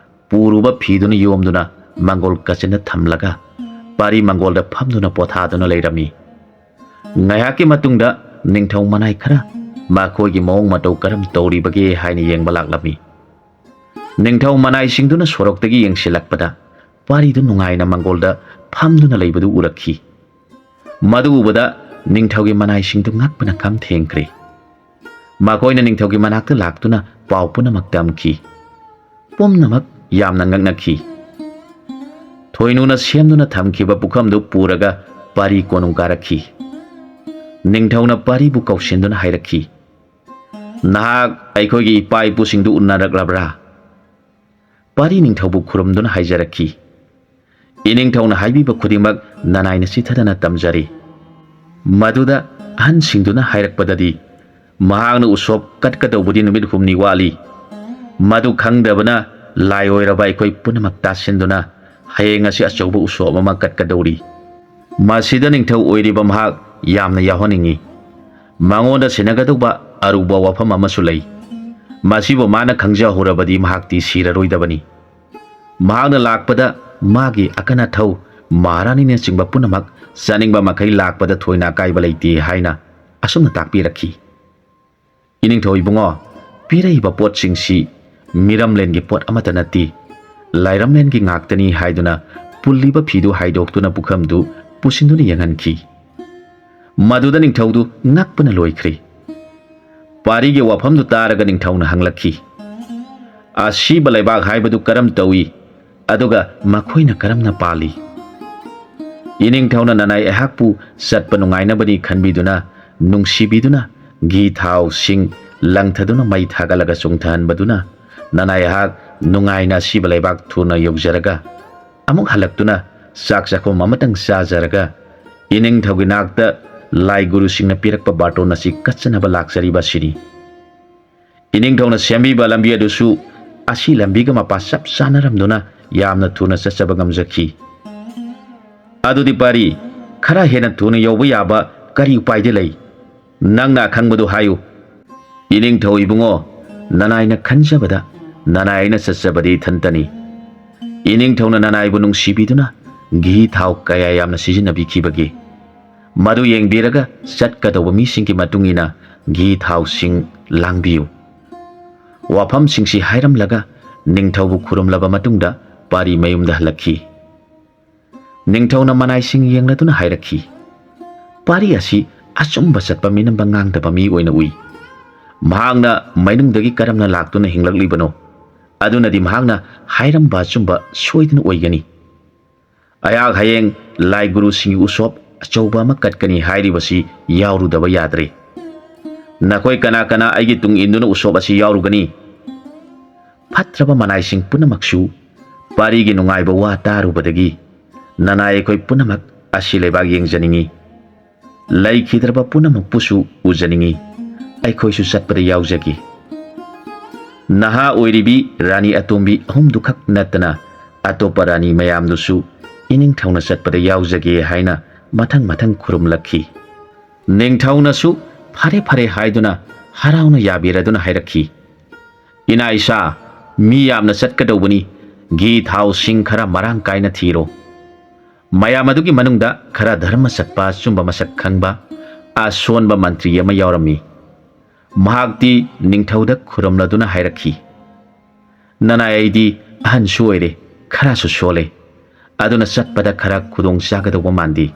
ꯄꯨꯔꯨꯕ ꯐꯤꯗꯨꯅ ꯌꯣꯝꯗꯨꯅ ꯃꯪꯒꯣꯜ ꯀꯥꯆꯤꯟꯗ ꯊꯝꯂꯒ ꯄꯥꯔꯤ ꯃꯪꯒꯣꯜꯗ ꯐꯝꯗꯨꯅ ꯄꯣꯊꯥꯗꯨꯅ ꯂꯩꯔꯝꯃꯤ꯫ ꯉꯥꯏꯍꯥꯛꯀꯤ ꯃꯇꯨꯡꯗ ꯅꯤꯡꯊꯧ ꯃꯅꯥꯏ ꯈꯔ ꯃꯈꯣꯏꯒꯤ ꯃꯑꯣꯡ ꯃꯇꯧ ꯀꯔꯝ ꯇꯧꯔꯤꯕꯒꯦ ꯍꯥꯏꯅ ꯌꯦꯡꯕ ꯂꯥꯛꯂꯝꯃꯤ꯫ ꯅꯤꯡꯊꯧ ꯃꯅꯥꯏꯁꯤꯡꯗꯨꯅ ꯁꯣꯔꯣꯛꯇꯒꯤ ꯌꯦꯡꯁꯤꯜꯂꯛꯄꯗ ꯄꯥꯔꯤꯗꯨ ꯅꯨꯡꯉꯥꯏꯅ ꯃꯪꯒꯣꯜꯗ ꯐꯝꯗꯨꯅ ꯂꯩꯕꯗꯨ ꯎꯔꯛꯈꯤ꯫ ꯃꯗꯨ ꯎꯕꯗ ꯅꯤꯡꯊꯧꯒꯤ ꯃꯅꯥꯏꯁꯤꯡꯗꯨ ꯉꯛꯄꯅ ꯈꯝ ꯊꯦꯡꯈ꯭ꯔꯦ꯫ ꯃꯈꯣꯏꯅ ꯅꯤꯡꯊꯧꯒꯤ ꯃꯅꯥꯛꯇ ꯂꯥꯛꯇꯨꯅ ꯄꯥꯎ ꯄꯨꯝꯅꯃꯛ ꯇꯝꯈꯤ꯫ ꯄꯨꯝꯅꯃꯛ ꯌꯥꯝꯅ ꯉꯛꯅꯈꯤ꯫ ꯊꯣꯏꯅꯨꯅ ꯁꯦꯝꯗꯨꯅ ꯊꯝꯈꯤꯕ ꯄꯨꯈꯝꯗꯨ ꯄꯨꯔꯒ ꯄꯥꯔꯤ ꯀꯣꯅꯨꯡ ꯀꯥꯔꯛꯈꯤ꯫ ꯅꯤꯡꯊꯧꯅ ꯄꯥꯔꯤꯕꯨ ꯀꯧꯁꯤꯟꯗꯨꯅ ꯍꯥꯏꯔꯛꯈꯤ, "ꯅꯍꯥꯛ ꯑꯩꯈꯣꯏꯒꯤ ꯏꯄꯥ ꯏꯄꯨꯁꯤꯡꯗꯨ ꯎꯅꯔꯛꯂꯕ꯭ꯔꯥ?" ꯄꯥꯔꯤ ꯅꯤꯡꯊꯧꯕꯨ ꯈꯨꯔꯨꯝꯗꯨꯅ ꯍꯥꯏꯖꯔꯛꯈꯤ, "ꯏꯅꯤꯡꯊꯧꯅ ꯍꯥꯏꯕꯤꯕ ꯈꯨꯗꯤꯡꯃꯛ ꯅꯅꯥꯏꯅ ꯆꯤꯊꯗꯅ ꯇꯝꯖꯔꯤ꯫" ꯃꯗꯨꯗ ꯑꯍꯟꯁꯤꯡꯗꯨꯅ ꯍꯥꯏꯔꯛꯄꯗꯗꯤ, ꯃꯍꯥꯛꯅ ꯎꯁꯣꯞ ꯀꯠꯀꯗꯧꯕꯗꯤ ꯅꯨꯃꯤꯠ ꯍꯨꯝꯅꯤ ꯋꯥꯠꯂꯤ꯫ ꯃꯗꯨ ꯈꯪꯗꯕꯅ ꯂꯥꯏ ꯑꯣꯏꯔꯕ ꯑꯩꯈꯣꯏ ꯄꯨꯝꯅꯃꯛ ꯇꯥꯁꯤꯟꯗꯨꯅ ꯍꯌꯦꯡ ꯑꯁꯤ ꯑꯆꯧꯕ ꯎꯁꯣꯞ ꯑꯃ ꯀꯠꯀꯗꯧꯔꯤ꯫ ꯃꯁꯤꯗ ꯅꯤꯡꯊꯧ ꯑꯣꯏꯔꯤꯕ ꯃꯍꯥꯛ ꯌꯥꯝꯅ ꯌꯥꯎꯍꯟꯅꯤꯡꯏ꯫ ꯃꯉꯣꯟꯗ ꯁꯤꯟꯅꯒꯗꯧꯕ ꯑꯔꯨꯕ ꯋꯥꯐꯝ ꯑꯃꯁꯨ ꯂꯩ꯫ ꯃꯁꯤꯕꯨ ꯃꯥꯅ ꯈꯪꯖꯍꯧꯔꯕꯗꯤ ꯃꯍꯥꯛꯇꯤ ꯁꯤꯔꯔꯣꯏꯗꯕꯅꯤ꯫ ꯃꯍꯥꯛꯅ ꯂꯥꯛꯄꯗ ꯃꯥꯒꯤ ꯑꯀꯟ ꯑꯊꯧ, ꯃꯍꯥꯔꯥꯅꯤꯅꯆꯤꯡꯕ ꯄꯨꯝꯅꯃꯛ ꯆꯥꯅꯤꯡꯕ ꯃꯈꯩ ꯂꯥꯛꯄꯗ ꯊꯣꯏꯅ ꯑꯀꯥꯏꯕ ꯂꯩꯇꯦ ꯍꯥꯏꯅ ꯑꯁꯨꯝꯅ ꯇꯥꯛꯄꯤꯔꯛꯈꯤ꯫ "ꯏꯅꯤꯡꯊꯧ ꯏꯕꯨꯡꯉꯣ, ꯄꯤꯔꯛꯏꯕ ꯄꯣꯠꯁꯤꯡꯁꯤ ꯃꯤꯔꯝꯂꯦꯟꯒꯤ ꯄꯣꯠ ꯑꯃꯠꯇ ꯅꯠꯇꯦ, ꯂꯥꯏꯔꯝꯂꯦꯟꯒꯤ ꯉꯥꯛꯇꯅꯤ" ꯍꯥꯏꯗꯨꯅ ꯄꯨꯜꯂꯤꯕ ꯐꯤꯗꯨ ꯍꯥꯏꯗꯣꯛꯇꯨꯅ ꯄꯨꯈꯝꯗꯨ ꯄꯨꯁꯤꯟꯗꯨꯅ ꯌꯦꯡꯍꯟꯈꯤ꯫ ꯃꯗꯨꯗ ꯅꯤꯡꯊꯧꯗꯨ ꯉꯛꯄꯅ ꯂꯣꯏꯈ꯭ꯔꯦ꯫ ꯄꯥꯔꯤꯒꯤ ꯋꯥꯐꯝꯗꯨ ꯇꯥꯔꯒ ꯅꯤꯡꯊꯧꯅ ꯍꯪꯂꯛꯈꯤ, "ꯑꯁꯤꯕ ꯂꯩꯕꯥꯛ ꯍꯥꯏꯕꯗꯨ ꯀꯔꯝ ꯇꯧꯏ? ꯑꯗꯨꯒ ꯃꯈꯣꯏꯅ ꯀꯔꯝꯅ ꯄꯥꯜꯂꯤ?" ꯏꯅꯤꯡꯊꯧꯅ ꯅꯅꯥꯏ ꯑꯩꯍꯥꯛꯄꯨ ꯆꯠꯄ ꯅꯨꯡꯉꯥꯏꯅꯕꯅꯤ ꯈꯟꯕꯤꯗꯨꯅ, ꯅꯨꯡꯁꯤꯕꯤꯗꯨꯅ ꯘꯤ ꯊꯥꯎ ꯁꯤꯡ ꯂꯪꯊꯗꯨꯅ ꯃꯩ ꯊꯥꯒꯠꯂꯒ ꯆꯨꯡꯊꯍꯟꯕꯗꯨꯅ ꯅꯅꯥꯏ ꯑꯩꯍꯥꯛ ꯅꯨꯡꯉꯥꯏꯅ ꯑꯁꯤꯕ ꯂꯩꯕꯥꯛ ꯊꯨꯅ ꯌꯧꯖꯔꯒ ꯑꯃꯨꯛ ꯍꯜꯂꯛꯇꯨꯅ ꯆꯥꯛ ꯆꯥꯛꯈꯨꯝ ꯑꯃꯇꯪ ꯆꯥꯖꯔꯒ ꯏꯅꯤꯡꯊꯧꯒꯤ ꯅꯥꯛꯇ ꯂꯥꯏ ꯒꯨꯔꯨꯁꯤꯡꯅ ꯄꯤꯔꯛꯄ ꯕꯥꯔꯇꯣꯟ ꯑꯁꯤ ꯀꯠꯆꯅꯕ ꯂꯥꯛꯆꯔꯤꯕ ꯑꯁꯤꯅꯤ꯫ ꯏꯅꯤꯡꯊꯧꯅ ꯁꯦꯝꯕꯤꯕ ꯂꯝꯕꯤ ꯑꯗꯨꯁꯨ ꯑꯁꯤ ꯂꯝꯕꯤꯒ ꯃꯄꯥ ꯆꯞ ꯆꯥꯅꯔꯝꯗꯨꯅ ꯌꯥꯝꯅ ꯊꯨꯅ ꯆꯠꯆꯕ ꯉꯝꯖꯈꯤ꯫ "ꯑꯗꯨꯗꯤ ꯄꯥꯔꯤ, ꯈꯔ ꯍꯦꯟꯅ ꯊꯨꯅ ꯌꯧꯕ ꯌꯥꯕ ꯀꯔꯤ ꯎꯄꯥꯏꯗꯤ ꯂꯩ? ꯅꯪꯅ ꯑꯈꯪꯕꯗꯨ ꯍꯥꯏꯌꯨ꯫" "ꯏꯅꯤꯡꯊꯧ ꯏꯕꯨꯡꯉꯣ, ꯅꯅꯥꯏꯅ ꯈꯟꯖꯕꯗ ꯅꯅꯥꯏ ꯑꯩꯅ ꯆꯠꯆꯕꯗꯤ ꯏꯊꯟꯇꯅꯤ꯫ ꯏꯅꯤꯡꯊꯧꯅ ꯅꯅꯥꯏꯕꯨ ꯅꯨꯡꯁꯤꯕꯤꯗꯨꯅ ꯘꯤ ꯊꯥꯎ ꯀꯌꯥ ꯌꯥꯝꯅ ꯁꯤꯖꯤꯟꯅꯕꯤꯈꯤꯕꯒꯤ ꯃꯗꯨ ꯌꯦꯡꯕꯤꯔꯒ ꯆꯠꯀꯗꯧꯕ ꯃꯤꯁꯤꯡꯒꯤ ꯃꯇꯨꯡ ꯏꯟꯅ ꯘꯤ ꯊꯥꯎꯁꯤꯡ ꯂꯥꯡꯕꯤꯌꯨ꯫" ꯋꯥꯐꯝꯁꯤꯡꯁꯤ ꯍꯥꯏꯔꯝꯂꯒ ꯅꯤꯡꯊꯧꯕꯨ ꯈꯨꯔꯨꯝꯂꯕ ꯃꯇꯨꯡꯗ ꯄꯥꯔꯤ ꯃꯌꯨꯝꯗ ꯍꯜꯂꯛꯈꯤ꯫ ꯅꯤꯡꯊꯧꯅ ꯃꯅꯥꯏꯁꯤꯡ ꯌꯦꯡꯂꯗꯨꯅ ꯍꯥꯏꯔꯛꯈꯤ, "ꯄꯥꯔꯤ ꯑꯁꯤ ꯑꯆꯨꯝꯕ ꯆꯠꯄ ꯃꯤꯅꯝꯕ ꯉꯥꯡꯗꯕ ꯃꯤ ꯑꯣꯏꯅ ꯎꯏ꯫ ꯃꯍꯥꯛꯅ ꯃꯅꯨꯡꯗꯒꯤ ꯀꯔꯝꯅ ꯂꯥꯛꯇꯨꯅ ꯍꯤꯡꯂꯛꯂꯤꯕꯅꯣ? ꯑꯗꯨꯅꯗꯤ ꯃꯍꯥꯛꯅ ꯍꯥꯏꯔꯝꯕ ꯑꯆꯨꯝꯕ ꯁꯣꯏꯗꯅ ꯑꯣꯏꯒꯅꯤ꯫ ꯑꯩꯍꯥꯛ ꯍꯌꯦꯡ ꯂꯥꯏ ꯒꯨꯔꯨꯁꯤꯡꯒꯤ ꯎꯁꯣꯞ ꯑꯆꯧꯕ ꯑꯃ ꯀꯠꯀꯅꯤ ꯍꯥꯏꯔꯤꯕꯁꯤ ꯌꯥꯎꯔꯨꯗꯕ ꯌꯥꯗ꯭ꯔꯦ꯫ ꯅꯈꯣꯏ ꯀꯅꯥ ꯀꯅꯥ ꯑꯩꯒꯤ ꯇꯨꯡ ꯏꯟꯗꯨꯅ ꯎꯁꯣꯞ ꯑꯁꯤ ꯌꯥꯎꯔꯨꯒꯅꯤ?" ꯐꯠꯇ꯭ꯔꯕ ꯃꯅꯥꯏꯁꯤꯡ ꯄꯨꯝꯅꯃꯛꯁꯨ ꯄꯥꯔꯤꯒꯤ ꯅꯨꯡꯉꯥꯏꯕ ꯋꯥ ꯇꯥꯔꯨꯕꯗꯒꯤ, "ꯅꯅꯥꯏ ꯑꯩꯈꯣꯏ ꯄꯨꯝꯅꯃꯛ ꯑꯁꯤ ꯂꯩꯕꯥꯛ ꯌꯦꯡꯖꯅꯤꯡꯏ, ꯂꯩꯈꯤꯗ꯭ꯔꯕ ꯄꯨꯝꯅꯃꯛꯄꯨꯁꯨ ꯎꯖꯅꯤꯡꯏ, ꯑꯩꯈꯣꯏꯁꯨ ꯆꯠꯄꯗ ꯌꯥꯎꯖꯒꯦ꯫" ꯅꯍꯥ ꯑꯣꯏꯔꯤꯕꯤ ꯔꯥꯅꯤ ꯑꯇꯣꯝꯕꯤ ꯑꯍꯨꯝꯗꯨꯈꯛ ꯅꯠꯇꯅ ꯑꯇꯣꯞꯄ ꯔꯥꯅꯤ ꯃꯌꯥꯝꯗꯨꯁꯨ ꯏꯅꯤꯡꯊꯧꯅ ꯆꯠꯄꯗ ꯌꯥꯎꯖꯒꯦ ꯍꯥꯏꯅ ꯃꯊꯪ ꯃꯊꯪ ꯈꯨꯔꯨꯝꯂꯛꯈꯤ꯫ ꯅꯤꯡꯊꯧꯅꯁꯨ "ꯐꯔꯦ ꯐꯔꯦ" ꯍꯥꯏꯗꯨꯅ ꯍꯔꯥꯎꯅ ꯌꯥꯕꯤꯔꯗꯨꯅ ꯍꯥꯏꯔꯛꯈꯤ, "ꯏꯅꯥ ꯏꯁꯥ, ꯃꯤ ꯌꯥꯝꯅ ꯆꯠꯀꯗꯧꯕꯅꯤ, ꯘꯤ ꯊꯥꯎꯁꯤꯡ ꯈꯔ ꯃꯔꯥꯡ ꯀꯥꯏꯅ ꯊꯤꯔꯣ꯫ ꯃꯌꯥꯝ ꯑꯗꯨꯒꯤ ꯃꯅꯨꯡꯗ ꯈꯔ ꯙꯔꯃ ꯆꯠꯄ, ꯑꯆꯨꯝꯕ ꯃꯁꯛ ꯈꯪꯕ, ꯑꯁꯣꯟꯕ ꯃꯟꯇ꯭ꯔꯤ ꯑꯃ ꯌꯥꯎꯔꯝꯃꯤ꯫ ꯃꯍꯥꯛꯇꯤ ꯅꯤꯡꯊꯧꯗ ꯈꯨꯔꯨꯝꯂꯗꯨꯅ ꯍꯥꯏꯔꯛꯈꯤ, "ꯅꯅꯥꯏ, ꯑꯩꯗꯤ ꯑꯍꯟꯁꯨ ꯑꯣꯏꯔꯦ, ꯈꯔꯁꯨ ꯁꯣꯜꯂꯦ, ꯑꯗꯨꯅ ꯆꯠꯄꯗ ꯈꯔ ꯈꯨꯗꯣꯡ ꯆꯥꯒꯗꯧꯕ ꯃꯥꯟꯗꯦ꯫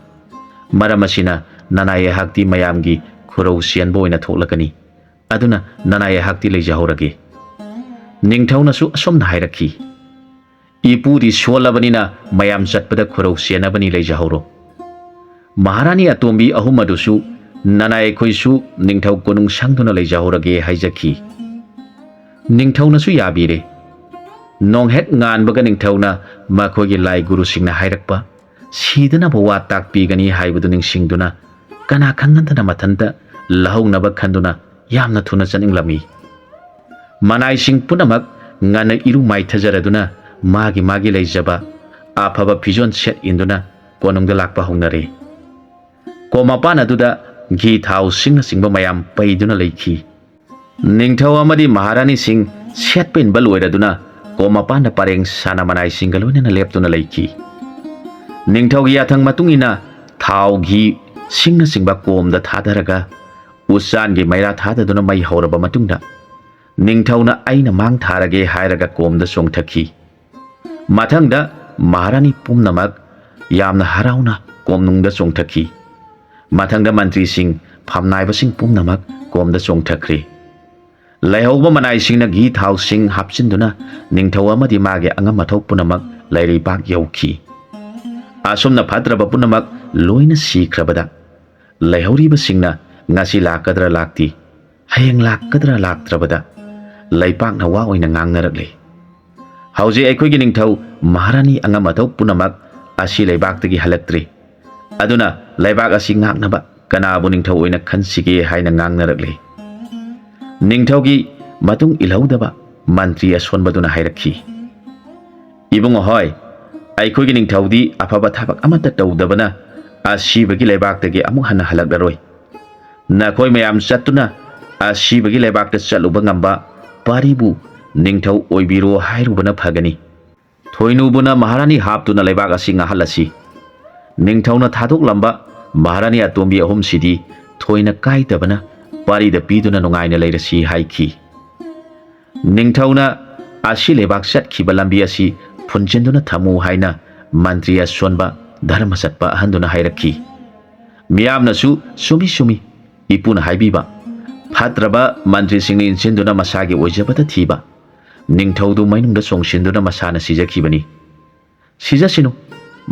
ꯃꯔꯝ ꯑꯁꯤꯅ ꯅꯅꯥꯏ ꯑꯩꯍꯥꯛꯇꯤ ꯃꯌꯥꯝꯒꯤ ꯈꯨꯔꯧ ꯆꯦꯟꯕ ꯑꯣꯏꯅ ꯊꯣꯛꯂꯛꯀꯅꯤ꯫ ꯑꯗꯨꯅ ꯅꯅꯥꯏ ꯑꯩꯍꯥꯛꯇꯤ ꯂꯩꯖꯍꯧꯔꯒꯦ꯫" ꯅꯤꯡꯊꯧꯅꯁꯨ ꯑꯁꯨꯝꯅ ꯍꯥꯏꯔꯛꯈꯤ, "ꯏꯄꯨꯗꯤ ꯁꯣꯜꯂꯕꯅꯤꯅ ꯃꯌꯥꯝ ꯆꯠꯄꯗ ꯈꯨꯔꯧ ꯆꯦꯟꯅꯕꯅꯤ, ꯂꯩꯖꯍꯧꯔꯣ꯫" ꯃꯍꯥꯔꯥꯅꯤ ꯑꯇꯣꯝꯕꯤ ꯑꯍꯨꯝ ꯑꯗꯨꯁꯨ ꯅꯅꯥꯏ ꯑꯩꯈꯣꯏꯁꯨ ꯅꯤꯡꯊꯧ ꯀꯣꯅꯨꯡ ꯁꯪꯗꯨꯅ ꯂꯩꯖꯍꯧꯔꯒꯦ ꯍꯥꯏꯖꯈꯤ꯫ ꯅꯤꯡꯊꯧꯅꯁꯨ ꯌꯥꯕꯤꯔꯦ꯫ ꯅꯣꯡꯍꯦꯛ ꯉꯥꯟꯕꯒ ꯅꯤꯡꯊꯧꯅ ꯃꯈꯣꯏꯒꯤ ꯂꯥꯏ ꯒꯨꯔꯨꯁꯤꯡꯅ ꯍꯥꯏꯔꯛꯄ ꯁꯤꯗꯅꯕ ꯋꯥ ꯇꯥꯛꯄꯤꯒꯅꯤ ꯍꯥꯏꯕꯗꯨ ꯅꯤꯡꯁꯤꯡꯗꯨꯅ ꯀꯅꯥ ꯈꯪꯅꯗꯅ ꯃꯊꯟꯇ ꯂꯧꯍꯧꯅꯕ ꯈꯟꯗꯨꯅ ꯌꯥꯝꯅ ꯊꯨꯅ ꯆꯠꯅꯤꯡꯂꯝꯃꯤ꯫ ꯃꯅꯥꯏꯁꯤꯡ ꯄꯨꯝꯅꯃꯛ ꯉꯟꯅ ꯏꯔꯨ ꯃꯥꯏꯊꯖꯔꯗꯨꯅ ꯃꯥꯒꯤ ꯃꯥꯒꯤ ꯂꯩꯖꯕ ꯑꯐꯕ ꯐꯤꯖꯣꯜ ꯁꯦꯠ ꯏꯟꯗꯨꯅ ꯀꯣꯅꯨꯡꯗ ꯂꯥꯛꯄ ꯍꯧꯅꯔꯦ꯫ ꯀꯣꯝ ꯃꯄꯥꯟ ꯑꯗꯨꯗ ꯘꯤ, ꯊꯥꯎ, ꯁꯤꯡꯅꯆꯤꯡꯕ ꯃꯌꯥꯝ ꯄꯩꯗꯨꯅ ꯂꯩꯈꯤ꯫ ꯅꯤꯡꯊꯧ ꯑꯃꯗꯤ ꯃꯍꯥꯔꯥꯅꯤꯁꯤꯡ ꯁꯦꯠꯄ ꯏꯟꯕ ꯂꯣꯏꯔꯗꯨꯅ ꯀꯣꯝ ꯃꯄꯥꯟꯗ ꯄꯔꯦꯡ ꯁꯥꯅ ꯃꯅꯥꯏꯁꯤꯡꯒ ꯂꯣꯏꯅꯅ ꯂꯦꯞꯇꯨꯅ ꯂꯩꯈꯤ꯫ ꯅꯤꯡꯊꯧꯒꯤ ꯌꯥꯊꯪ ꯃꯇꯨꯡ ꯏꯟꯅ ꯊꯥꯎ, ꯘꯤ, ꯁꯤꯡꯅꯆꯤꯡꯕ ꯀꯣꯝꯗ ꯊꯥꯗꯔꯒ ꯎꯆꯥꯟꯒꯤ ꯃꯩꯔꯥ ꯊꯥꯗꯗꯨꯅ ꯃꯩ ꯍꯧꯔꯕ ꯃꯇꯨꯡꯗ ꯅꯤꯡꯊꯧꯅ "ꯑꯩꯅ ꯃꯥꯡ ꯊꯥꯔꯒꯦ" ꯍꯥꯏꯔꯒ ꯀꯣꯝꯗ ꯆꯣꯡꯊꯈꯤ꯫ ꯃꯊꯪꯗ ꯃꯍꯥꯔꯥꯅꯤ ꯄꯨꯝꯅꯃꯛ ꯌꯥꯝꯅ ꯍꯔꯥꯎꯅ ꯀꯣꯝꯅꯨꯡꯗ ꯆꯣꯡꯊꯈꯤ꯫ ꯃꯊꯪꯗ ꯃꯟꯇ꯭ꯔꯤꯁꯤꯡ, ꯐꯝꯅꯥꯏꯕꯁꯤꯡ ꯄꯨꯝꯅꯃꯛ ꯀꯣꯝꯗ ꯆꯣꯡꯊꯈ꯭ꯔꯦ꯫ ꯂꯩꯍꯧꯕ ꯃꯅꯥꯏꯁꯤꯡꯅ ꯘꯤ ꯊꯥꯎꯁꯤꯡ ꯍꯥꯞꯆꯤꯟꯗꯨꯅ ꯅꯤꯡꯊꯧ ꯑꯃꯗꯤ ꯃꯥꯒꯤ ꯑꯉꯝ ꯑꯊꯧ ꯄꯨꯝꯅꯃꯛ ꯂꯩꯔꯩꯕꯥꯛ ꯌꯧꯈꯤ꯫ ꯑꯁꯨꯝꯅ ꯐꯠꯇ꯭ꯔꯕ ꯄꯨꯝꯅꯃꯛ ꯂꯣꯏꯅ ꯁꯤꯈ꯭ꯔꯕꯗ ꯂꯩꯍꯧꯔꯤꯕꯁꯤꯡꯅ ꯉꯁꯤ ꯂꯥꯛꯀꯗ꯭ꯔꯥ ꯂꯥꯛꯇꯦ, ꯍꯌꯦꯡ ꯂꯥꯛꯀꯗ꯭ꯔꯥ ꯂꯥꯛꯇ꯭ꯔꯕꯗ ꯂꯩꯄꯥꯛꯅ ꯋꯥ ꯑꯣꯏꯅ ꯉꯥꯡꯅꯔꯛꯂꯦ꯫ ꯍꯧꯖꯤꯛ ꯑꯩꯈꯣꯏꯒꯤ ꯅꯤꯡꯊꯧ ꯃꯍꯥꯔꯥꯅꯤ ꯑꯉꯝ ꯑꯊꯧ ꯄꯨꯝꯅꯃꯛ ꯑꯁꯤ ꯂꯩꯕꯥꯛꯇꯒꯤ ꯍꯜꯂꯛꯇ꯭ꯔꯤ꯫ ꯑꯗꯨꯅ ꯂꯩꯕꯥꯛ ꯑꯁꯤ ꯉꯥꯛꯅꯕ ꯀꯅꯥꯕꯨ ꯅꯤꯡꯊꯧ ꯑꯣꯏꯅ ꯈꯟꯁꯤꯒꯦ ꯍꯥꯏꯅ ꯉꯥꯡꯅꯔꯛꯂꯤ꯫ ꯅꯤꯡꯊꯧꯒꯤ ꯃꯇꯨꯡ ꯏꯜꯍꯧꯗꯕ ꯃꯟꯇ꯭ꯔꯤ ꯑꯁꯣꯟꯕꯗꯨꯅ ꯍꯥꯏꯔꯛꯈꯤ, "ꯏꯕꯨꯡꯉꯣ ꯍꯣꯏ, ꯑꯩꯈꯣꯏꯒꯤ ꯅꯤꯡꯊꯧꯗꯤ ꯑꯐꯕ ꯊꯕꯛ ꯑꯃꯠꯇ ꯇꯧꯗꯕꯅ ꯑꯁꯤꯕꯒꯤ ꯂꯩꯕꯥꯛꯇꯒꯤ ꯑꯃꯨꯛ ꯍꯟꯅ ꯍꯜꯂꯛꯂꯔꯣꯏ꯫ ꯅꯈꯣꯏ ꯃꯌꯥꯝ ꯆꯠꯇꯨꯅ ꯑꯁꯤꯕꯒꯤ ꯂꯩꯕꯥꯛꯇ ꯆꯠꯂꯨꯕ ꯉꯝꯕ ꯄꯥꯔꯤꯕꯨ ꯅꯤꯡꯊꯧ ꯑꯣꯏꯕꯤꯔꯣ ꯍꯥꯏꯔꯨꯕꯅ ꯐꯒꯅꯤ꯫ ꯊꯣꯏꯅꯨꯕꯨꯅ ꯃꯍꯥꯔꯥꯅꯤ ꯍꯥꯞꯇꯨꯅ ꯂꯩꯕꯥꯛ ꯑꯁꯤ ꯉꯥꯛꯍꯜꯂꯁꯤ꯫" ꯅꯤꯡꯊꯧꯅ ꯊꯥꯗꯣꯛꯂꯝꯕ ꯃꯍꯥꯔꯥꯅꯤ ꯑꯇꯣꯝꯕꯤ ꯑꯍꯨꯝꯁꯤꯗꯤ ꯊꯣꯏꯅ ꯀꯥꯏꯗꯕꯅ ꯄꯥꯔꯤꯗ ꯄꯤꯗꯨꯅ ꯅꯨꯡꯉꯥꯏꯅ ꯂꯩꯔꯁꯤ ꯍꯥꯏꯈꯤ꯫ ꯅꯤꯡꯊꯧꯅ ꯑꯁꯤ ꯂꯩꯕꯥꯛ ꯆꯠꯈꯤꯕ ꯂꯝꯕꯤ ꯑꯁꯤ ꯐꯨꯟꯖꯤꯟꯗꯨꯅ ꯊꯝꯃꯨ ꯍꯥꯏꯅ ꯃꯟꯇ꯭ꯔꯤ ꯑꯁꯣꯟꯕ ꯙꯔꯃ ꯆꯠꯄ ꯑꯍꯟꯗꯨꯅ ꯍꯥꯏꯔꯛꯈꯤ꯫ ꯃꯤꯌꯥꯝꯅꯁꯨ ꯁꯨꯃꯤ ꯁꯨꯃꯤ ꯏꯄꯨꯅ ꯍꯥꯏꯕꯤꯕ ꯐꯠꯇ꯭ꯔꯕ ꯃꯟꯇ꯭ꯔꯤꯁꯤꯡꯅ ꯏꯟꯁꯤꯟꯗꯨꯅ ꯃꯁꯥꯒꯤ ꯑꯣꯏꯖꯕꯗ ꯊꯤꯕ ꯅꯤꯡꯊꯧꯗꯨ ꯃꯩꯅꯨꯡꯗ ꯆꯣꯡꯁꯤꯟꯗꯨꯅ ꯃꯁꯥꯅ ꯁꯤꯖꯈꯤꯕꯅꯤ꯫ ꯁꯤꯖꯁꯤꯅꯨ,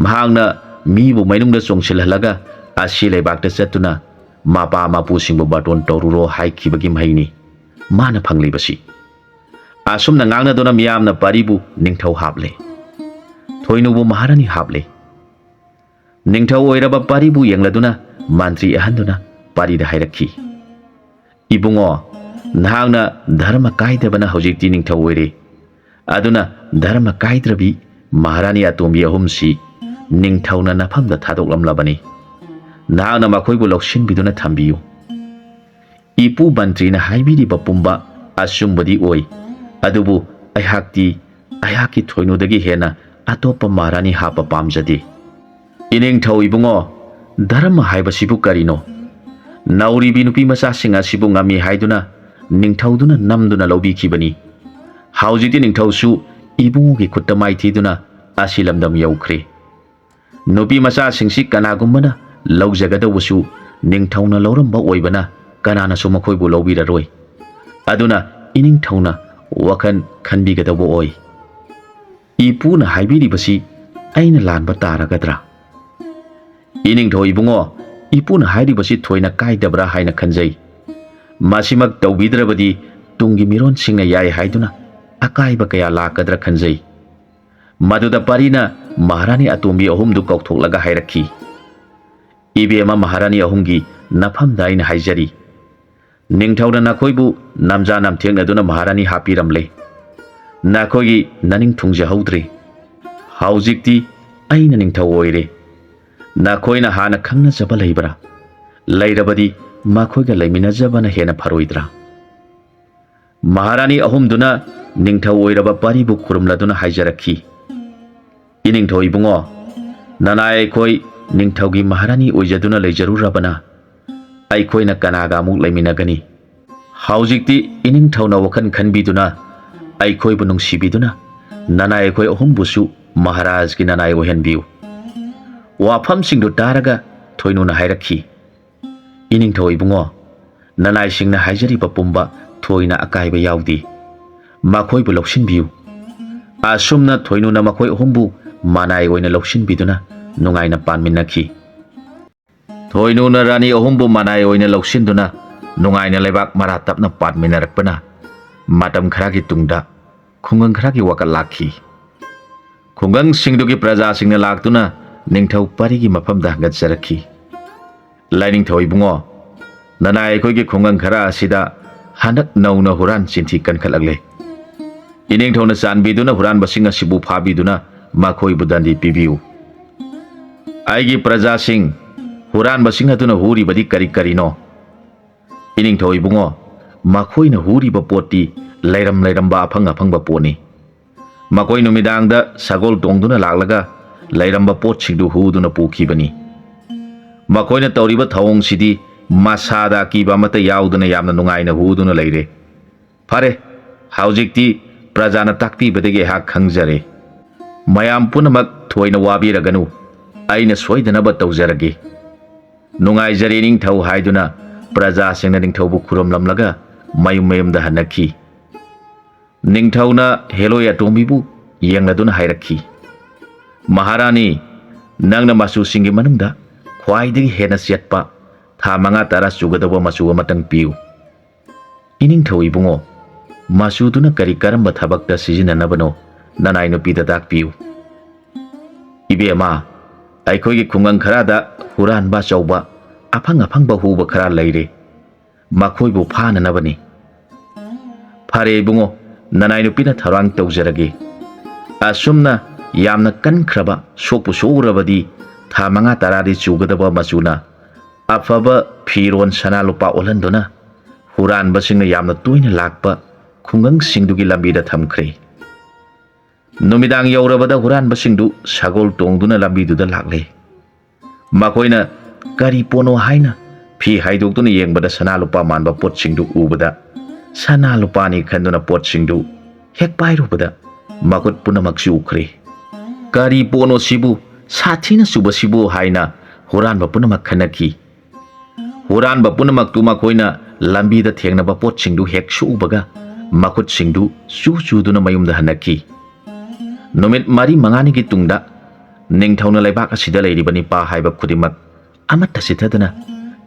ꯃꯍꯥꯛꯅ ꯃꯤꯕꯨ ꯃꯩꯅꯨꯡꯗ ꯆꯣꯡꯁꯤꯜꯍꯜꯂꯒ ꯑꯁꯤ ꯂꯩꯕꯥꯛꯇ ꯆꯠꯇꯨꯅ ꯃꯄꯥ ꯃꯄꯨꯁꯤꯡꯕꯨ ꯕꯥꯔꯇꯣꯟ ꯇꯧꯔꯨꯔꯣ ꯍꯥꯏꯈꯤꯕꯒꯤ ꯃꯍꯩꯅꯤ ꯃꯥꯅ ꯐꯪꯂꯤꯕꯁꯤ꯫ ꯑꯁꯨꯝꯅ ꯉꯥꯡꯅꯗꯨꯅ ꯃꯤꯌꯥꯝꯅ ꯄꯥꯔꯤꯕꯨ ꯅꯤꯡꯊꯧ ꯍꯥꯞꯂꯦ, ꯊꯣꯏꯅꯨꯕꯨ ꯃꯍꯥꯔꯥꯅꯤ ꯍꯥꯞꯂꯦ꯫ ꯅꯤꯡꯊꯧ ꯑꯣꯏꯔꯕ ꯄꯥꯔꯤꯕꯨ ꯌꯦꯡꯂꯗꯨꯅ ꯃꯟꯇ꯭ꯔꯤ ꯑꯍꯟꯗꯨꯅ ꯄꯥꯔꯤꯗ ꯍꯥꯏꯔꯛꯈꯤ, "ꯏꯕꯨꯡꯉꯣ, ꯅꯍꯥꯛꯅ ꯙꯔꯃ ꯀꯥꯏꯗꯕꯅ ꯍꯧꯖꯤꯛꯇꯤ ꯅꯤꯡꯊꯧ ꯑꯣꯏꯔꯦ꯫ ꯑꯗꯨꯅ ꯙꯔꯃ ꯀꯥꯏꯗ꯭ꯔꯕꯤ ꯃꯍꯥꯔꯥꯅꯤ ꯑꯇꯣꯝꯕꯤ ꯑꯍꯨꯝꯁꯤ ꯅꯤꯡꯊꯧꯅ ꯅꯐꯝꯗ ꯊꯥꯗꯣꯛꯂꯝꯂꯕꯅꯤ꯫ ꯅꯍꯥꯛꯅ ꯃꯈꯣꯏꯕꯨ ꯂꯧꯁꯤꯟꯕꯤꯗꯨꯅ ꯊꯝꯕꯤꯌꯨ꯫ ꯏꯄꯨ ꯃꯟꯇ꯭ꯔꯤꯅ ꯍꯥꯏꯕꯤꯔꯤꯕ ꯄꯨꯝꯕ ꯑꯆꯨꯝꯕꯗꯤ ꯑꯣꯏ, ꯑꯗꯨꯕꯨ ꯑꯩꯍꯥꯛꯇꯤ ꯑꯩꯍꯥꯛꯀꯤ ꯊꯣꯏꯅꯨꯗꯒꯤ ꯍꯦꯟꯅ ꯑꯇꯣꯞꯄ ꯃꯍꯥꯔꯥꯅꯤ ꯍꯥꯞꯄ ꯄꯥꯝꯖꯗꯦ꯫" "ꯏꯅꯤꯡꯊꯧ ꯏꯕꯨꯡꯉꯣ, ꯙꯔꯃ ꯍꯥꯏꯕꯁꯤꯕꯨ ꯀꯔꯤꯅꯣ? ꯅꯧꯔꯤꯕꯤ ꯅꯨꯄꯤ ꯃꯆꯥꯁꯤꯡ ꯑꯁꯤꯕꯨ ꯉꯝꯃꯤ ꯍꯥꯏꯗꯨꯅ ꯅꯤꯡꯊꯧꯗꯨꯅ ꯅꯝꯗꯨꯅ ꯂꯧꯕꯤꯈꯤꯕꯅꯤ꯫ ꯍꯧꯖꯤꯛꯇꯤ ꯅꯤꯡꯊꯧꯁꯨ ꯏꯕꯨꯡꯉꯣꯒꯤ ꯈꯨꯠꯇ ꯃꯥꯏꯊꯤꯗꯨꯅ ꯑꯁꯤ ꯂꯝꯗꯝ ꯌꯧꯈ꯭ꯔꯦ꯫ ꯅꯨꯄꯤ ꯃꯆꯥꯁꯤꯡꯁꯤ ꯀꯅꯥꯒꯨꯝꯕꯅ ꯂꯧꯖꯒꯗꯧꯕꯁꯨ ꯅꯤꯡꯊꯧꯅ ꯂꯧꯔꯝꯕ ꯑꯣꯏꯕꯅ ꯀꯅꯥꯅꯁꯨ ꯃꯈꯣꯏꯕꯨ ꯂꯧꯕꯤꯔꯔꯣꯏ꯫ ꯑꯗꯨꯅ ꯏꯅꯤꯡꯊꯧꯅ ꯋꯥꯈꯜ ꯈꯟꯕꯤꯒꯗꯧꯕ ꯑꯣꯏ꯫ ꯏꯄꯨꯅ ꯍꯥꯏꯕꯤꯔꯤꯕꯁꯤ ꯑꯩꯅ ꯂꯥꯟꯕ ꯇꯥꯔꯒꯗ꯭ꯔꯥ?" "ꯏꯅꯤꯡꯊꯧ ꯏꯕꯨꯡꯉꯣ, ꯏꯄꯨꯅ ꯍꯥꯏꯔꯤꯕꯁꯤ ꯊꯣꯏꯅ ꯀꯥꯏꯗꯕ꯭ꯔꯥ ꯍꯥꯏꯅ ꯈꯟꯖꯩ꯫ ꯃꯁꯤꯃꯛ ꯇꯧꯕꯤꯗ꯭ꯔꯕꯗꯤ ꯇꯨꯡꯒꯤ ꯃꯤꯔꯣꯟꯁꯤꯡꯅ ꯌꯥꯏ ꯍꯥꯏꯗꯨꯅ ꯑꯀꯥꯏꯕ ꯀꯌꯥ ꯂꯥꯛꯀꯗ꯭ꯔꯥ ꯈꯟꯖꯩ꯫" ꯃꯗꯨꯗ ꯄꯥꯔꯤꯅ ꯃꯍꯥꯔꯥꯅꯤ ꯑꯇꯣꯝꯕꯤ ꯑꯍꯨꯝꯗꯨ ꯀꯧꯊꯣꯛꯂꯒ ꯍꯥꯏꯔꯛꯈꯤ, "ꯏꯕꯦꯝꯃ ꯃꯍꯥꯔꯥꯅꯤ ꯑꯍꯨꯝꯒꯤ ꯅꯐꯝꯗ ꯑꯩꯅ ꯍꯥꯏꯖꯔꯤ, ꯅꯤꯡꯊꯧꯅ ꯅꯈꯣꯏꯕꯨ ꯅꯝꯖꯥ ꯅꯝꯊꯦꯡꯅꯗꯨꯅ ꯃꯍꯥꯔꯥꯅꯤ ꯍꯥꯞꯄꯤꯔꯝꯂꯦ꯫ ꯅꯈꯣꯏꯒꯤ ꯅꯅꯤꯡ ꯊꯨꯡꯖꯍꯧꯗ꯭ꯔꯦ꯫ ꯍꯧꯖꯤꯛꯇꯤ ꯑꯩꯅ ꯅꯤꯡꯊꯧ ꯑꯣꯏꯔꯦ꯫ ꯅꯈꯣꯏꯅ ꯍꯥꯟꯅ ꯈꯪꯅꯖꯕ ꯂꯩꯕ꯭ꯔꯥ? ꯂꯩꯔꯕꯗꯤ ꯃꯈꯣꯏꯒ ꯂꯩꯃꯤꯟꯅꯖꯕꯅ ꯍꯦꯟꯅ ꯐꯔꯣꯏꯗ꯭ꯔꯥ?" ꯃꯍꯥꯔꯥꯅꯤ ꯑꯍꯨꯝꯗꯨꯅ ꯅꯤꯡꯊꯧ ꯑꯣꯏꯔꯕ ꯄꯥꯔꯤꯕꯨ ꯈꯨꯔꯨꯝꯂꯗꯨꯅ ꯍꯥꯏꯖꯔꯛꯈꯤ, "ꯏꯅꯤꯡꯊꯧ ꯏꯕꯨꯡꯉꯣ, ꯅꯅꯥꯏ ꯑꯩꯈꯣꯏ ꯅꯤꯡꯊꯧꯒꯤ ꯃꯍꯥꯔꯥꯅꯤ ꯑꯣꯏꯖꯗꯨꯅ ꯂꯩꯖꯔꯨꯔꯕꯅ ꯑꯩꯈꯣꯏꯅ ꯀꯅꯥꯒ ꯑꯃꯨꯛ ꯂꯩꯃꯤꯟꯅꯒꯅꯤ? ꯍꯧꯖꯤꯛꯇꯤ ꯏꯅꯤꯡꯊꯧꯅ ꯋꯥꯈꯜ ꯈꯟꯕꯤꯗꯨꯅ, ꯑꯩꯈꯣꯏꯕꯨ ꯅꯨꯡꯁꯤꯕꯤꯗꯨꯅ, ꯅꯅꯥꯏ ꯑꯩꯈꯣꯏ ꯑꯍꯨꯝꯕꯨꯁꯨ ꯃꯍꯥꯔꯥꯖꯒꯤ ꯅꯅꯥꯏ ꯑꯣꯏꯍꯟꯕꯤꯌꯨ꯫ ꯋꯥꯐꯝꯁꯤꯡꯗꯨ ꯇꯥꯔꯒ ꯊꯣꯏꯅꯨꯅ ꯍꯥꯏꯔꯛꯈꯤ, "ꯏꯅꯤꯡꯊꯧ ꯏꯕꯨꯡꯉꯣ, ꯅꯅꯥꯏꯁꯤꯡꯅ ꯍꯥꯏꯖꯔꯤꯕ ꯄꯨꯝꯕ ꯊꯣꯏꯅ ꯑꯀꯥꯏꯕ ꯌꯥꯎꯗꯦ꯫ ꯃꯈꯣꯏꯕꯨ ꯂꯧꯁꯤꯟꯕꯤꯌꯨ꯫" ꯑꯁꯨꯝꯅ ꯊꯣꯏꯅꯨꯅ ꯃꯈꯣꯏ ꯑꯍꯨꯝꯕꯨ ꯃꯅꯥꯏ ꯑꯣꯏꯅ ꯂꯧꯁꯤꯟꯕꯤꯗꯨꯅ ꯅꯨꯡꯉꯥꯏꯅ ꯄꯥꯟꯃꯤꯟꯅꯈꯤ꯫ ꯊꯣꯏꯅꯨꯅ ꯔꯥꯅꯤ ꯑꯍꯨꯝꯕꯨ ꯃꯅꯥꯏ ꯑꯣꯏꯅ ꯂꯧꯁꯤꯟꯗꯨꯅ ꯅꯨꯡꯉꯥꯏꯅ ꯂꯩꯕꯥꯛ ꯃꯔꯥ ꯇꯞꯅ ꯄꯥꯟꯃꯤꯟꯅꯔꯛꯄꯅ ꯃꯇꯝ ꯈꯔꯒꯤ ꯇꯨꯡꯗ ꯈꯨꯡꯒꯪ ꯈꯔꯒꯤ ꯋꯥꯀꯠ ꯂꯥꯛꯈꯤ꯫ ꯈꯨꯡꯒꯪꯁꯤꯡꯗꯨꯒꯤ ꯄ꯭ꯔꯖꯥꯁꯤꯡꯅ ꯂꯥꯛꯇꯨꯅ ꯅꯤꯡꯊꯧ ꯄꯥꯔꯤꯒꯤ ꯃꯐꯝꯗ ꯍꯪꯒꯠꯆꯔꯛꯈꯤ꯫ "ꯂꯥꯏꯅꯤꯡꯊꯧ ꯏꯕꯨꯡꯉꯣ, ꯅꯅꯥꯏ ꯑꯩꯈꯣꯏꯒꯤ ꯈꯨꯡꯒꯪ ꯈꯔ ꯑꯁꯤꯗ ꯍꯟꯗꯛ ꯅꯧꯅ ꯍꯨꯔꯥꯟ ꯆꯤꯟꯊꯤ ꯀꯟꯈꯠꯂꯛꯂꯦ꯫ ꯏꯅꯤꯡꯊꯧꯅ ꯆꯥꯟꯕꯤꯗꯨꯅ ꯍꯨꯔꯥꯟꯕꯁꯤꯡ ꯑꯁꯤꯕꯨ ꯐꯥꯕꯤꯗꯨꯅ ꯃꯈꯣꯏꯕꯨ ꯗꯟꯗꯤ ꯄꯤꯕꯤꯌꯨ꯫ ꯑꯩꯒꯤ ꯄ꯭ꯔꯖꯥꯁꯤꯡ, ꯍꯨꯔꯥꯟꯕꯁꯤꯡ ꯑꯗꯨꯅ ꯍꯨꯔꯤꯕꯗꯤ ꯀꯔꯤ ꯀꯔꯤꯅꯣ?" "ꯏꯅꯤꯡꯊꯧ ꯏꯕꯨꯡꯉꯣ, ꯃꯈꯣꯏꯅ ꯍꯨꯔꯤꯕ ꯄꯣꯠꯇꯤ ꯂꯩꯔꯝ ꯂꯩꯔꯝꯕ ꯑꯐꯪ ꯑꯐꯪꯕ ꯄꯣꯠꯅꯤ꯫ ꯃꯈꯣꯏ ꯅꯨꯃꯤꯗꯥꯡꯗ ꯁꯒꯣꯜ ꯇꯣꯡꯗꯨꯅ ꯂꯥꯛꯂꯒ ꯂꯩꯔꯝꯕ ꯄꯣꯠꯁꯤꯡꯗꯨ ꯍꯨꯗꯨꯅ ꯄꯨꯈꯤꯕꯅꯤ꯫ ꯃꯈꯣꯏꯅ ꯇꯧꯔꯤꯕ ꯊꯧꯑꯣꯡꯁꯤꯗꯤ ꯃꯁꯥꯗ ꯑꯀꯤꯕ ꯑꯃꯠꯇ ꯌꯥꯎꯗꯅ ꯌꯥꯝꯅ ꯅꯨꯡꯉꯥꯏꯅ ꯍꯨꯗꯨꯅ ꯂꯩꯔꯦ꯫ ꯐꯔꯦ, ꯍꯧꯖꯤꯛꯇꯤ ꯄ꯭ꯔꯖꯥꯅ ꯇꯥꯛꯄꯤꯕꯗꯒꯤ ꯑꯩꯍꯥꯛ ꯈꯪꯖꯔꯦ꯫ ꯃꯌꯥꯝ ꯄꯨꯝꯅꯃꯛ ꯊꯣꯏꯅ ꯋꯥꯕꯤꯔꯒꯅꯨ, ꯑꯩꯅ ꯁꯣꯏꯗꯅꯕ ꯇꯧꯖꯔꯒꯦ꯫ ꯅꯨꯡꯉꯥꯏꯖꯔꯦ ꯅꯤꯡꯊꯧ" ꯍꯥꯏꯗꯨꯅ ꯄ꯭ꯔꯖꯥꯁꯤꯡꯅ ꯅꯤꯡꯊꯧꯕꯨ ꯈꯨꯔꯨꯝꯂꯝꯂꯒ ꯃꯌꯨꯝ ꯃꯌꯨꯝꯗ ꯍꯟꯅꯈꯤ꯫ ꯅꯤꯡꯊꯧꯅ ꯍꯦꯂꯣꯏ ꯑꯇꯣꯝꯕꯤꯕꯨ ꯌꯦꯡꯂꯗꯨꯅ ꯍꯥꯏꯔꯛꯈꯤ, "ꯃꯍꯥꯔꯥꯅꯤ, ꯅꯪꯅ ꯃꯆꯨꯁꯤꯡꯒꯤ ꯃꯅꯨꯡꯗ ꯈ꯭ꯋꯥꯏꯗꯒꯤ ꯍꯦꯟꯅ ꯆꯦꯠꯄ, ꯊꯥ ꯃꯉꯥ ꯇꯔꯥ ꯆꯨꯒꯗꯧꯕ ꯃꯆꯨ ꯑꯃꯇꯪ ꯄꯤꯌꯨ꯫" "ꯏꯅꯤꯡꯊꯧ ꯏꯕꯨꯡꯉꯣ, ꯃꯆꯨꯗꯨꯅ ꯀꯔꯤ ꯀꯔꯝꯕ ꯊꯕꯛꯇ ꯁꯤꯖꯤꯟꯅꯅꯕꯅꯣ, ꯅꯅꯥꯏ ꯅꯨꯄꯤꯗ ꯇꯥꯛꯄꯤꯌꯨ꯫" "ꯏꯕꯦꯝꯃ, ꯑꯩꯈꯣꯏꯒꯤ ꯈꯨꯡꯒꯪ ꯈꯔꯗ ꯍꯨꯔꯥꯟꯕ ꯑꯆꯧꯕ ꯑꯐꯪ ꯑꯐꯪꯕ ꯍꯨꯕ ꯈꯔ ꯂꯩꯔꯦ꯫ ꯃꯈꯣꯏꯕꯨ ꯐꯥꯅꯅꯕꯅꯤ꯫" "ꯐꯔꯦ ꯏꯕꯨꯡꯉꯣ, ꯅꯅꯥꯏ ꯅꯨꯄꯤꯅ ꯊꯧꯔꯥꯡ ꯇꯧꯖꯔꯒꯦ꯫ ꯑꯁꯨꯝꯅ ꯌꯥꯝꯅ ꯀꯟꯈ꯭ꯔꯕ, ꯁꯣꯛꯄꯨ ꯁꯣꯛꯎꯔꯕꯗꯤ ꯊꯥ ꯃꯉꯥ ꯇꯔꯥꯗꯤ ꯆꯨꯒꯗꯕ ꯃꯆꯨꯅ ꯑꯐꯕ ꯐꯤꯔꯣꯟ ꯁꯅꯥ ꯂꯨꯄꯥ ꯑꯣꯜꯍꯟꯗꯨꯅ ꯍꯨꯔꯥꯟꯕꯁꯤꯡꯅ ꯌꯥꯝꯅ ꯇꯣꯏꯅ ꯂꯥꯛꯄ ꯈꯨꯡꯒꯪꯁꯤꯡꯗꯨꯒꯤ ꯂꯝꯕꯤꯗ ꯊꯝꯈ꯭ꯔꯦ꯫ ꯅꯨꯃꯤꯗꯥꯡ ꯌꯧꯔꯕꯗ ꯍꯨꯔꯥꯟꯕꯁꯤꯡꯗꯨ ꯁꯒꯣꯜ ꯇꯣꯡꯗꯨꯅ ꯂꯝꯕꯤꯗꯨꯗ ꯂꯥꯛꯂꯦ꯫ ꯃꯈꯣꯏꯅ ꯀꯔꯤ ꯄꯣꯠꯅꯣ ꯍꯥꯏꯅ ꯀꯤ ꯍꯥꯏꯗꯣꯛꯇꯨꯅ ꯌꯦꯡꯕꯗ ꯁꯅꯥ ꯂꯨꯄꯥ ꯃꯥꯟꯕ ꯄꯣꯠꯁꯤꯡꯗꯨ ꯎꯕꯗ, ꯁꯅꯥ ꯂꯨꯄꯥꯅꯤ ꯈꯟꯗꯨꯅ ꯄꯣꯠꯁꯤꯡꯗꯨ ꯍꯦꯛ ꯄꯥꯏꯔꯨꯕꯗ, ꯃꯈꯨꯠ ꯄꯨꯝꯅꯃꯛꯁꯨ ꯎꯈ꯭ꯔꯦ꯫ "ꯀꯔꯤ ꯄꯣꯠꯅꯣ ꯁꯤꯕꯨ? ꯁꯥꯊꯤꯅ ꯆꯨꯕꯁꯤꯕꯨ?" ꯍꯥꯏꯅ ꯍꯨꯔꯥꯟꯕ ꯄꯨꯝꯅꯃꯛ ꯈꯟꯅꯈꯤ꯫ ꯍꯨꯔꯥꯟꯕ ꯄꯨꯝꯅꯃꯛꯇꯨ ꯃꯈꯣꯏꯅ ꯂꯝꯕꯤꯗ ꯊꯦꯡꯅꯕ ꯄꯣꯠꯁꯤꯡꯗꯨ ꯍꯦꯛ ꯁꯣꯛꯎꯕꯒ, ꯃꯈꯨꯠꯁꯤꯡꯗꯨ ꯆꯨ ꯆꯨꯗꯨꯅ ꯃꯌꯨꯝꯗ ꯍꯟꯅꯈꯤ꯫ ꯅꯨꯃꯤꯠ ꯃꯔꯤ ꯃꯉꯥꯅꯤꯒꯤ ꯇꯨꯡꯗ, ꯅꯤꯡꯊꯧꯅ ꯂꯩꯕꯥꯛ ꯑꯁꯤꯗ ꯂꯩꯔꯤꯕ ꯅꯤꯄꯥ ꯍꯥꯏꯕ ꯈꯨꯗꯤꯡꯃꯛ ꯑꯃꯠꯇ ꯆꯤꯠꯊꯗꯅ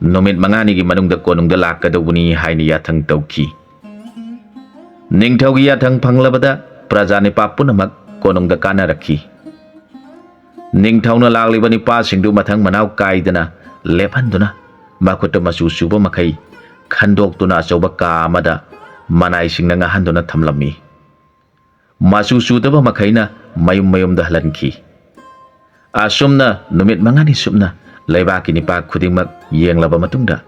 ꯅꯨꯃꯤꯠ ꯃꯉꯥꯅꯤꯒꯤ ꯃꯅꯨꯡꯗ ꯀꯣꯅꯨꯡꯗ ꯂꯥꯛꯀꯗꯧꯕꯅꯤ ꯍꯥꯏꯅ ꯌꯥꯊꯪ ꯇꯧꯈꯤ꯫ ꯅꯤꯡꯊꯧꯒꯤ ꯌꯥꯊꯪ ꯐꯪꯂꯕꯗ ꯄ꯭ꯔꯖꯥ ꯅꯤꯄꯥ ꯄꯨꯝꯅꯃꯛ ꯀꯣꯅꯨꯡꯗ ꯀꯥꯅꯔꯛꯈꯤ꯫ ꯅꯤꯡꯊꯧꯅ ꯂꯥꯛꯂꯤꯕ ꯅꯤꯄꯥꯁꯤꯡꯗꯨ ꯃꯊꯪ ꯃꯅꯥꯎ ꯀꯥꯏꯗꯅ ꯂꯦꯞꯍꯟꯗꯨꯅ, ꯃꯈꯨꯠꯇ ꯃꯆꯨ ꯆꯨꯕ ꯃꯈꯩ ꯈꯟꯗꯣꯛꯇꯨꯅ ꯑꯆꯧꯕ ꯀꯥ ꯑꯃꯗ ꯃꯅꯥꯏꯁꯤꯡꯅ ꯉꯥꯍꯟꯗꯨꯅ ꯊꯝꯂꯝꯃꯤ꯫ ꯃꯆꯨ ꯆꯨꯗꯕ ꯃꯈꯩꯅ ꯃꯌꯨꯝ ꯃꯌꯨꯝꯗ ꯍꯜꯍꯟꯈꯤ꯫ ꯑꯁꯨꯝꯅ ꯅꯨꯃꯤꯠ ꯃꯉꯥꯅꯤ ꯁꯨꯞꯅ ꯂꯩꯕꯥꯛꯀꯤ ꯅꯤꯄꯥ ꯈꯨꯗꯤꯡꯃꯛ ꯌꯦꯡꯂꯕ ꯃꯇꯨꯡꯗ,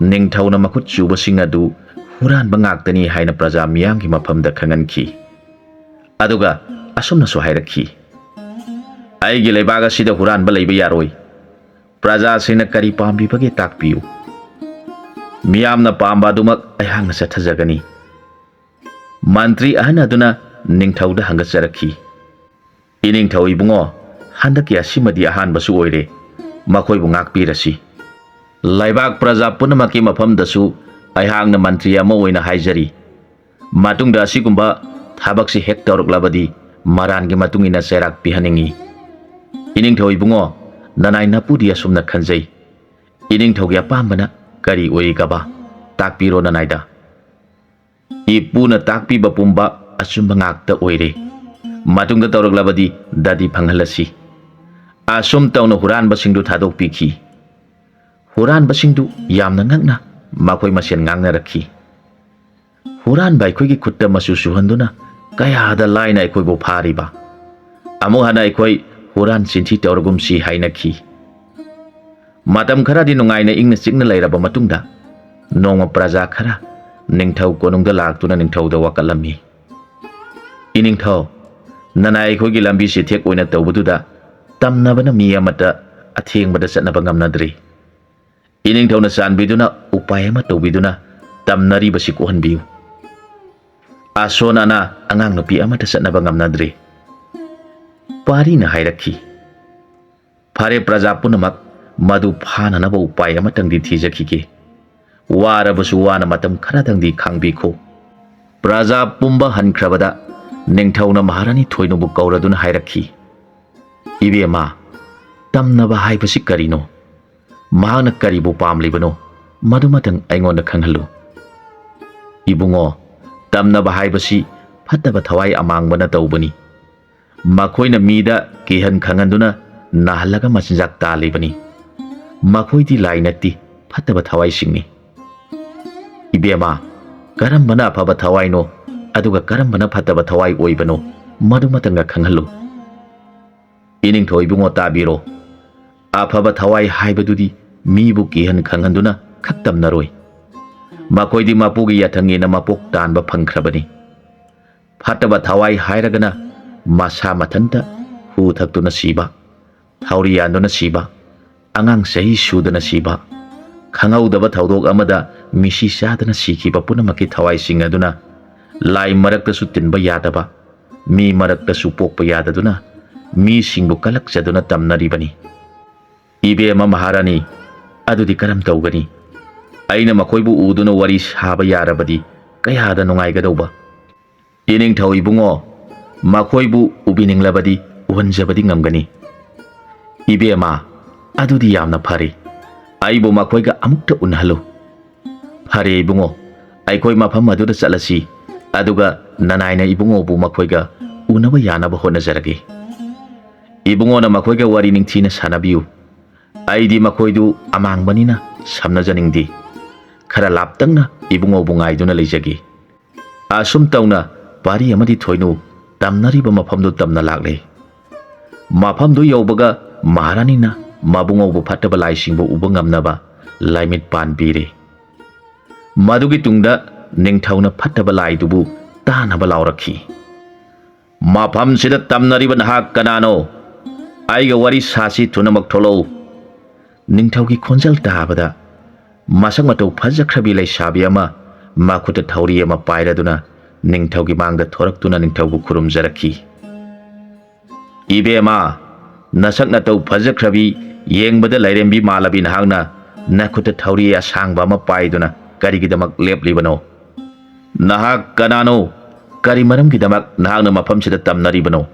ꯅꯤꯡꯊꯧꯅ ꯃꯈꯨꯠ ꯆꯨꯕꯁꯤꯡ ꯑꯗꯨ ꯍꯨꯔꯥꯟꯕ ꯉꯥꯛꯇꯅꯤ ꯍꯥꯏꯅ ꯄ꯭ꯔꯖꯥ ꯃꯤꯌꯥꯝꯒꯤ ꯃꯐꯝꯗ ꯈꯪꯍꯟꯈꯤ꯫ ꯑꯗꯨꯒ ꯑꯁꯨꯝꯅꯁꯨ ꯍꯥꯏꯔꯛꯈꯤ, "ꯑꯩꯒꯤ ꯂꯩꯕꯥꯛ ꯑꯁꯤꯗ ꯍꯨꯔꯥꯟꯕ ꯂꯩꯕ ꯌꯥꯔꯣꯏ꯫ ꯄ꯭ꯔꯖꯥꯁꯤꯡꯅ ꯀꯔꯤ ꯄꯥꯝꯂꯤꯕꯒꯦ ꯇꯥꯛꯄꯤꯌꯨ꯫ ꯃꯤꯌꯥꯝꯅ ꯄꯥꯝꯕ ꯑꯗꯨꯃꯛ ꯑꯩꯍꯥꯛꯅ ꯆꯠꯊꯖꯒꯅꯤ꯫" ꯃꯟꯇ꯭ꯔꯤ ꯑꯍꯟ ꯑꯗꯨꯅ ꯅꯤꯡꯊꯧꯗ ꯍꯪꯒꯠꯆꯔꯛꯈꯤ, "ꯏꯅꯤꯡꯊꯧ ꯏꯕꯨꯡꯉꯣ, ꯍꯟꯗꯛꯀꯤ ꯑꯁꯤꯃꯗꯤ ꯑꯍꯥꯟꯕꯁꯨ ꯑꯣꯏꯔꯦ, ꯃꯈꯣꯏꯕꯨ ꯉꯥꯛꯄꯤꯔꯁꯤ꯫ ꯂꯩꯕꯥꯛ ꯄ꯭ꯔꯖꯥ ꯄꯨꯝꯅꯃꯛꯀꯤ ꯃꯐꯝꯗꯁꯨ ꯑꯩꯍꯥꯛꯅ ꯃꯟꯇ꯭ꯔꯤ ꯑꯃ ꯑꯣꯏꯅ ꯍꯥꯏꯖꯔꯤ, ꯃꯇꯨꯡꯗ ꯑꯁꯤꯒꯨꯝꯕ ꯊꯕꯛꯁꯤ ꯍꯦꯛ ꯇꯧꯔꯛꯂꯕꯗꯤ ꯃꯔꯥꯟꯒꯤ ꯃꯇꯨꯡ ꯏꯟꯅ ꯆꯩꯔꯥꯛ ꯄꯤꯍꯟꯅꯤꯡꯏ꯫ ꯏꯅꯤꯡꯊꯧ ꯏꯕꯨꯡꯉꯣ, ꯅꯅꯥꯏ ꯅꯄꯨꯗꯤ ꯑꯁꯨꯝꯅ ꯈꯟꯖꯩ꯫ ꯏꯅꯤꯡꯊꯧꯒꯤ ꯑꯄꯥꯝꯕꯅ ꯀꯔꯤ ꯑꯣꯏꯔꯤꯒꯕ? ꯇꯥꯛꯄꯤꯔꯣ ꯅꯅꯥꯏꯗ꯫" ꯏꯄꯨꯅ ꯇꯥꯛꯄꯤꯕ ꯄꯨꯝꯕ ꯑꯆꯨꯝꯕ ꯉꯥꯛꯇ ꯑꯣꯏꯔꯦ꯫ ꯃꯇꯨꯡꯗ ꯇꯧꯔꯛꯂꯕꯗꯤ ꯗꯗꯤ ꯐꯪꯍꯜꯂꯁꯤ꯫ ꯑꯁꯨꯝ ꯇꯧꯅ ꯍꯨꯔꯥꯟꯕꯁꯤꯡꯗꯨ ꯊꯥꯗꯣꯛꯄꯤꯈꯤ꯫ ꯍꯨꯔꯥꯟꯕꯁꯤꯡꯗꯨ ꯌꯥꯝꯅ ꯉꯛꯅ ꯃꯈꯣꯏ ꯃꯁꯦꯟ ꯉꯥꯡꯅꯔꯛꯈꯤ꯫ "ꯍꯨꯔꯥꯟꯕ ꯑꯩꯈꯣꯏꯒꯤ ꯈꯨꯠꯇ ꯃꯆꯨ ꯁꯨꯍꯟꯗꯨꯅ ꯀꯌꯥꯗ ꯂꯥꯏꯅ ꯑꯩꯈꯣꯏꯕꯨ ꯐꯥꯔꯤꯕ! ꯑꯃꯨꯛ ꯍꯟꯅ ꯑꯩꯈꯣꯏ ꯍꯨꯔꯥꯟ ꯆꯤꯟꯊꯤ ꯇꯧꯔꯒꯨꯝꯁꯤ" ꯍꯥꯏꯅꯈꯤ꯫ ꯃꯇꯝ ꯈꯔꯗꯤ ꯅꯨꯡꯉꯥꯏꯅ ꯏꯪꯅ ꯆꯤꯛꯅ ꯂꯩꯔꯕ ꯃꯇꯨꯡꯗ, ꯅꯣꯡꯃ ꯄ꯭ꯔꯖꯥ ꯈꯔ ꯅꯤꯡꯊꯧ ꯀꯣꯅꯨꯡꯗ ꯂꯥꯛꯇꯨꯅ ꯅꯤꯡꯊꯧꯗ ꯋꯥꯀꯠꯂꯝꯃꯤ꯫ "ꯏꯅꯤꯡꯊꯧ, ꯅꯅꯥꯏ ꯑꯩꯈꯣꯏꯒꯤ ꯂꯝꯕꯤ ꯆꯤꯊꯦꯛ ꯑꯣꯏꯅ ꯇꯧꯕꯗꯨꯗ ꯇꯝꯅꯕꯅ ꯃꯤ ꯑꯃꯠꯇ ꯑꯊꯦꯡꯕꯗ ꯆꯠꯅꯕ ꯉꯝꯅꯗ꯭ꯔꯤ꯫ ꯏꯅꯤꯡꯊꯧꯅ ꯆꯥꯟꯕꯤꯗꯨꯅ ꯎꯄꯥꯏ ꯑꯃ ꯇꯧꯕꯤꯗꯨꯅ ꯇꯝꯅꯔꯤꯕꯁꯤ ꯀꯣꯛꯍꯟꯕꯤꯌꯨ꯫ ꯑꯁꯣꯟ ꯑꯅꯥ ꯑꯉꯥꯡ ꯅꯨꯄꯤ ꯑꯃꯠꯇ ꯆꯠꯅꯕ ꯉꯝꯅꯗ꯭ꯔꯦ꯫ ꯄꯥꯔꯤꯅ ꯍꯥꯏꯔꯛꯈꯤ, "ꯐꯔꯦ, ꯄ꯭ꯔꯖꯥ ꯄꯨꯝꯅꯃꯛ ꯃꯗꯨ ꯐꯥꯅꯅꯕ ꯎꯄꯥꯏ ꯑꯃꯇꯪꯗꯤ ꯊꯤꯖꯈꯤꯒꯦ꯫ ꯋꯥꯔꯕꯁꯨ ꯋꯥꯅ ꯃꯇꯝ ꯈꯔꯗꯪꯗꯤ ꯈꯥꯡꯕꯤꯈꯣ꯫" ꯄ꯭ꯔꯖꯥ ꯄꯨꯝꯕ ꯍꯟꯈ꯭ꯔꯕꯗ ꯅꯤꯡꯊꯧꯅ ꯃꯍꯥꯔꯥꯅꯤ ꯊꯣꯏꯅꯨꯕꯨ ꯀꯧꯔꯗꯨꯅ ꯍꯥꯏꯔꯛꯈꯤ, "ꯏꯕꯦꯝꯃ, ꯇꯝꯅꯕ ꯍꯥꯏꯕꯁꯤ ꯀꯔꯤꯅꯣ? ꯃꯍꯥꯛꯅ ꯀꯔꯤꯕꯨ ꯄꯥꯝꯂꯤꯕꯅꯣ, ꯃꯗꯨꯃꯇꯪ ꯑꯩꯉꯣꯟꯗ ꯈꯪꯍꯜꯂꯨ꯫" "ꯏꯕꯨꯡꯉꯣ, ꯇꯝꯅꯕ ꯍꯥꯏꯕꯁꯤ ꯐꯠꯇꯕ ꯊꯋꯥꯏ ꯑꯃꯥꯡꯕꯅ ꯇꯧꯕꯅꯤ꯫ ꯃꯈꯣꯏꯅ ꯃꯤꯗ ꯀꯤꯍꯟ ꯈꯪꯍꯟꯗꯨꯅ ꯅꯥꯍꯜꯂꯒ ꯃꯆꯤꯟꯖꯥꯛ ꯇꯥꯜꯂꯤꯕꯅꯤ꯫ ꯃꯈꯣꯏꯗꯤ ꯂꯥꯏ ꯅꯠꯇꯦ, ꯐꯠꯇꯕ ꯊꯋꯥꯏꯁꯤꯡꯅꯤ꯫" "ꯏꯕꯦꯝꯃ, ꯀꯔꯝꯕꯅ ꯑꯐꯕ ꯊꯋꯥꯏꯅꯣ, ꯑꯗꯨꯒ ꯀꯔꯝꯕꯅ ꯐꯠꯇꯕ ꯊꯋꯥꯏ ꯑꯣꯏꯕꯅꯣ, ꯃꯗꯨꯃꯇꯪꯒ ꯈꯪꯍꯜꯂꯨ꯫" "ꯏꯅꯤꯡꯊꯧ ꯏꯕꯨꯡꯉꯣ, ꯇꯥꯕꯤꯔꯣ꯫ ꯑꯐꯕ ꯊꯋꯥꯏ ꯍꯥꯏꯕꯗꯨꯗꯤ ꯃꯤꯕꯨ ꯀꯤꯍꯟ ꯈꯪꯍꯟꯗꯨꯅ ꯈꯛ ꯇꯝꯅꯔꯣꯏ꯫ ꯃꯈꯣꯏꯗꯤ ꯃꯄꯨꯒꯤ ꯌꯥꯊꯪ ꯏꯟꯅ ꯃꯄꯣꯛ ꯇꯥꯟꯕ ꯐꯪꯈ꯭ꯔꯕꯅꯤ꯫ ꯐꯠꯇꯕ ꯊꯋꯥꯏ ꯍꯥꯏꯔꯒꯅ ꯃꯁꯥ ꯃꯊꯟꯇ ꯍꯨ ꯊꯛꯇꯨꯅ ꯁꯤꯕ, ꯊꯧꯔꯤ ꯌꯥꯟꯗꯨꯅ ꯁꯤꯕ, ꯑꯉꯥꯡ ꯆꯍꯤ ꯁꯨꯗꯅ ꯁꯤꯕ, ꯈꯪꯍꯧꯗꯕ ꯊꯧꯗꯣꯛ ꯑꯃꯗ ꯃꯤꯁꯤ ꯆꯥꯗꯅ ꯁꯤꯈꯤꯕ ꯄꯨꯝꯅꯃꯛꯀꯤ ꯊꯋꯥꯏꯁꯤꯡ ꯑꯗꯨꯅ ꯂꯥꯏ ꯃꯔꯛꯇꯁꯨ ꯇꯤꯟꯕ ꯌꯥꯗꯕ, ꯃꯤ ꯃꯔꯛꯇꯁꯨ ꯄꯣꯛꯄ ꯌꯥꯗꯗꯨꯅ ꯃꯤꯁꯤꯡꯕꯨ ꯀꯂꯛꯆꯗꯨꯅ ꯇꯝꯅꯔꯤꯕꯅꯤ꯫" "ꯏꯕꯦꯝꯃ ꯃꯍꯥꯔꯥꯅꯤ, ꯑꯗꯨꯗꯤ ꯀꯔꯝ ꯇꯧꯒꯅꯤ? ꯑꯩꯅ ꯃꯈꯣꯏꯕꯨ ꯎꯗꯨꯅ ꯋꯥꯔꯤ ꯁꯥꯕ ꯌꯥꯔꯕꯗꯤ ꯀꯌꯥꯗ ꯅꯨꯡꯉꯥꯏꯒꯗꯧꯕ꯫" "ꯏꯅꯤꯡꯊꯧ ꯏꯕꯨꯡꯉꯣ, ꯃꯈꯣꯏꯕꯨ ꯎꯕꯤꯅꯤꯡꯂꯕꯗꯤ ꯎꯍꯟꯖꯕꯗꯤ ꯉꯝꯒꯅꯤ꯫" "ꯏꯕꯦꯝꯃ, ꯑꯗꯨꯗꯤ ꯌꯥꯝꯅ ꯐꯔꯦ꯫ ꯑꯩꯕꯨ ꯃꯈꯣꯏꯒ ꯑꯃꯨꯛꯇ ꯎꯅꯍꯜꯂꯨ꯫" "ꯐꯔꯦ ꯏꯕꯨꯡꯉꯣ, ꯑꯩꯈꯣꯏ ꯃꯐꯝ ꯑꯗꯨꯗ ꯆꯠꯂꯁꯤ, ꯑꯗꯨꯒ ꯅꯅꯥꯏꯅ ꯏꯕꯨꯡꯉꯣꯕꯨ ꯃꯈꯣꯏꯒ ꯎꯅꯕ ꯌꯥꯅꯕ ꯍꯣꯠꯅꯖꯔꯒꯦ꯫ ꯏꯕꯨꯡꯉꯣꯅ ꯃꯈꯣꯏꯒ ꯋꯥꯔꯤ ꯅꯤꯡꯊꯤꯅ ꯁꯥꯟꯅꯕꯤꯌꯨ꯫ ꯑꯩꯗꯤ ꯃꯈꯣꯏꯗꯨ ꯑꯃꯥꯡꯕꯅꯤꯅ ꯁꯝꯅꯖꯅꯤꯡꯗꯦ꯫ ꯈꯔ ꯂꯥꯞꯇꯛꯅ ꯏꯕꯨꯡꯉꯣꯕꯨ ꯉꯥꯏꯗꯨꯅ ꯂꯩꯖꯒꯦ꯫" ꯑꯁꯨꯝ ꯇꯧꯅ ꯄꯥꯔꯤ ꯑꯃꯗꯤ ꯊꯣꯏꯅꯨ ꯇꯝꯅꯔꯤꯕ ꯃꯐꯝꯗꯨ ꯇꯝꯅ ꯂꯥꯛꯂꯦ꯫ ꯃꯐꯝꯗꯨ ꯌꯧꯕꯒ ꯃꯍꯥꯔꯥꯅꯤꯅ ꯃꯕꯨꯡꯉꯧꯕꯨ ꯐꯠꯇꯕ ꯂꯥꯏꯁꯤꯡꯕꯨ ꯎꯕ ꯉꯝꯅꯕ ꯂꯥꯏꯃꯤꯠ ꯄꯥꯟꯕꯤꯔꯦ꯫ ꯃꯗꯨꯒꯤ ꯇꯨꯡꯗ ꯅꯤꯡꯊꯧꯅ ꯐꯠꯇꯕ ꯂꯥꯏꯗꯨꯕꯨ ꯇꯥꯅꯕ ꯂꯥꯎꯔꯛꯈꯤ, "ꯃꯐꯝꯁꯤꯗ ꯇꯝꯅꯔꯤꯕ ꯅꯍꯥꯛ ꯀꯅꯥꯅꯣ? ꯑꯩꯒ ꯋꯥꯔꯤ ꯁꯥꯁꯤ, ꯊꯨꯅꯃꯛ ꯊꯣꯛꯂꯛꯎ꯫" ꯅꯤꯡꯊꯧꯒꯤ ꯈꯣꯟꯖꯦꯜ ꯇꯥꯕꯗ ꯃꯁꯛ ꯃꯇꯧ ꯐꯖꯈ꯭ꯔꯕꯤ ꯂꯩꯁꯥꯕꯤ ꯑꯃ ꯃꯈꯨꯠꯇ ꯊꯧꯔꯤ ꯑꯃ ꯄꯥꯏꯔꯗꯨꯅ ꯅꯤꯡꯊꯧꯒꯤ ꯃꯥꯡꯗ ꯊꯣꯔꯛꯇꯨꯅ ꯅꯤꯡꯊꯧꯕꯨ ꯈꯨꯔꯨꯝꯖꯔꯛꯈꯤ꯫ "ꯏꯕꯦꯝꯃ, ꯅꯁꯛ ꯅꯇꯧ ꯐꯖꯈ꯭ꯔꯕꯤ, ꯌꯦꯡꯕꯗ ꯂꯥꯏꯔꯦꯝꯕꯤ ꯃꯥꯜꯂꯕꯤ ꯅꯍꯥꯛꯅ ꯅꯈꯨꯠꯇ ꯊꯧꯔꯤ ꯑꯁꯥꯡꯕ ꯑꯃ ꯄꯥꯏꯗꯨꯅ ꯀꯔꯤꯒꯤꯗꯃꯛ ꯂꯦꯞꯂꯤꯕꯅꯣ? ꯅꯍꯥꯛ ꯀꯅꯥꯅꯣ? ꯀꯔꯤ ꯃꯔꯝꯒꯤꯗꯃꯛ ꯅꯍꯥꯛꯅ ꯃꯐꯝꯁꯤꯗ ꯇꯝꯅꯔꯤꯕꯅꯣ?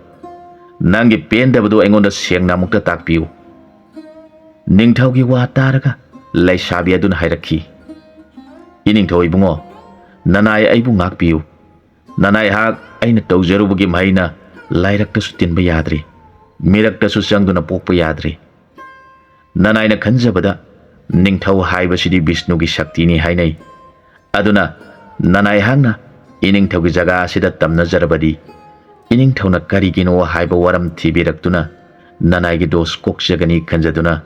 ꯅꯪꯒꯤ ꯄꯦꯟꯗꯕꯗꯨ ꯑꯩꯉꯣꯟꯗ ꯁꯦꯡꯅ ꯑꯃꯨꯛꯇ ꯇꯥꯛꯄꯤꯌꯨ꯫" ꯅꯤꯡꯊꯧꯒꯤ ꯋꯥ ꯇꯥꯔꯒ ꯂꯩꯁꯥꯕꯤ ꯑꯗꯨꯅ ꯍꯥꯏꯔꯛꯈꯤ, "ꯏꯅꯤꯡꯊꯧ ꯏꯕꯨꯡꯉꯣ, ꯅꯅꯥꯏ ꯑꯩꯕꯨ ꯉꯥꯛꯄꯤꯌꯨ꯫ ꯅꯅꯥꯏꯍꯥꯛ ꯑꯩꯅ ꯇꯧꯖꯔꯨꯕꯒꯤ ꯃꯍꯩꯅ ꯂꯥꯏꯔꯛꯇꯁꯨ ꯇꯤꯟꯕ ꯌꯥꯗ꯭ꯔꯤ, ꯃꯤꯔꯛꯇꯁꯨ ꯆꯪꯗꯨꯅ ꯄꯣꯛꯄ ꯌꯥꯗ꯭ꯔꯤ꯫ ꯅꯅꯥꯏꯅ ꯈꯟꯖꯕꯗ ꯅꯤꯡꯊꯧ ꯍꯥꯏꯕꯁꯤꯗꯤ ꯕꯤꯁꯅꯨꯒꯤ ꯁꯛꯇꯤꯅꯤ ꯍꯥꯏꯅꯩ꯫ ꯑꯗꯨꯅ ꯅꯅꯥꯏꯍꯥꯛꯅ ꯏꯅꯤꯡꯊꯧꯒꯤ ꯖꯒꯥ ꯑꯁꯤꯗ ꯇꯝꯅꯖꯔꯕꯗꯤ ꯏꯅꯤꯡꯊꯧꯅ ꯀꯔꯤꯒꯤꯅꯣ ꯍꯥꯏꯕ ꯋꯥꯔꯝ ꯊꯤꯕꯤꯔꯛꯇꯨꯅ ꯅꯅꯥꯏꯒꯤ ꯗꯣꯁ ꯀꯣꯛꯆꯒꯅꯤ ꯈꯟꯖꯗꯨꯅ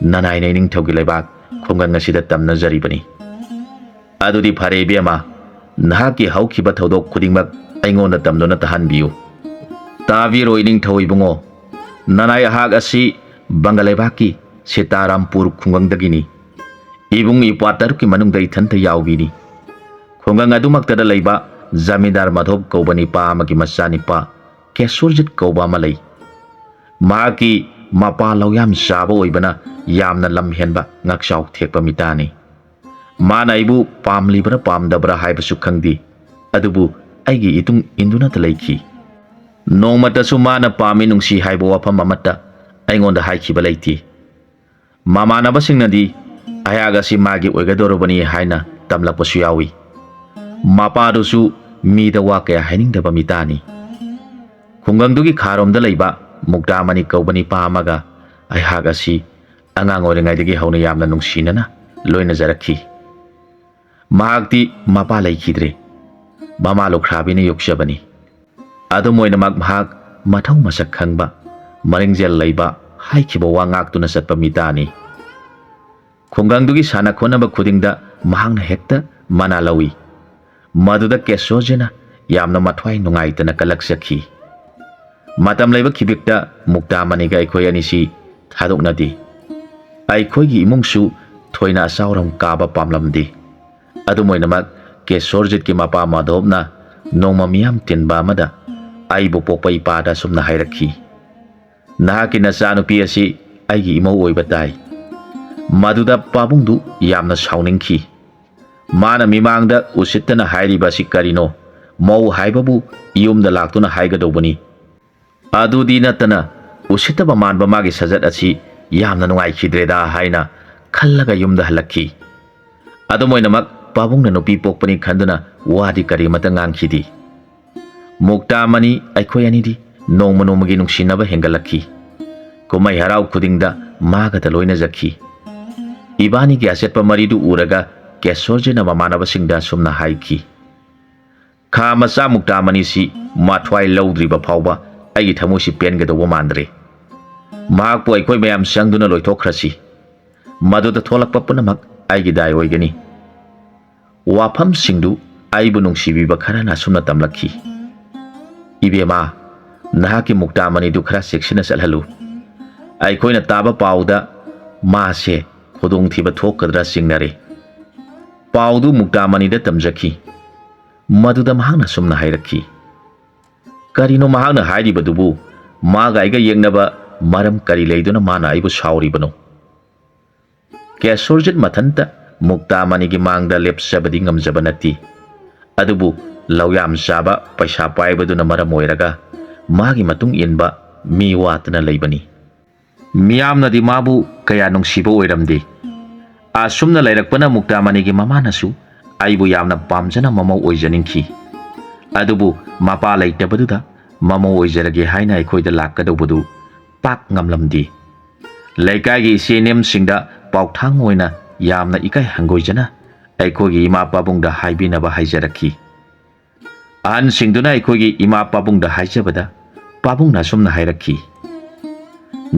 ꯅꯅꯥꯏꯅ ꯏꯅꯤꯡꯊꯧꯒꯤ ꯂꯩꯕꯥꯛ ꯈꯨꯡꯒꯪ ꯑꯁꯤꯗ ꯇꯝꯅꯖꯔꯤꯕꯅꯤ꯫" "ꯑꯗꯨꯗꯤ ꯐꯔꯦ ꯏꯕꯦꯝꯃ, ꯅꯍꯥꯛꯀꯤ ꯍꯧꯈꯤꯕ ꯊꯧꯗꯣꯛ ꯈꯨꯗꯤꯡꯃꯛ ꯑꯩꯉꯣꯟꯗ ꯇꯝꯗꯨꯅ ꯇꯥꯍꯟꯕꯤꯌꯨ꯫" "ꯇꯥꯕꯤꯔꯣ ꯏꯅꯤꯡꯊꯧ ꯏꯕꯨꯡꯉꯣ, ꯅꯅꯥꯏ ꯑꯩꯍꯥꯛ ꯑꯁꯤ ꯕꯪꯒ ꯂꯩꯕꯥꯛꯀꯤ ꯁꯤꯇꯥꯔꯥꯝꯄꯨꯔ ꯈꯨꯡꯒꯪꯗꯒꯤꯅꯤ꯫ ꯏꯕꯨꯡ ꯏꯄ꯭ꯋꯥ ꯇꯔꯨꯛꯀꯤ ꯃꯅꯨꯡꯗ ꯏꯊꯟꯇ ꯌꯥꯎꯕꯤꯅꯤ꯫ ꯈꯨꯡꯒꯪ ꯑꯗꯨꯃꯛꯇꯗ ꯂꯩꯕ ꯖꯃꯤꯟꯗꯥꯔ ꯃꯥꯙꯣꯕ ꯀꯧꯕ ꯅꯤꯄꯥ ꯑꯃꯒꯤ ꯃꯆꯥꯅꯤꯄꯥ ꯀꯦꯁꯣꯔꯖꯤꯠ ꯀꯧꯕ ꯑꯃ ꯂꯩ꯫ ꯃꯍꯥꯛꯀꯤ ꯃꯄꯥ ꯂꯧ ꯌꯥꯝ ꯆꯥꯕ ꯑꯣꯏꯕꯅ ꯌꯥꯝꯅ ꯂꯝ ꯍꯦꯟꯕ ꯉꯥꯛꯆꯥꯎ ꯊꯦꯛꯄ ꯃꯤꯇꯥꯅꯤ꯫ ꯃꯥꯅ ꯑꯩꯕꯨ ꯄꯥꯝꯂꯤꯕ꯭ꯔꯥ ꯄꯥꯝꯗꯕ꯭ꯔꯥ ꯍꯥꯏꯕꯁꯨ ꯈꯪꯗꯦ, ꯑꯗꯨꯕꯨ ꯑꯩꯒꯤ ꯏꯇꯨꯡ ꯏꯟꯗꯨꯅꯇ ꯂꯩꯈꯤ꯫ ꯅꯣꯡꯃꯇꯁꯨ ꯃꯥꯅ ꯄꯥꯝꯃꯤ ꯅꯨꯡꯁꯤ ꯍꯥꯏꯕ ꯋꯥꯐꯝ ꯑꯃꯠꯇ ꯑꯩꯉꯣꯟꯗ ꯍꯥꯏꯈꯤꯕ ꯂꯩꯇꯦ꯫ ꯃꯃꯥꯟꯅꯕꯁꯤꯡꯅꯗꯤ ꯑꯩꯍꯥꯛ ꯑꯁꯤ ꯃꯥꯒꯤ ꯑꯣꯏꯒꯗꯧꯔꯕꯅꯤ ꯍꯥꯏꯅ ꯇꯝꯂꯛꯄꯁꯨ ꯌꯥꯎꯏ꯫ ꯃꯄꯥꯗꯨꯁꯨ ꯃꯤꯗ ꯋꯥ ꯀꯌꯥ ꯍꯥꯏꯅꯤꯡꯗꯕ ꯃꯤꯇꯥꯅꯤ꯫ ꯈꯨꯡꯒꯪꯗꯨꯒꯤ ꯈꯥꯔꯣꯝꯗ ꯂꯩꯕ ꯃꯨꯛꯇꯥꯃꯅꯤ ꯀꯧꯕ ꯅꯤꯄꯥ ꯑꯃꯒ ꯑꯩꯍꯥꯛ ꯑꯁꯤ ꯑꯉꯥꯡ ꯑꯣꯏꯔꯤꯉꯩꯗꯒꯤ ꯍꯧꯅ ꯌꯥꯝꯅ ꯅꯨꯡꯁꯤꯅꯅ ꯂꯣꯏꯅꯖꯔꯛꯈꯤ꯫ ꯃꯍꯥꯛꯇꯤ ꯃꯄꯥ ꯂꯩꯈꯤꯗ꯭ꯔꯦ꯫ ꯃꯃꯥ ꯂꯨꯈ꯭ꯔꯥꯕꯤꯅ ꯌꯣꯛꯆꯕꯅꯤ꯫ ꯑꯗꯨꯝ ꯑꯣꯏꯅꯃꯛ ꯃꯍꯥꯛ ꯃꯊꯧ ꯃꯁꯛ ꯈꯪꯕ, ꯃꯔꯤꯡꯖꯦꯜ ꯂꯩꯕ, ꯍꯥꯏꯈꯤꯕ ꯋꯥ ꯉꯥꯛꯇꯨꯅ ꯆꯠꯄ ꯃꯤꯇꯥꯅꯤ꯫ ꯈꯨꯡꯒꯪꯗꯨꯒꯤ ꯁꯥꯟꯅ ꯈꯣꯠꯅꯕ ꯈꯨꯗꯤꯡꯗ ꯃꯍꯥꯛꯅ ꯍꯦꯛꯇ ꯃꯅꯥ ꯂꯧꯏ꯫ ꯃꯗꯨꯗ ꯀꯦꯁꯣꯖꯤꯅ ꯌꯥꯝꯅ ꯃꯊ꯭ꯋꯥꯏ ꯅꯨꯡꯉꯥꯏꯇꯅ ꯀꯜꯂꯛꯆꯈꯤ꯫ ꯃꯇꯝ ꯂꯩꯕ ꯈꯤꯕꯤꯛꯇ ꯃꯨꯛꯇꯥꯃꯅꯤꯒ ꯑꯩꯈꯣꯏ ꯑꯅꯤꯁꯤ ꯊꯥꯗꯣꯛꯅꯗꯦ꯫ ꯑꯩꯈꯣꯏꯒꯤ ꯏꯃꯨꯡꯁꯨ ꯊꯣꯏꯅ ꯑꯆꯥꯎꯔꯝ ꯀꯥꯕ ꯄꯥꯝꯂꯝꯗꯦ꯫ ꯑꯗꯨꯝ ꯑꯣꯏꯅꯃꯛ, ꯀꯦꯁꯣꯔꯖꯤꯠꯀꯤ ꯃꯄꯥ ꯃꯥꯙꯣꯞꯅ ꯅꯣꯡꯃ ꯃꯤꯌꯥꯝ ꯇꯤꯟꯕ ꯑꯃꯗ ꯑꯩꯕꯨ ꯄꯣꯛꯄ ꯏꯄꯥꯗ ꯑꯁꯨꯝꯅ ꯍꯥꯏꯔꯛꯈꯤ, "ꯅꯍꯥꯛꯀꯤ ꯅꯆꯥꯅꯨꯄꯤ ꯑꯁꯤ ꯑꯩꯒꯤ ꯏꯃꯧ ꯑꯣꯏꯕ ꯇꯥꯏ"꯫ ꯃꯗꯨꯗ ꯄꯥꯕꯨꯡꯗꯨ ꯌꯥꯝꯅ ꯁꯥꯎꯅꯤꯡꯈꯤ꯫ ꯃꯥꯅ ꯃꯤꯃꯥꯡꯗ ꯎꯁꯤꯠꯇꯅ ꯍꯥꯏꯔꯤꯕ ꯑꯁꯤ ꯀꯔꯤꯅꯣ? ꯃꯧ ꯍꯥꯏꯕꯕꯨ ꯌꯨꯝꯗ ꯂꯥꯛꯇꯨꯅ ꯍꯥꯏꯒꯗꯧꯕꯅꯤ꯫ ꯑꯗꯨꯗꯤ ꯅꯠꯇꯅ ꯎꯁꯤꯠꯇꯕ ꯃꯥꯟꯕ ꯃꯥꯒꯤ ꯁꯥꯖꯠ ꯑꯁꯤ ꯌꯥꯝꯅ ꯅꯨꯡꯉꯥꯏꯈꯤꯗ꯭ꯔꯦꯗ ꯍꯥꯏꯅ ꯈꯜꯂꯒ ꯌꯨꯝꯗ ꯍꯜꯂꯛꯈꯤ꯫ ꯑꯗꯨꯝ ꯑꯣꯏꯅꯃꯛ, ꯄꯥꯕꯨꯡꯅ ꯅꯨꯄꯤ ꯄꯣꯛꯄꯅꯤ ꯈꯟꯗꯨꯅ ꯋꯥꯗꯤ ꯀꯔꯤꯃꯠꯇ ꯉꯥꯡꯈꯤꯗꯦ꯫ ꯃꯨꯛꯇꯥꯃꯅꯤ ꯑꯩꯈꯣꯏ ꯑꯅꯤꯗꯤ ꯅꯣꯡꯃ ꯅꯣꯡꯃꯒꯤ ꯅꯨꯡꯁꯤꯅꯕ ꯍꯦꯟꯒꯠꯂꯛꯈꯤ꯫ ꯀꯨꯝꯍꯩ ꯍꯔꯥꯎ ꯈꯨꯗꯤꯡꯗ ꯃꯥꯒꯗ ꯂꯣꯏꯅꯖꯈꯤ꯫ ꯏꯕꯥꯅꯤꯒꯤ ꯑꯆꯦꯠꯄ ꯃꯔꯤꯗꯨ ꯎꯔꯒ ꯀꯦꯁꯣꯔꯖꯤꯠꯅ ꯃꯃꯥꯟꯅꯕꯁꯤꯡꯗ ꯑꯁꯨꯝꯅ ꯍꯥꯏꯈꯤ, "ꯈꯥ ꯃꯆꯥ ꯃꯨꯛꯇꯥꯃꯅꯤꯁꯤ ꯃꯊ꯭ꯋꯥꯏ ꯂꯧꯗ꯭ꯔꯤꯕ ꯐꯥꯎꯕ ꯑꯩꯒꯤ ꯊꯃꯣꯏꯁꯤ ꯄꯦꯟꯒꯗꯧꯕ ꯃꯥꯟꯗ꯭ꯔꯦ꯫ ꯃꯍꯥꯛꯄꯨ ꯑꯩꯈꯣꯏ ꯃꯌꯥꯝ ꯆꯪꯗꯨꯅ ꯂꯣꯏꯊꯣꯛꯈ꯭ꯔꯁꯤ"꯫ ꯃꯗꯨꯗ ꯊꯣꯛꯂꯛꯄ ꯄꯨꯝꯅꯃꯛ ꯑꯩꯒꯤ ꯗꯥꯏ ꯑꯣꯏꯒꯅꯤ꯫ ꯋꯥꯐꯝꯁꯤꯡꯗꯨ ꯑꯩꯕꯨ ꯅꯨꯡꯁꯤꯕꯤꯕ ꯈꯔꯅ ꯑꯁꯨꯝꯅ ꯇꯝꯂꯛꯈꯤ, "ꯏꯕꯦꯝꯃ, ꯅꯍꯥꯛꯀꯤ ꯃꯨꯛꯇꯥꯃꯅꯤꯗꯨ ꯈꯔ ꯆꯦꯛꯁꯤꯟꯅ ꯆꯠꯍꯜꯂꯨ꯫ ꯑꯩꯈꯣꯏꯅ ꯇꯥꯕ ꯄꯥꯎꯗ ꯃꯥꯁꯦ ꯈꯨꯗꯣꯡꯊꯤꯕ ꯊꯣꯛꯀꯗ꯭ꯔꯥ ꯆꯤꯡꯅꯔꯦ"꯫ ꯄꯥꯎꯗꯨ ꯃꯨꯛꯇꯥꯃꯅꯤꯗ ꯇꯝꯖꯈꯤ꯫ ꯃꯗꯨꯗ ꯃꯍꯥꯛꯅ ꯑꯁꯨꯝꯅ ꯍꯥꯏꯔꯛꯈꯤ, "ꯀꯔꯤꯅꯣ ꯃꯍꯥꯛꯅ ꯍꯥꯏꯔꯤꯕꯗꯨꯕꯨ? ꯃꯥꯒ ꯑꯩꯒ ꯌꯦꯛꯅꯕ ꯃꯔꯝ ꯀꯔꯤ ꯂꯩꯗꯨꯅ ꯃꯥꯅ ꯑꯩꯕꯨ ꯁꯥꯎꯔꯤꯕꯅꯣ?" ꯀꯦꯁꯣꯔꯖꯤꯠ ꯃꯊꯟꯇ ꯃꯨꯛꯇꯥꯃꯅꯤꯒꯤ ꯃꯥꯡꯗ ꯂꯦꯞꯆꯕꯗꯤ ꯉꯝꯖꯕ ꯅꯠꯇꯦ꯫ ꯑꯗꯨꯕꯨ ꯂꯧꯌꯥꯝ ꯆꯥꯕ ꯄꯩꯁꯥ ꯄꯥꯏꯕꯗꯨꯅ ꯃꯔꯝ ꯑꯣꯏꯔꯒ ꯃꯥꯒꯤ ꯃꯇꯨꯡ ꯏꯟꯕ ꯃꯤ ꯋꯥꯠꯇꯅ ꯂꯩꯕꯅꯤ꯫ ꯃꯤꯌꯥꯝꯅꯗꯤ ꯃꯥꯕꯨ ꯀꯌꯥ ꯅꯨꯡꯁꯤꯕ ꯑꯣꯏꯔꯝꯗꯦ꯫ ꯑꯁꯨꯝꯅ ꯂꯩꯔꯛꯄꯅ ꯃꯨꯛꯇꯥꯃꯅꯤꯒꯤ ꯃꯃꯥꯅꯁꯨ ꯑꯩꯕꯨ ꯌꯥꯝꯅ ꯄꯥꯝꯖꯅ ꯃꯃꯧ ꯑꯣꯏꯖꯅꯤꯡꯈꯤ꯫ ꯑꯗꯨꯕꯨ ꯃꯄꯥ ꯂꯩꯇꯕꯗꯨꯗ ꯃꯃꯧ ꯑꯣꯏꯖꯔꯒꯦ ꯍꯥꯏꯅ ꯑꯩꯈꯣꯏꯗ ꯂꯥꯛꯀꯗꯧꯕꯗꯨ ꯄꯥꯛ ꯉꯝꯂꯝꯗꯦ꯫ ꯂꯩꯀꯥꯏꯒꯤ ꯏꯆꯦ ꯏꯅꯦꯝꯁꯤꯡꯗ ꯄꯥꯎꯊꯥꯡ ꯑꯣꯏꯅ ꯌꯥꯝꯅ ꯏꯀꯥꯏ ꯍꯪꯒꯣꯏꯖꯅ ꯑꯩꯈꯣꯏꯒꯤ ꯏꯃꯥ ꯄꯥꯕꯨꯡꯗ ꯍꯥꯏꯕꯤꯅꯕ ꯍꯥꯏꯖꯔꯛꯈꯤ꯫ ꯑꯍꯟꯁꯤꯡꯗꯨꯅ ꯑꯩꯈꯣꯏꯒꯤ ꯏꯃꯥ ꯄꯥꯕꯨꯡꯗ ꯍꯥꯏꯖꯕꯗ, ꯄꯥꯕꯨꯡꯅ ꯑꯁꯨꯝꯅ ꯍꯥꯏꯔꯛꯈꯤ,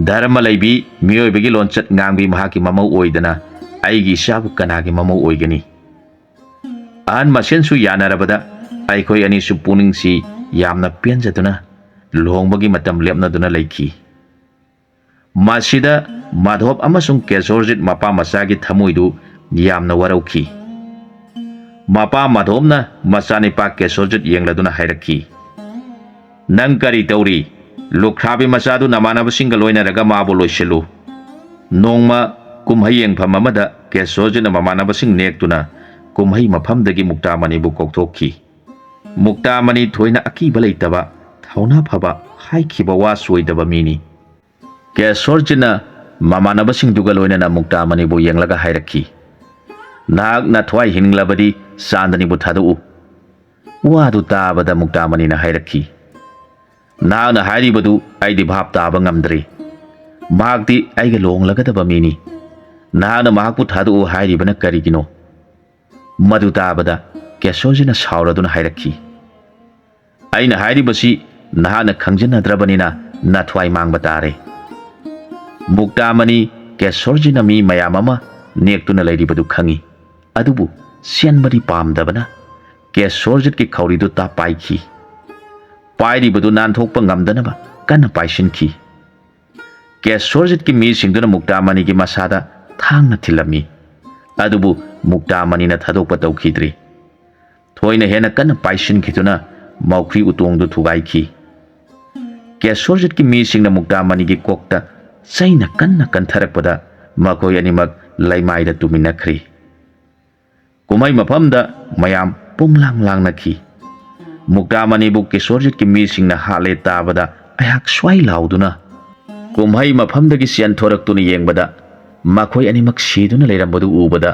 "ꯙꯔꯃ ꯂꯩꯕꯤ, ꯃꯤꯑꯣꯏꯕꯒꯤ ꯂꯣꯟꯆꯠ ꯉꯥꯡꯕꯤ ꯃꯍꯥꯛꯀꯤ ꯃꯃꯧ ꯑꯣꯏꯗꯅ ꯑꯩꯒꯤ ꯏꯆꯥꯕꯨ ꯀꯅꯥꯒꯤ ꯃꯃꯧ ꯑꯣꯏꯒꯅꯤ?" ꯑꯍꯟ ꯃꯁꯦꯟꯁꯨ ꯌꯥꯅꯔꯕꯗ ꯑꯩꯈꯣꯏ ꯑꯅꯤꯁꯨ ꯄꯨꯛꯅꯤꯡꯁꯤ ꯌꯥꯝꯅ ꯄꯦꯟꯖꯗꯨꯅ ꯂꯨꯍꯣꯡꯕꯒꯤ ꯃꯇꯝ ꯂꯦꯞꯅꯗꯨꯅ ꯂꯩꯈꯤ꯫ ꯃꯁꯤꯗ ꯃꯥꯙꯣꯞ ꯑꯃꯁꯨꯡ ꯀꯦꯁꯣꯔꯖꯤꯠ ꯃꯄꯥ ꯃꯆꯥꯒꯤ ꯊꯃꯣꯏꯗꯨ ꯌꯥꯝꯅ ꯋꯥꯔꯧꯈꯤ꯫ ꯃꯄꯥ ꯃꯥꯙꯣꯞꯅ ꯃꯆꯥꯅꯤꯄꯥ ꯀꯦꯁꯣꯔꯖꯤꯠ ꯌꯦꯡꯂꯗꯨꯅ ꯍꯥꯏꯔꯛꯈꯤ, "ꯅꯪ ꯀꯔꯤ ꯇꯧꯔꯤ? ꯂꯨꯈ꯭ꯔꯥꯕꯤ ꯃꯆꯥꯗꯨ ꯅꯃꯥꯟꯅꯕꯁꯤꯡꯒ ꯂꯣꯏꯅꯔꯒ ꯃꯥꯕꯨ ꯂꯣꯏꯁꯤꯜꯂꯨ꯫" ꯅꯣꯡꯃ ꯀꯨꯝꯍꯩ ꯌꯦꯡꯐꯝ ꯑꯃꯗ ꯀꯦꯁꯣꯔꯖꯤꯠꯅ ꯃꯃꯥꯟꯅꯕꯁꯤꯡ ꯅꯦꯛꯇꯨꯅ ꯀꯨꯝꯍꯩ ꯃꯐꯝꯗꯒꯤ ꯃꯨꯛꯇꯥꯃꯅꯤꯕꯨ ꯀꯧꯊꯣꯛꯈꯤ꯫ ꯃꯨꯛꯇꯥꯃꯅꯤ ꯊꯣꯏꯅ ꯑꯀꯤꯕ ꯂꯩꯇꯕ, ꯊꯧꯅꯥ ꯐꯕ, ꯍꯥꯏꯈꯤꯕ ꯋꯥ ꯆꯣꯏꯗꯕ ꯃꯤꯅꯤ꯫ ꯀꯦꯁꯣꯔꯖꯤꯠꯅ ꯃꯃꯥꯟꯅꯕꯁꯤꯡꯗꯨꯒ ꯂꯣꯏꯅꯅ ꯃꯨꯛꯇꯥꯃꯅꯤꯕꯨ ꯌꯦꯡꯂꯒ ꯍꯥꯏꯔꯛꯈꯤ, "ꯅꯍꯥꯛ ꯅꯊ꯭ꯋꯥꯏ ꯍꯤꯡꯂꯕꯗꯤ ꯆꯥꯟꯗꯅꯤꯕꯨ ꯊꯥꯗꯣꯛꯎ꯫" ꯋꯥꯗꯨ ꯇꯥꯕꯗ ꯃꯨꯛꯇꯥꯃꯅꯤꯅ ꯍꯥꯏꯔꯛꯈꯤ, "ꯅꯍꯥꯛꯅ ꯍꯥꯏꯔꯤꯕꯗꯨ ꯑꯩꯗꯤ ꯚꯥꯞ ꯇꯥꯕ ꯉꯝꯗ꯭ꯔꯦ꯫ ꯃꯍꯥꯛꯇꯤ ꯑꯩꯒ ꯂꯨꯍꯣꯡꯂꯒꯗꯕ ꯃꯤꯅꯤ꯫ ꯅꯍꯥꯛꯅ ꯃꯍꯥꯛꯄꯨ ꯊꯥꯗꯣꯛꯎ ꯍꯥꯏꯔꯤꯕꯅ ꯀꯔꯤꯒꯤꯅꯣ?" ꯃꯗꯨ ꯇꯥꯕꯗ ꯀꯦꯁꯣꯔꯖꯤꯠꯅ ꯁꯥꯎꯔꯗꯨꯅ ꯍꯥꯏꯔꯛꯈꯤ, "ꯑꯩꯅ ꯍꯥꯏꯔꯤꯕꯁꯤ ꯅꯍꯥꯛꯅ ꯈꯪꯖꯟꯅꯗ꯭ꯔꯕꯅꯤꯅ ꯅꯊ꯭ꯋꯥꯏ ꯃꯥꯡꯕ ꯇꯥꯔꯦ꯫" ꯃꯨꯛꯇꯥꯃꯅꯤ ꯀꯦꯁꯣꯔꯖꯤꯠꯅ ꯃꯤ ꯃꯌꯥꯝ ꯑꯃ ꯅꯦꯛꯇꯨꯅ ꯂꯩꯔꯤꯕꯗꯨ ꯈꯪꯏ꯫ ꯑꯗꯨꯕꯨ ꯆꯦꯟꯕꯗꯤ ꯄꯥꯝꯗꯕꯅ ꯀꯦꯁꯣꯔꯖꯤꯠꯀꯤ ꯈꯧꯔꯤꯗꯨ ꯇꯥ ꯄꯥꯏꯈꯤ꯫ ꯄꯥꯏꯔꯤꯕꯗꯨ ꯅꯥꯟꯊꯣꯛꯄ ꯉꯝꯗꯅꯕ ꯀꯟꯅ ꯄꯥꯏꯁꯤꯟꯈꯤ꯫ ꯀꯦꯁꯣꯔꯖꯤꯠꯀꯤ ꯃꯤꯁꯤꯡꯗꯨꯅ ꯃꯨꯛꯇꯥꯃꯅꯤꯒꯤ ꯃꯁꯥꯗ ꯊꯥꯡꯅ ꯊꯤꯜꯂꯝꯃꯤ꯫ ꯑꯗꯨꯕꯨ ꯃꯨꯛꯇꯥꯃꯅꯤꯅ ꯊꯥꯗꯣꯛꯄ ꯇꯧꯈꯤꯗ꯭ꯔꯤ꯫ ꯊꯣꯏꯅ ꯍꯦꯟꯅ ꯀꯟꯅ ꯄꯥꯏꯁꯤꯟꯈꯤꯗꯨꯅ ꯃꯧꯈ꯭ꯔꯤ ꯎꯇꯣꯡꯗꯨ ꯊꯨꯒꯥꯏꯈꯤ꯫ ꯀꯦꯁꯣꯔꯖꯤꯠꯀꯤ ꯃꯤꯁꯤꯡꯅ ꯃꯨꯛꯇꯥꯃꯅꯤꯒꯤ ꯀꯣꯛꯇ ꯆꯩꯅ ꯀꯟꯅ ꯀꯟꯊꯔꯛꯄꯗ ꯃꯈꯣꯏ ꯑꯅꯤꯃꯛ ꯂꯩꯃꯥꯏꯗ ꯇꯨꯃꯤꯟꯅꯈ꯭ꯔꯤ꯫ ꯀꯨꯝꯍꯩ ꯃꯐꯝꯗ ꯃꯌꯥꯝ ꯄꯨꯝꯂꯥꯡ ꯂꯥꯡꯅꯈꯤ꯫ ꯃꯨꯛꯇꯥꯃꯅꯤꯕꯨ ꯀꯦꯁꯣꯔꯖꯤꯠꯀꯤ ꯃꯤꯁꯤꯡꯅ ꯍꯥꯠꯂꯦ ꯇꯥꯕꯗ ꯑꯩꯍꯥꯛ ꯁ꯭ꯋꯥꯏ ꯂꯥꯎꯗꯨꯅ ꯀꯨꯝꯍꯩ ꯃꯐꯝꯗꯒꯤ ꯆꯦꯟꯊꯣꯔꯛꯇꯨꯅ ꯌꯦꯡꯕꯗ ꯃꯈꯣꯏ ꯑꯅꯤꯃꯛ ꯁꯤꯗꯨꯅ ꯂꯩꯔꯝꯕꯗꯨ ꯎꯕꯗ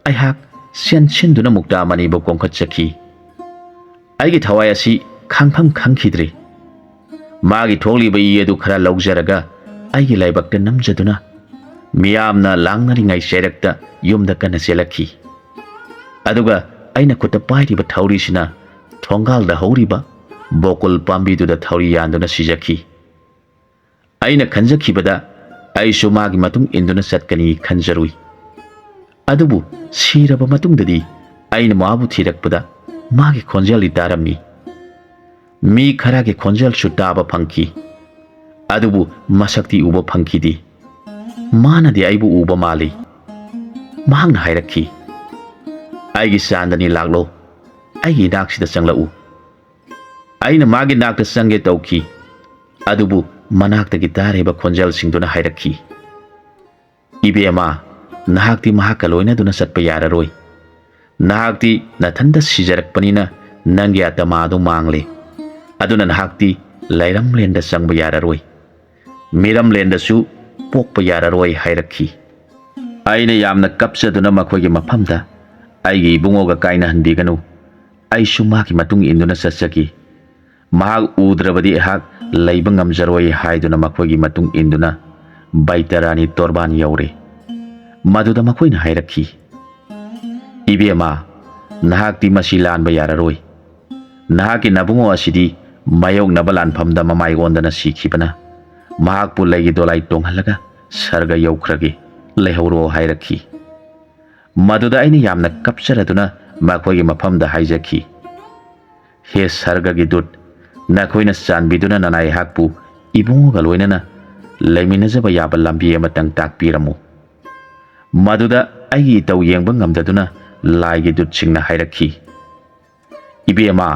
ꯑꯩꯍꯥꯛ ꯆꯦꯟꯁꯤꯟꯗꯨꯅ ꯃꯨꯛꯇꯥꯃꯅꯤꯕꯨ ꯀꯣꯡꯈꯠꯆꯈꯤ꯫ ꯑꯩꯒꯤ ꯊꯋꯥꯏ ꯑꯁꯤ ꯈꯥꯡꯐꯝ ꯈꯪꯈꯤꯗ꯭ꯔꯦ꯫ ꯃꯥꯒꯤ ꯊꯣꯛꯂꯤꯕ ꯏ ꯑꯗꯨ ꯈꯔ ꯂꯧꯖꯔꯒ ꯑꯩꯒꯤ ꯂꯥꯏꯕꯛꯇ ꯅꯝꯖꯗꯨꯅ ꯃꯤꯌꯥꯝꯅ ꯂꯥꯡꯅꯔꯤꯉꯩ ꯆꯩꯔꯛꯇ ꯌꯨꯝꯗ ꯀꯟꯅ ꯆꯦꯜꯂꯛꯈꯤ꯫ ꯑꯗꯨꯒ ꯑꯩꯅ ꯈꯨꯠꯇ ꯄꯥꯏꯔꯤꯕ ꯊꯧꯔꯤꯁꯤꯅ ꯊꯣꯡꯒꯥꯜꯗ ꯍꯧꯔꯤꯕ ꯕꯣꯀꯨꯜ ꯄꯥꯝꯕꯤꯗꯨꯗ ꯊꯧꯔꯤ ꯌꯥꯟꯗꯨꯅ ꯁꯤꯖꯈꯤ꯫ ꯑꯩꯅ ꯈꯟꯖꯈꯤꯕꯗ ꯑꯩꯁꯨ ꯃꯥꯒꯤ ꯃꯇꯨꯡ ꯏꯟꯗꯨꯅ ꯆꯠꯀꯅꯤ ꯈꯟꯖꯔꯨꯏ꯫ ꯑꯗꯨꯕꯨ ꯁꯤꯔꯕ ꯃꯇꯨꯡꯗꯗꯤ ꯑꯩꯅ ꯃꯥꯕꯨ ꯊꯤꯔꯛꯄꯗ ꯃꯥꯒꯤ ꯈꯣꯟꯖꯦꯜꯗꯤ ꯇꯥꯔꯝꯃꯤ꯫ ꯃꯤ ꯈꯔꯒꯤ ꯈꯣꯟꯖꯦꯜꯁꯨ ꯇꯥꯕ ꯐꯪꯈꯤ꯫ ꯑꯗꯨꯕꯨ ꯃꯁꯛꯇꯤ ꯎꯕ ꯐꯪꯈꯤꯗꯦ꯫ ꯃꯥꯅꯗꯤ ꯑꯩꯕꯨ ꯎꯕ ꯃꯥꯜꯂꯤ꯫ ꯃꯍꯥꯛꯅ ꯍꯥꯏꯔꯛꯈꯤ, "ꯑꯩꯒꯤ ꯆꯥꯟꯗꯅꯤ, ꯂꯥꯛꯂꯣ, ꯑꯩꯒꯤ ꯏꯅꯥꯛꯁꯤꯗ ꯆꯪꯂꯛꯎ"꯫ ꯑꯩꯅ ꯃꯥꯒꯤ ꯅꯥꯛꯇ ꯆꯪꯒꯦ ꯇꯧꯈꯤ, ꯑꯗꯨꯕꯨ ꯃꯅꯥꯛꯇꯒꯤ ꯇꯥꯔꯤꯕ ꯈꯣꯟꯖꯦꯜꯁꯤꯡꯗꯨꯅ ꯍꯥꯏꯔꯛꯈꯤ, "ꯏꯕꯦꯝꯃ, ꯅꯍꯥꯛꯇꯤ ꯃꯍꯥꯛꯀ ꯂꯣꯏꯅꯗꯨꯅ ꯆꯠꯄ ꯌꯥꯔꯔꯣꯏ꯫ ꯅꯍꯥꯛꯇꯤ ꯅꯊꯟꯇ ꯁꯤꯖꯔꯛꯄꯅꯤꯅ ꯅꯪꯒꯤ ꯑꯇꯃꯥ ꯑꯗꯨ ꯃꯥꯡꯂꯦ꯫ ꯑꯗꯨꯅ ꯅꯍꯥꯛꯇꯤ ꯂꯩꯔꯝꯂꯦꯟꯗ ꯆꯪꯕ ꯌꯥꯔꯔꯣꯏ꯫ ꯃꯤꯔꯝꯂꯦꯟꯗꯁꯨ ꯄꯣꯛꯄ ꯌꯥꯔꯔꯣꯏ" ꯍꯥꯏꯔꯛꯈꯤ꯫ ꯑꯩꯅ ꯌꯥꯝꯅ ꯀꯞꯆꯗꯨꯅ ꯃꯈꯣꯏꯒꯤ ꯃꯐꯝꯗ, "ꯑꯩꯒꯤ ꯏꯕꯨꯡꯉꯣꯒ ꯀꯥꯏꯅꯍꯟꯕꯤꯒꯅꯨ꯫ ꯑꯩꯁꯨ ꯃꯍꯥꯛꯀꯤ ꯃꯇꯨꯡ ꯏꯟꯗꯨꯅ ꯆꯠꯆꯒꯦ꯫ ꯃꯍꯥꯛ ꯎꯗ꯭ꯔꯕꯗꯤ ꯑꯩꯍꯥꯛ ꯂꯩꯕ ꯉꯝꯖꯔꯣꯏ" ꯍꯥꯏꯗꯨꯅ ꯃꯈꯣꯏꯒꯤ ꯃꯇꯨꯡ ꯏꯟꯗꯨꯅ ꯕꯩꯇꯔꯥꯅꯤ ꯇꯣꯔꯕꯥꯟ ꯌꯧꯔꯦ꯫ ꯃꯗꯨꯗ ꯃꯈꯣꯏꯅ ꯍꯥꯏꯔꯛꯈꯤ, "ꯏꯕꯦꯝꯃ, ꯅꯍꯥꯛꯇꯤ ꯃꯁꯤ ꯂꯥꯟꯕ ꯌꯥꯔꯔꯣꯏ꯫ ꯅꯍꯥꯛꯀꯤ ꯅꯕꯨꯡꯉꯣ ꯑꯁꯤꯗꯤ ꯃꯥꯌꯣꯛꯅꯕ ꯂꯥꯟꯐꯝꯗ ꯃꯃꯥꯏ ꯑꯣꯟꯗꯅ ꯁꯤꯈꯤꯕꯅ ꯃꯍꯥꯛꯄꯨ ꯂꯩꯒꯤ ꯗꯣꯂꯥꯏ ꯇꯣꯡꯍꯜꯂꯒ ꯁꯔꯒ ꯌꯧꯈ꯭ꯔꯒꯦ, ꯂꯩꯍꯧꯔꯣ" ꯍꯥꯏꯔꯛꯈꯤ꯫ ꯃꯗꯨꯗ ꯑꯩꯅ ꯌꯥꯝꯅ ꯀꯞꯆꯔꯗꯨꯅ ꯃꯈꯣꯏꯒꯤ ꯃꯐꯝꯗ ꯍꯥꯏꯖꯈꯤ, "ꯍꯦ ꯁꯔꯒꯒꯤ ꯗꯨꯠ, ꯅꯈꯣꯏꯅ ꯆꯥꯟꯕꯤꯗꯨꯅ ꯅꯅꯥꯏ ꯑꯩꯍꯥꯛꯄꯨ ꯏꯕꯨꯡꯉꯣꯒ ꯂꯣꯏꯅꯅ ꯂꯩꯃꯤꯟꯅꯖꯕ ꯌꯥꯕ ꯂꯝꯕꯤ ꯑꯃꯇꯪ ꯇꯥꯛꯄꯤꯔꯝꯃꯨ"꯫ ꯃꯗꯨꯗ ꯑꯩꯒꯤ ꯏꯇꯧ ꯌꯦꯡꯕ ꯉꯝꯗꯗꯨꯅ ꯂꯥꯏꯒꯤ ꯗꯨꯠꯁꯤꯡꯅ ꯍꯥꯏꯔꯛꯈꯤ, "ꯏꯕꯦꯝꯃ,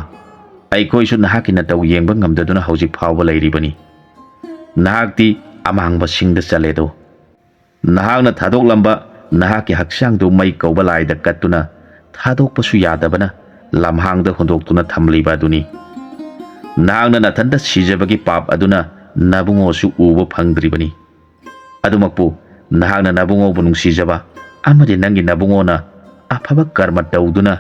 ꯑꯩꯈꯣꯏꯁꯨ ꯅꯍꯥꯛꯀꯤ ꯅꯇꯧ ꯌꯦꯡꯕ ꯉꯝꯗꯗꯨꯅ ꯍꯧꯖꯤꯛ ꯐꯥꯎꯕ ꯂꯩꯔꯤꯕꯅꯤ꯫ ꯅꯍꯥꯛꯇꯤ ꯑꯃꯥꯡꯕꯁꯤꯡꯗ ꯆꯜꯂꯦꯗꯣ꯫ ꯅꯍꯥꯛꯅ ꯊꯥꯗꯣꯛꯂꯝꯕ ꯅꯍꯥꯛꯀꯤ ꯍꯛꯆꯥꯡꯗꯨ ꯃꯩ ꯀꯧꯕ ꯂꯥꯏꯗ ꯀꯠꯇꯨꯅ ꯊꯥꯗꯣꯛꯄꯁꯨ ꯌꯥꯗꯕꯅ ꯂꯝꯍꯥꯡꯗ ꯍꯨꯟꯗꯣꯛꯇꯨꯅ ꯊꯝꯂꯤꯕ ꯑꯗꯨꯅꯤ꯫ ꯅꯍꯥꯛꯅ ꯅꯊꯟꯇ ꯁꯤꯖꯕꯒꯤ ꯄꯥꯞ ꯑꯗꯨꯅ ꯅꯕꯨꯡꯉꯣꯁꯨ ꯎꯕ ꯐꯪꯗ꯭ꯔꯤꯕꯅꯤ꯫ ꯑꯗꯨꯃꯛꯄꯨ ꯅꯍꯥꯛꯅ ꯅꯕꯨꯡꯉꯣꯕꯨ ꯅꯨꯡꯁꯤꯖꯕ ꯑꯃꯗꯤ ꯅꯪꯒꯤ ꯅꯕꯨꯡꯉꯣꯅ ꯑꯐꯕ ꯀꯔꯃ ꯇꯧꯗꯨꯅ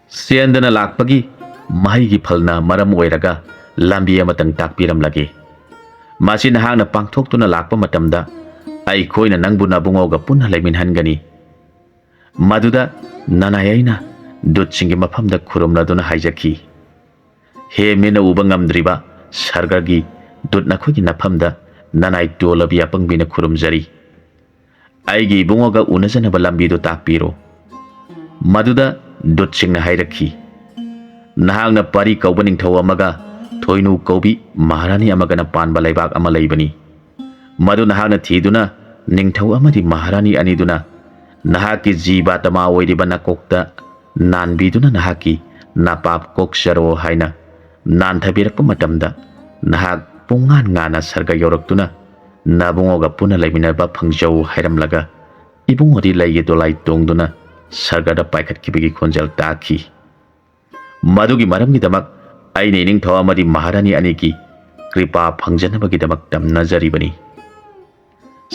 ꯆꯦꯟꯗꯅ ꯂꯥꯛꯄꯒꯤ ꯃꯍꯩꯒꯤ ꯐꯜꯅ ꯃꯔꯝ ꯑꯣꯏꯔꯒ ꯂꯝꯕꯤ ꯑꯃꯇꯪ ꯇꯥꯛꯄꯤꯔꯝꯂꯒꯦ꯫ ꯃꯁꯤ ꯅꯍꯥꯛꯅ ꯄꯥꯡꯊꯣꯛꯇꯨꯅ ꯂꯥꯛꯄ ꯃꯇꯝꯗ ꯑꯩꯈꯣꯏꯅ ꯅꯪꯕꯨ ꯅꯕꯨꯡꯉꯣꯒ ꯄꯨꯟꯅ ꯂꯩꯃꯤꯟꯍꯟꯒꯅꯤ"꯫ ꯃꯗꯨꯗ ꯅꯅꯥꯏ ꯑꯩꯅ ꯗꯨꯠꯁꯤꯡꯒꯤ ꯃꯐꯝꯗ ꯈꯨꯔꯨꯝꯂꯗꯨꯅ ꯍꯥꯏꯖꯈꯤ, "ꯍꯦ ꯃꯤꯠꯅ ꯎꯕ ꯉꯝꯗ꯭ꯔꯤꯕ ꯁꯔꯒꯒꯤ ꯗꯨꯠ, ꯅꯈꯣꯏꯒꯤ ꯅꯐꯝꯗ ꯅꯅꯥꯏ ꯇꯣꯜꯂꯕꯤ ꯑꯄꯪꯕꯤꯅ ꯈꯨꯔꯨꯝꯖꯔꯤ꯫ ꯑꯩꯒꯤ ꯏꯕꯨꯡꯉꯣꯒ ꯎꯅꯖꯅꯕ ꯂꯝꯕꯤꯗꯨ ꯇꯥꯛꯄꯤꯔꯣ"꯫ ꯃꯗꯨꯗ ꯗꯨꯠꯁꯤꯡꯅ ꯍꯥꯏꯔꯛꯈꯤ, "ꯅꯍꯥꯛꯅ ꯄꯥꯔꯤ ꯀꯧꯕ ꯅꯤꯡꯊꯧ ꯑꯃꯒ ꯊꯣꯏꯅꯨ ꯀꯧꯕꯤ ꯃꯍꯥꯔꯥꯅꯤ ꯑꯃꯒꯅ ꯄꯥꯟꯕ ꯂꯩꯕꯥꯛ ꯑꯃ ꯂꯩꯕꯅꯤ꯫ ꯃꯗꯨ ꯅꯍꯥꯛꯅ ꯊꯤꯗꯨꯅ ꯅꯤꯡꯊꯧ ꯑꯃꯗꯤ ꯃꯍꯥꯔꯥꯅꯤ ꯑꯅꯤꯗꯨꯅ ꯅꯍꯥꯛꯀꯤ ꯖꯤꯕꯥꯇꯃꯥ ꯑꯣꯏꯔꯤꯕ ꯅꯀꯣꯛꯇ ꯅꯥꯟꯕꯤꯗꯨꯅ ꯅꯍꯥꯛꯀꯤ ꯅꯄꯥꯞ ꯀꯣꯛꯆꯔꯣ ꯍꯥꯏꯅ ꯅꯥꯟꯊꯕꯤꯔꯛꯄ ꯃꯇꯝꯗ ꯅꯍꯥꯛ ꯄꯨꯡꯉꯥꯟ ꯉꯥꯟꯅ ꯁꯔꯒ ꯌꯧꯔꯛꯇꯨꯅ ꯅꯕꯨꯡꯉꯣꯒ ꯄꯨꯟꯅ ꯂꯩꯃꯤꯟꯅꯕ ꯐꯪꯖꯧ ꯍꯥꯏꯔꯝꯂꯒ ꯏꯕꯨꯡꯉꯣꯗꯤ ꯂꯩꯒꯤ ꯗꯣꯂꯥꯏ ꯇꯣꯡꯗꯨꯅ ꯁꯔꯒꯗ ꯄꯥꯏꯈꯠꯈꯤꯕꯒꯤ ꯈꯣꯟꯖꯦꯜ ꯇꯥꯈꯤ꯫ ꯃꯗꯨꯒꯤ ꯃꯔꯝꯒꯤꯗꯃꯛ ꯑꯩꯅ ꯏꯅꯤꯡꯊꯧ ꯑꯃꯗꯤ ꯃꯍꯥꯔꯥꯅꯤ ꯑꯅꯤꯒꯤ ꯀ꯭ꯔꯤꯄꯥ ꯐꯪꯖꯅꯕꯒꯤꯗꯃꯛ ꯇꯝꯅꯖꯔꯤꯕꯅꯤ꯫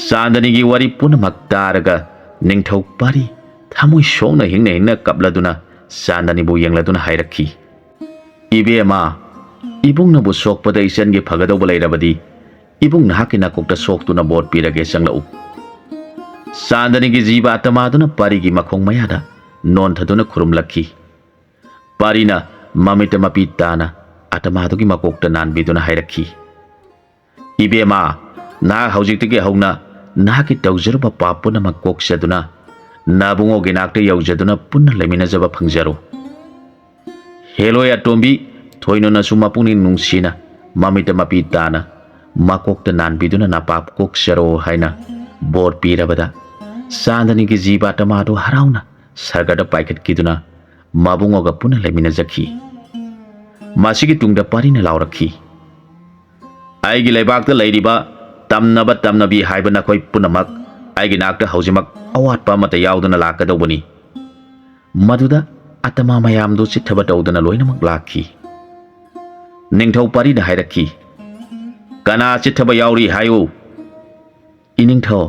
ꯆꯥꯟꯗꯅꯤꯒꯤ ꯋꯥꯔꯤ ꯄꯨꯝꯅꯃꯛ ꯇꯥꯔꯒ ꯅꯤꯡꯊꯧ ꯄꯥꯔꯤ ꯊꯃꯣꯏ ꯁꯣꯛꯅ ꯍꯤꯡꯅ ꯍꯤꯡꯅ ꯀꯞꯂꯗꯨꯅ ꯆꯥꯟꯗꯅꯤꯕꯨ ꯌꯦꯡꯂꯗꯨꯅ ꯍꯥꯏꯔꯛꯈꯤ, "ꯏꯕꯦꯝꯃ, ꯏꯕꯨꯡꯅꯕꯨ ꯁꯣꯛꯄꯗ ꯏꯆꯟꯒꯤ ꯐꯒꯗꯧꯕ ꯂꯩꯔꯕꯗꯤ ꯏꯕꯨꯡ ꯅꯍꯥꯛꯀꯤ ꯅꯥꯀꯣꯛꯇ ꯁꯣꯛꯇꯨꯅ ꯕꯣꯔ ꯄꯤꯔꯒꯦ, ꯆꯪꯂꯛꯎ꯫" ꯆꯥꯟꯗꯅꯤꯒꯤ ꯖꯤꯕ ꯑꯇꯃꯥꯗꯨꯅ ꯄꯥꯔꯤꯒꯤ ꯃꯈꯣꯡ ꯃꯌꯥꯗ ꯅꯣꯟꯊꯗꯨꯅ ꯈꯨꯔꯨꯝꯂꯛꯈꯤ꯫ ꯄꯥꯔꯤꯅ ꯃꯃꯤꯠꯇ ꯃꯄꯤ ꯇꯥꯅ ꯑꯇꯃꯥꯗꯨꯒꯤ ꯃꯀꯣꯛꯇ ꯅꯥꯟꯕꯤꯗꯨꯅ ꯍꯥꯏꯔꯛꯈꯤ, "ꯏꯕꯦꯝꯃ, ꯅꯍꯥꯛ ꯍꯧꯖꯤꯛꯇꯒꯤ ꯍꯧꯅ ꯅꯍꯥꯛꯀꯤ ꯇꯧꯖꯔꯨꯕ ꯄꯥꯞ ꯄꯨꯝꯅꯃꯛ ꯀꯣꯛꯆꯗꯨꯅ ꯅꯥꯕꯨꯡꯉꯣꯒꯤ ꯅꯥꯛꯇ ꯌꯧꯖꯗꯨꯅ ꯄꯨꯟꯅ ꯂꯩꯃꯤꯟꯅꯖꯕ ꯐꯪꯖꯔꯣ꯫" ꯍꯦꯂꯣꯏ ꯑꯇꯣꯝꯕꯤ ꯊꯣꯏꯅꯨꯅꯁꯨ ꯃꯄꯨꯛꯅꯤꯡ ꯅꯨꯡꯁꯤꯅ ꯃꯃꯤꯠꯇ ꯃꯄꯤ ꯇꯥꯅ ꯃꯀꯣꯛꯇ ꯅꯥꯟꯕꯤꯗꯨꯅ ꯅꯄꯥꯞ ꯀꯣꯛꯆꯔꯣ ꯍꯥꯏꯅ ꯕꯣꯔ ꯄꯤꯔꯕꯗ ꯆꯥꯟꯗꯅꯤꯒꯤ ꯖꯤꯕ ꯑꯇꯃꯥꯗꯨ ꯍꯔꯥꯎꯅ ꯁꯔꯒꯗ ꯄꯥꯏꯈꯠꯈꯤꯗꯨꯅ ꯃꯕꯨꯡꯉꯣꯒ ꯄꯨꯟꯅ ꯂꯩꯃꯤꯟꯅꯖꯈꯤ꯫ ꯃꯁꯤꯒꯤ ꯇꯨꯡꯗ ꯄꯥꯔꯤꯅ ꯂꯥꯎꯔꯛꯈꯤ, "ꯑꯩꯒꯤ ꯂꯩꯕꯥꯛꯇ ꯂꯩꯔꯤꯕ ꯇꯝꯅꯕ ꯇꯝꯅꯕꯤ ꯍꯥꯏꯕ ꯅꯈꯣꯏ ꯄꯨꯝꯅꯃꯛ ꯑꯩꯒꯤ ꯅꯥꯛꯇ ꯍꯧꯖꯤꯛꯃꯛ ꯑꯋꯥꯠꯄ ꯑꯃꯠꯇ ꯌꯥꯎꯗꯅ ꯂꯥꯛꯀꯗꯧꯕꯅꯤ꯫" ꯃꯗꯨꯗ ꯑꯇꯃꯥ ꯃꯌꯥꯝꯗꯨ ꯆꯤꯠꯊꯕ ꯇꯧꯗꯅ ꯂꯣꯏꯅꯃꯛ ꯂꯥꯛꯈꯤ꯫ ꯅꯤꯡꯊꯧ ꯄꯥꯔꯤꯅ ꯍꯥꯏꯔꯛꯈꯤ, "ꯀꯅꯥ ꯆꯤꯠꯊꯕ ꯌꯥꯎꯔꯤ ꯍꯥꯏꯌꯨ?" "ꯏꯅꯤꯡꯊꯧ,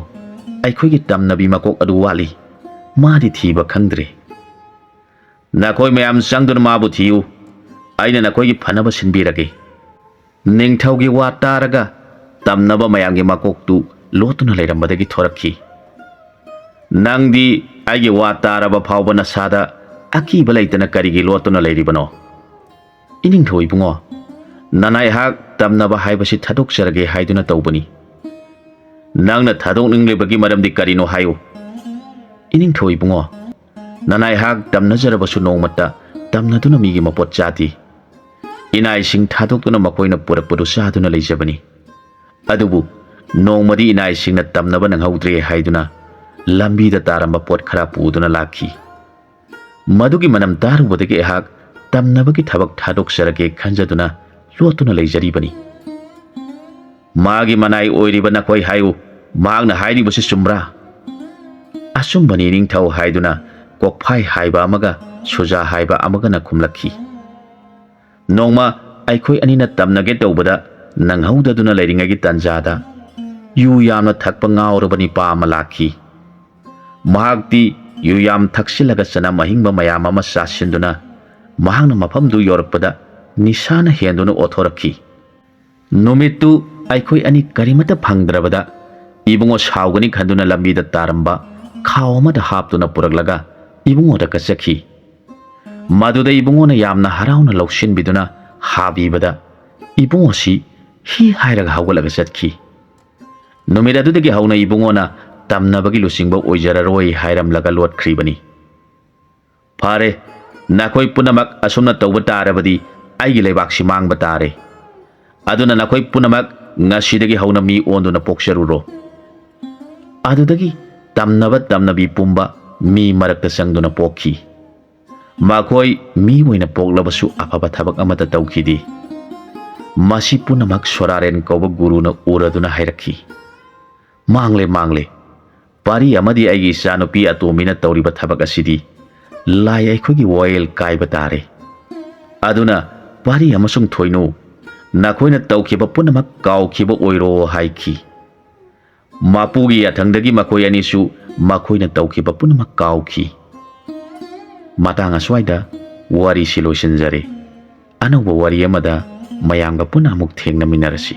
ꯑꯩꯈꯣꯏꯒꯤ ꯇꯝꯅꯕꯤ ꯃꯀꯣꯛ ꯑꯗꯨ ꯋꯥꯠꯂꯤ꯫ ꯃꯥꯗꯤ ꯊꯤꯕ ꯈꯪꯗ꯭ꯔꯦ꯫" "ꯅꯈꯣꯏ ꯃꯌꯥꯝ ꯆꯪꯗꯨꯅ ꯃꯥꯕꯨ ꯊꯤꯌꯨ꯫ ꯑꯩꯅ ꯅꯈꯣꯏꯒꯤ ꯐꯅꯕ ꯁꯤꯟꯕꯤꯔꯒꯦ꯫" ꯅꯤꯡꯊꯧꯒꯤ ꯋꯥ ꯇꯥꯔꯒ ꯇꯝꯅꯕ ꯃꯌꯥꯝꯒꯤ ꯃꯀꯣꯛꯇꯨ ꯂꯣꯠꯇꯨꯅ ꯂꯩꯔꯝꯕꯗꯒꯤ ꯊꯣꯔꯛꯈꯤ꯫ "ꯅꯪꯗꯤ ꯑꯩꯒꯤ ꯋꯥ ꯇꯥꯔꯕ ꯐꯥꯎꯕ ꯅꯁꯥꯗ ꯑꯀꯤꯕ ꯂꯩꯇꯅ ꯀꯔꯤꯒꯤ ꯂꯣꯠꯇꯨꯅ ꯂꯩꯔꯤꯕꯅꯣ?" "ꯏꯅꯤꯡꯊꯧ ꯏꯕꯨꯡꯉꯣ, ꯅꯅꯥꯏꯍꯥꯛ ꯇꯝꯅꯕ ꯍꯥꯏꯕꯁꯤ ꯊꯥꯗꯣꯛꯆꯔꯒꯦ ꯍꯥꯏꯗꯨꯅ ꯇꯧꯕꯅꯤ꯫" "ꯅꯪꯅ ꯊꯥꯗꯣꯛꯅꯤꯡꯂꯤꯕꯒꯤ ꯃꯔꯝꯗꯤ ꯀꯔꯤꯅꯣ ꯍꯥꯏꯌꯨ꯫" "ꯏꯅꯤꯡꯊꯧ ꯏꯕꯨꯡꯉꯣ, ꯅꯅꯥꯏꯍꯥꯛ ꯇꯝꯅꯖꯔꯕꯁꯨ ꯅꯣꯡꯃꯇ ꯇꯝꯅꯗꯨꯅ ꯃꯤꯒꯤ ꯃꯄꯣꯠ ꯆꯥꯗꯦ꯫ ꯏꯅꯥꯏꯁꯤꯡ ꯊꯥꯗꯣꯛꯇꯨꯅ ꯃꯈꯣꯏꯅ ꯄꯨꯔꯛꯄꯗꯨ ꯆꯥꯗꯨꯅ ꯂꯩꯖꯕꯅꯤ꯫ ꯑꯗꯨꯕꯨ ꯅꯣꯡꯃꯗꯤ ꯏꯅꯥꯏꯁꯤꯡꯅ ꯇꯝꯅꯕ ꯅꯪꯍꯧꯗ꯭ꯔꯦ ꯍꯥꯏꯗꯨꯅ ꯂꯝꯕꯤꯗ ꯇꯥꯔꯝꯕ ꯄꯣꯠ ꯈꯔ ꯄꯨꯗꯨꯅ ꯂꯥꯛꯈꯤ꯫ ꯃꯗꯨꯒꯤ ꯃꯅꯝ ꯇꯥꯔꯨꯕꯗꯒꯤ ꯑꯩꯍꯥꯛ ꯇꯝꯅꯕꯒꯤ ꯊꯕꯛ ꯊꯥꯗꯣꯛꯆꯔꯒꯦ ꯈꯟꯖꯗꯨꯅ ꯂꯣꯠꯇꯨꯅ ꯂꯩꯖꯔꯤꯕꯅꯤ꯫ "ꯃꯥꯒꯤ ꯃꯅꯥꯏ ꯑꯣꯏꯔꯤꯕ ꯅꯈꯣꯏ ꯍꯥꯏꯌꯨ, ꯃꯍꯥꯛꯅ ꯍꯥꯏꯔꯤꯕꯁꯤ ꯆꯨꯝꯕ꯭ꯔꯥ?" "ꯑꯆꯨꯝꯕꯅꯤ ꯅꯤꯡꯊꯧ" ꯍꯥꯏꯗꯨꯅ ꯀꯣꯛꯐꯥꯏ ꯍꯥꯏꯕ ꯑꯃꯒ ꯁꯨꯖꯥ ꯍꯥꯏꯕ ꯑꯃꯒꯅ ꯈꯨꯝꯂꯛꯈꯤ꯫ ꯅꯣꯡꯃ ꯑꯩꯈꯣꯏ ꯑꯅꯤꯅ ꯇꯝꯅꯒꯦ ꯇꯧꯕꯗ ꯅꯪꯍꯧꯗꯗꯨꯅ ꯂꯩꯔꯤꯉꯩꯒꯤ ꯇꯥꯟꯖꯥꯗ ꯌꯨ ꯌꯥꯝꯅ ꯊꯛꯄ ꯉꯥꯎꯔꯕ ꯅꯤꯄꯥ ꯑꯃ ꯂꯥꯛꯈꯤ꯫ ꯃꯍꯥꯛꯇꯤ ꯌꯨ ꯌꯥꯝ ꯊꯛꯆꯤꯜꯂꯒ ꯆꯅꯝ ꯑꯍꯤꯡꯕ ꯃꯌꯥꯝ ꯑꯃ ꯆꯥꯁꯤꯟꯗꯨꯅ ꯃꯍꯥꯛꯅ ꯃꯐꯝꯗꯨ ꯌꯧꯔꯛꯄꯗ ꯅꯤꯁꯥꯅ ꯍꯦꯟꯗꯨꯅ ꯑꯣꯊꯣꯔꯛꯈꯤ꯫ ꯅꯨꯃꯤꯠꯇꯨ ꯑꯩꯈꯣꯏ ꯑꯅꯤ ꯀꯔꯤꯃꯠꯇ ꯐꯪꯗ꯭ꯔꯕꯗ ꯏꯕꯨꯡꯉꯣ ꯁꯥꯎꯒꯅꯤ ꯈꯟꯗꯨꯅ ꯂꯝꯕꯤꯗ ꯇꯥꯔꯝꯕ ꯈꯥꯎ ꯑꯃꯗ ꯍꯥꯞꯇꯨꯅ ꯄꯨꯔꯛꯂꯒ ꯏꯕꯨꯡꯉꯣꯗ ꯀꯠꯆꯈꯤ꯫ ꯃꯗꯨꯗ ꯏꯕꯨꯡꯉꯣꯅ ꯌꯥꯝꯅ ꯍꯔꯥꯎꯅ ꯂꯧꯁꯤꯟꯕꯤꯗꯨꯅ ꯍꯥꯕꯤꯕꯗ ꯏꯕꯨꯡꯉꯣꯁꯤ ꯍꯤ ꯍꯥꯏꯔꯒ ꯍꯧꯒꯠꯂꯒ ꯆꯠꯈꯤ꯫ ꯅꯨꯃꯤꯠ ꯑꯗꯨꯗꯒꯤ ꯍꯧꯅ ꯏꯕꯨꯡꯉꯣꯅ ꯇꯝꯅꯕꯒꯤ ꯂꯨꯆꯤꯡꯕ ꯑꯣꯏꯖꯔꯔꯣꯏ ꯍꯥꯏꯔꯝꯂꯒ ꯂꯣꯠꯈ꯭ꯔꯤꯕꯅꯤ꯫ "ꯐꯔꯦ, ꯅꯈꯣꯏ ꯄꯨꯝꯅꯃꯛ ꯑꯁꯨꯝꯅ ꯇꯧꯕ ꯇꯥꯔꯕꯗꯤ ꯑꯩꯒꯤ ꯂꯩꯕꯥꯛꯁꯤ ꯃꯥꯡꯕ ꯇꯥꯔꯦ꯫ ꯑꯗꯨꯅ ꯅꯈꯣꯏ ꯄꯨꯝꯅꯃꯛ ꯉꯁꯤꯗꯒꯤ ꯍꯧꯅ ꯃꯤ ꯑꯣꯟꯗꯨꯅ ꯄꯣꯛꯆꯔꯨꯔꯣ꯫" ꯑꯗꯨꯗꯒꯤ ꯇꯝꯅꯕ ꯇꯝꯅꯕꯤ ꯄꯨꯝꯕ ꯃꯤ ꯃꯔꯛꯇ ꯆꯪꯗꯨꯅ ꯄꯣꯛꯈꯤ꯫ ꯃꯈꯣꯏ ꯃꯤ ꯑꯣꯏꯅ ꯄꯣꯛꯂꯕꯁꯨ ꯑꯐꯕ ꯊꯕꯛ ꯑꯃꯠꯇ ꯇꯧꯈꯤꯗꯦ꯫ ꯃꯁꯤ ꯄꯨꯝꯅꯃꯛ ꯁꯣꯔꯥꯔꯦꯟ ꯀꯧꯕ ꯒꯨꯔꯨꯅ ꯎꯔꯗꯨꯅ ꯍꯥꯏꯔꯛꯈꯤ, "ꯃꯥꯡꯂꯦ, ꯃꯥꯡꯂꯦ꯫ ꯄꯥꯔꯤ ꯑꯃꯗꯤ ꯑꯩꯒꯤ ꯏꯆꯥꯅꯨꯄꯤ ꯑꯇꯣꯝꯕꯤꯅ ꯇꯧꯔꯤꯕ ꯊꯕꯛ ꯑꯁꯤꯗꯤ ꯂꯥꯏ ꯑꯩꯈꯣꯏꯒꯤ ꯋꯥꯌꯦꯜ ꯀꯥꯏꯕ ꯇꯥꯔꯦ꯫ ꯑꯗꯨꯅ ꯄꯥꯔꯤ ꯑꯃꯁꯨꯡ ꯊꯣꯏꯅꯨ, ꯅꯈꯣꯏꯅ ꯇꯧꯈꯤꯕ ꯄꯨꯝꯅꯃꯛ ꯀꯥꯎꯈꯤꯕ ꯑꯣꯏꯔꯣ" ꯍꯥꯏꯈꯤ꯫ ꯃꯄꯨꯒꯤ ꯌꯥꯊꯪꯗꯒꯤ ꯃꯈꯣꯏ ꯑꯅꯤꯁꯨ ꯃꯈꯣꯏꯅ ꯇꯧꯈꯤꯕ ꯄꯨꯝꯅꯃꯛ ꯀꯥꯎꯈꯤ꯫ ꯃꯇꯥꯡ ꯑꯁ꯭ꯋꯥꯏꯗ ꯋꯥꯔꯤꯁꯤ ꯂꯣꯏꯁꯤꯟꯖꯔꯦ꯫ ꯑꯅꯧꯕ ꯋꯥꯔꯤ ꯑꯃꯗ ꯃꯌꯥꯝꯒ ꯄꯨꯟꯅ ꯑꯃꯨꯛ ꯊꯦꯡꯅꯃꯤꯟꯅꯔꯁꯤ꯫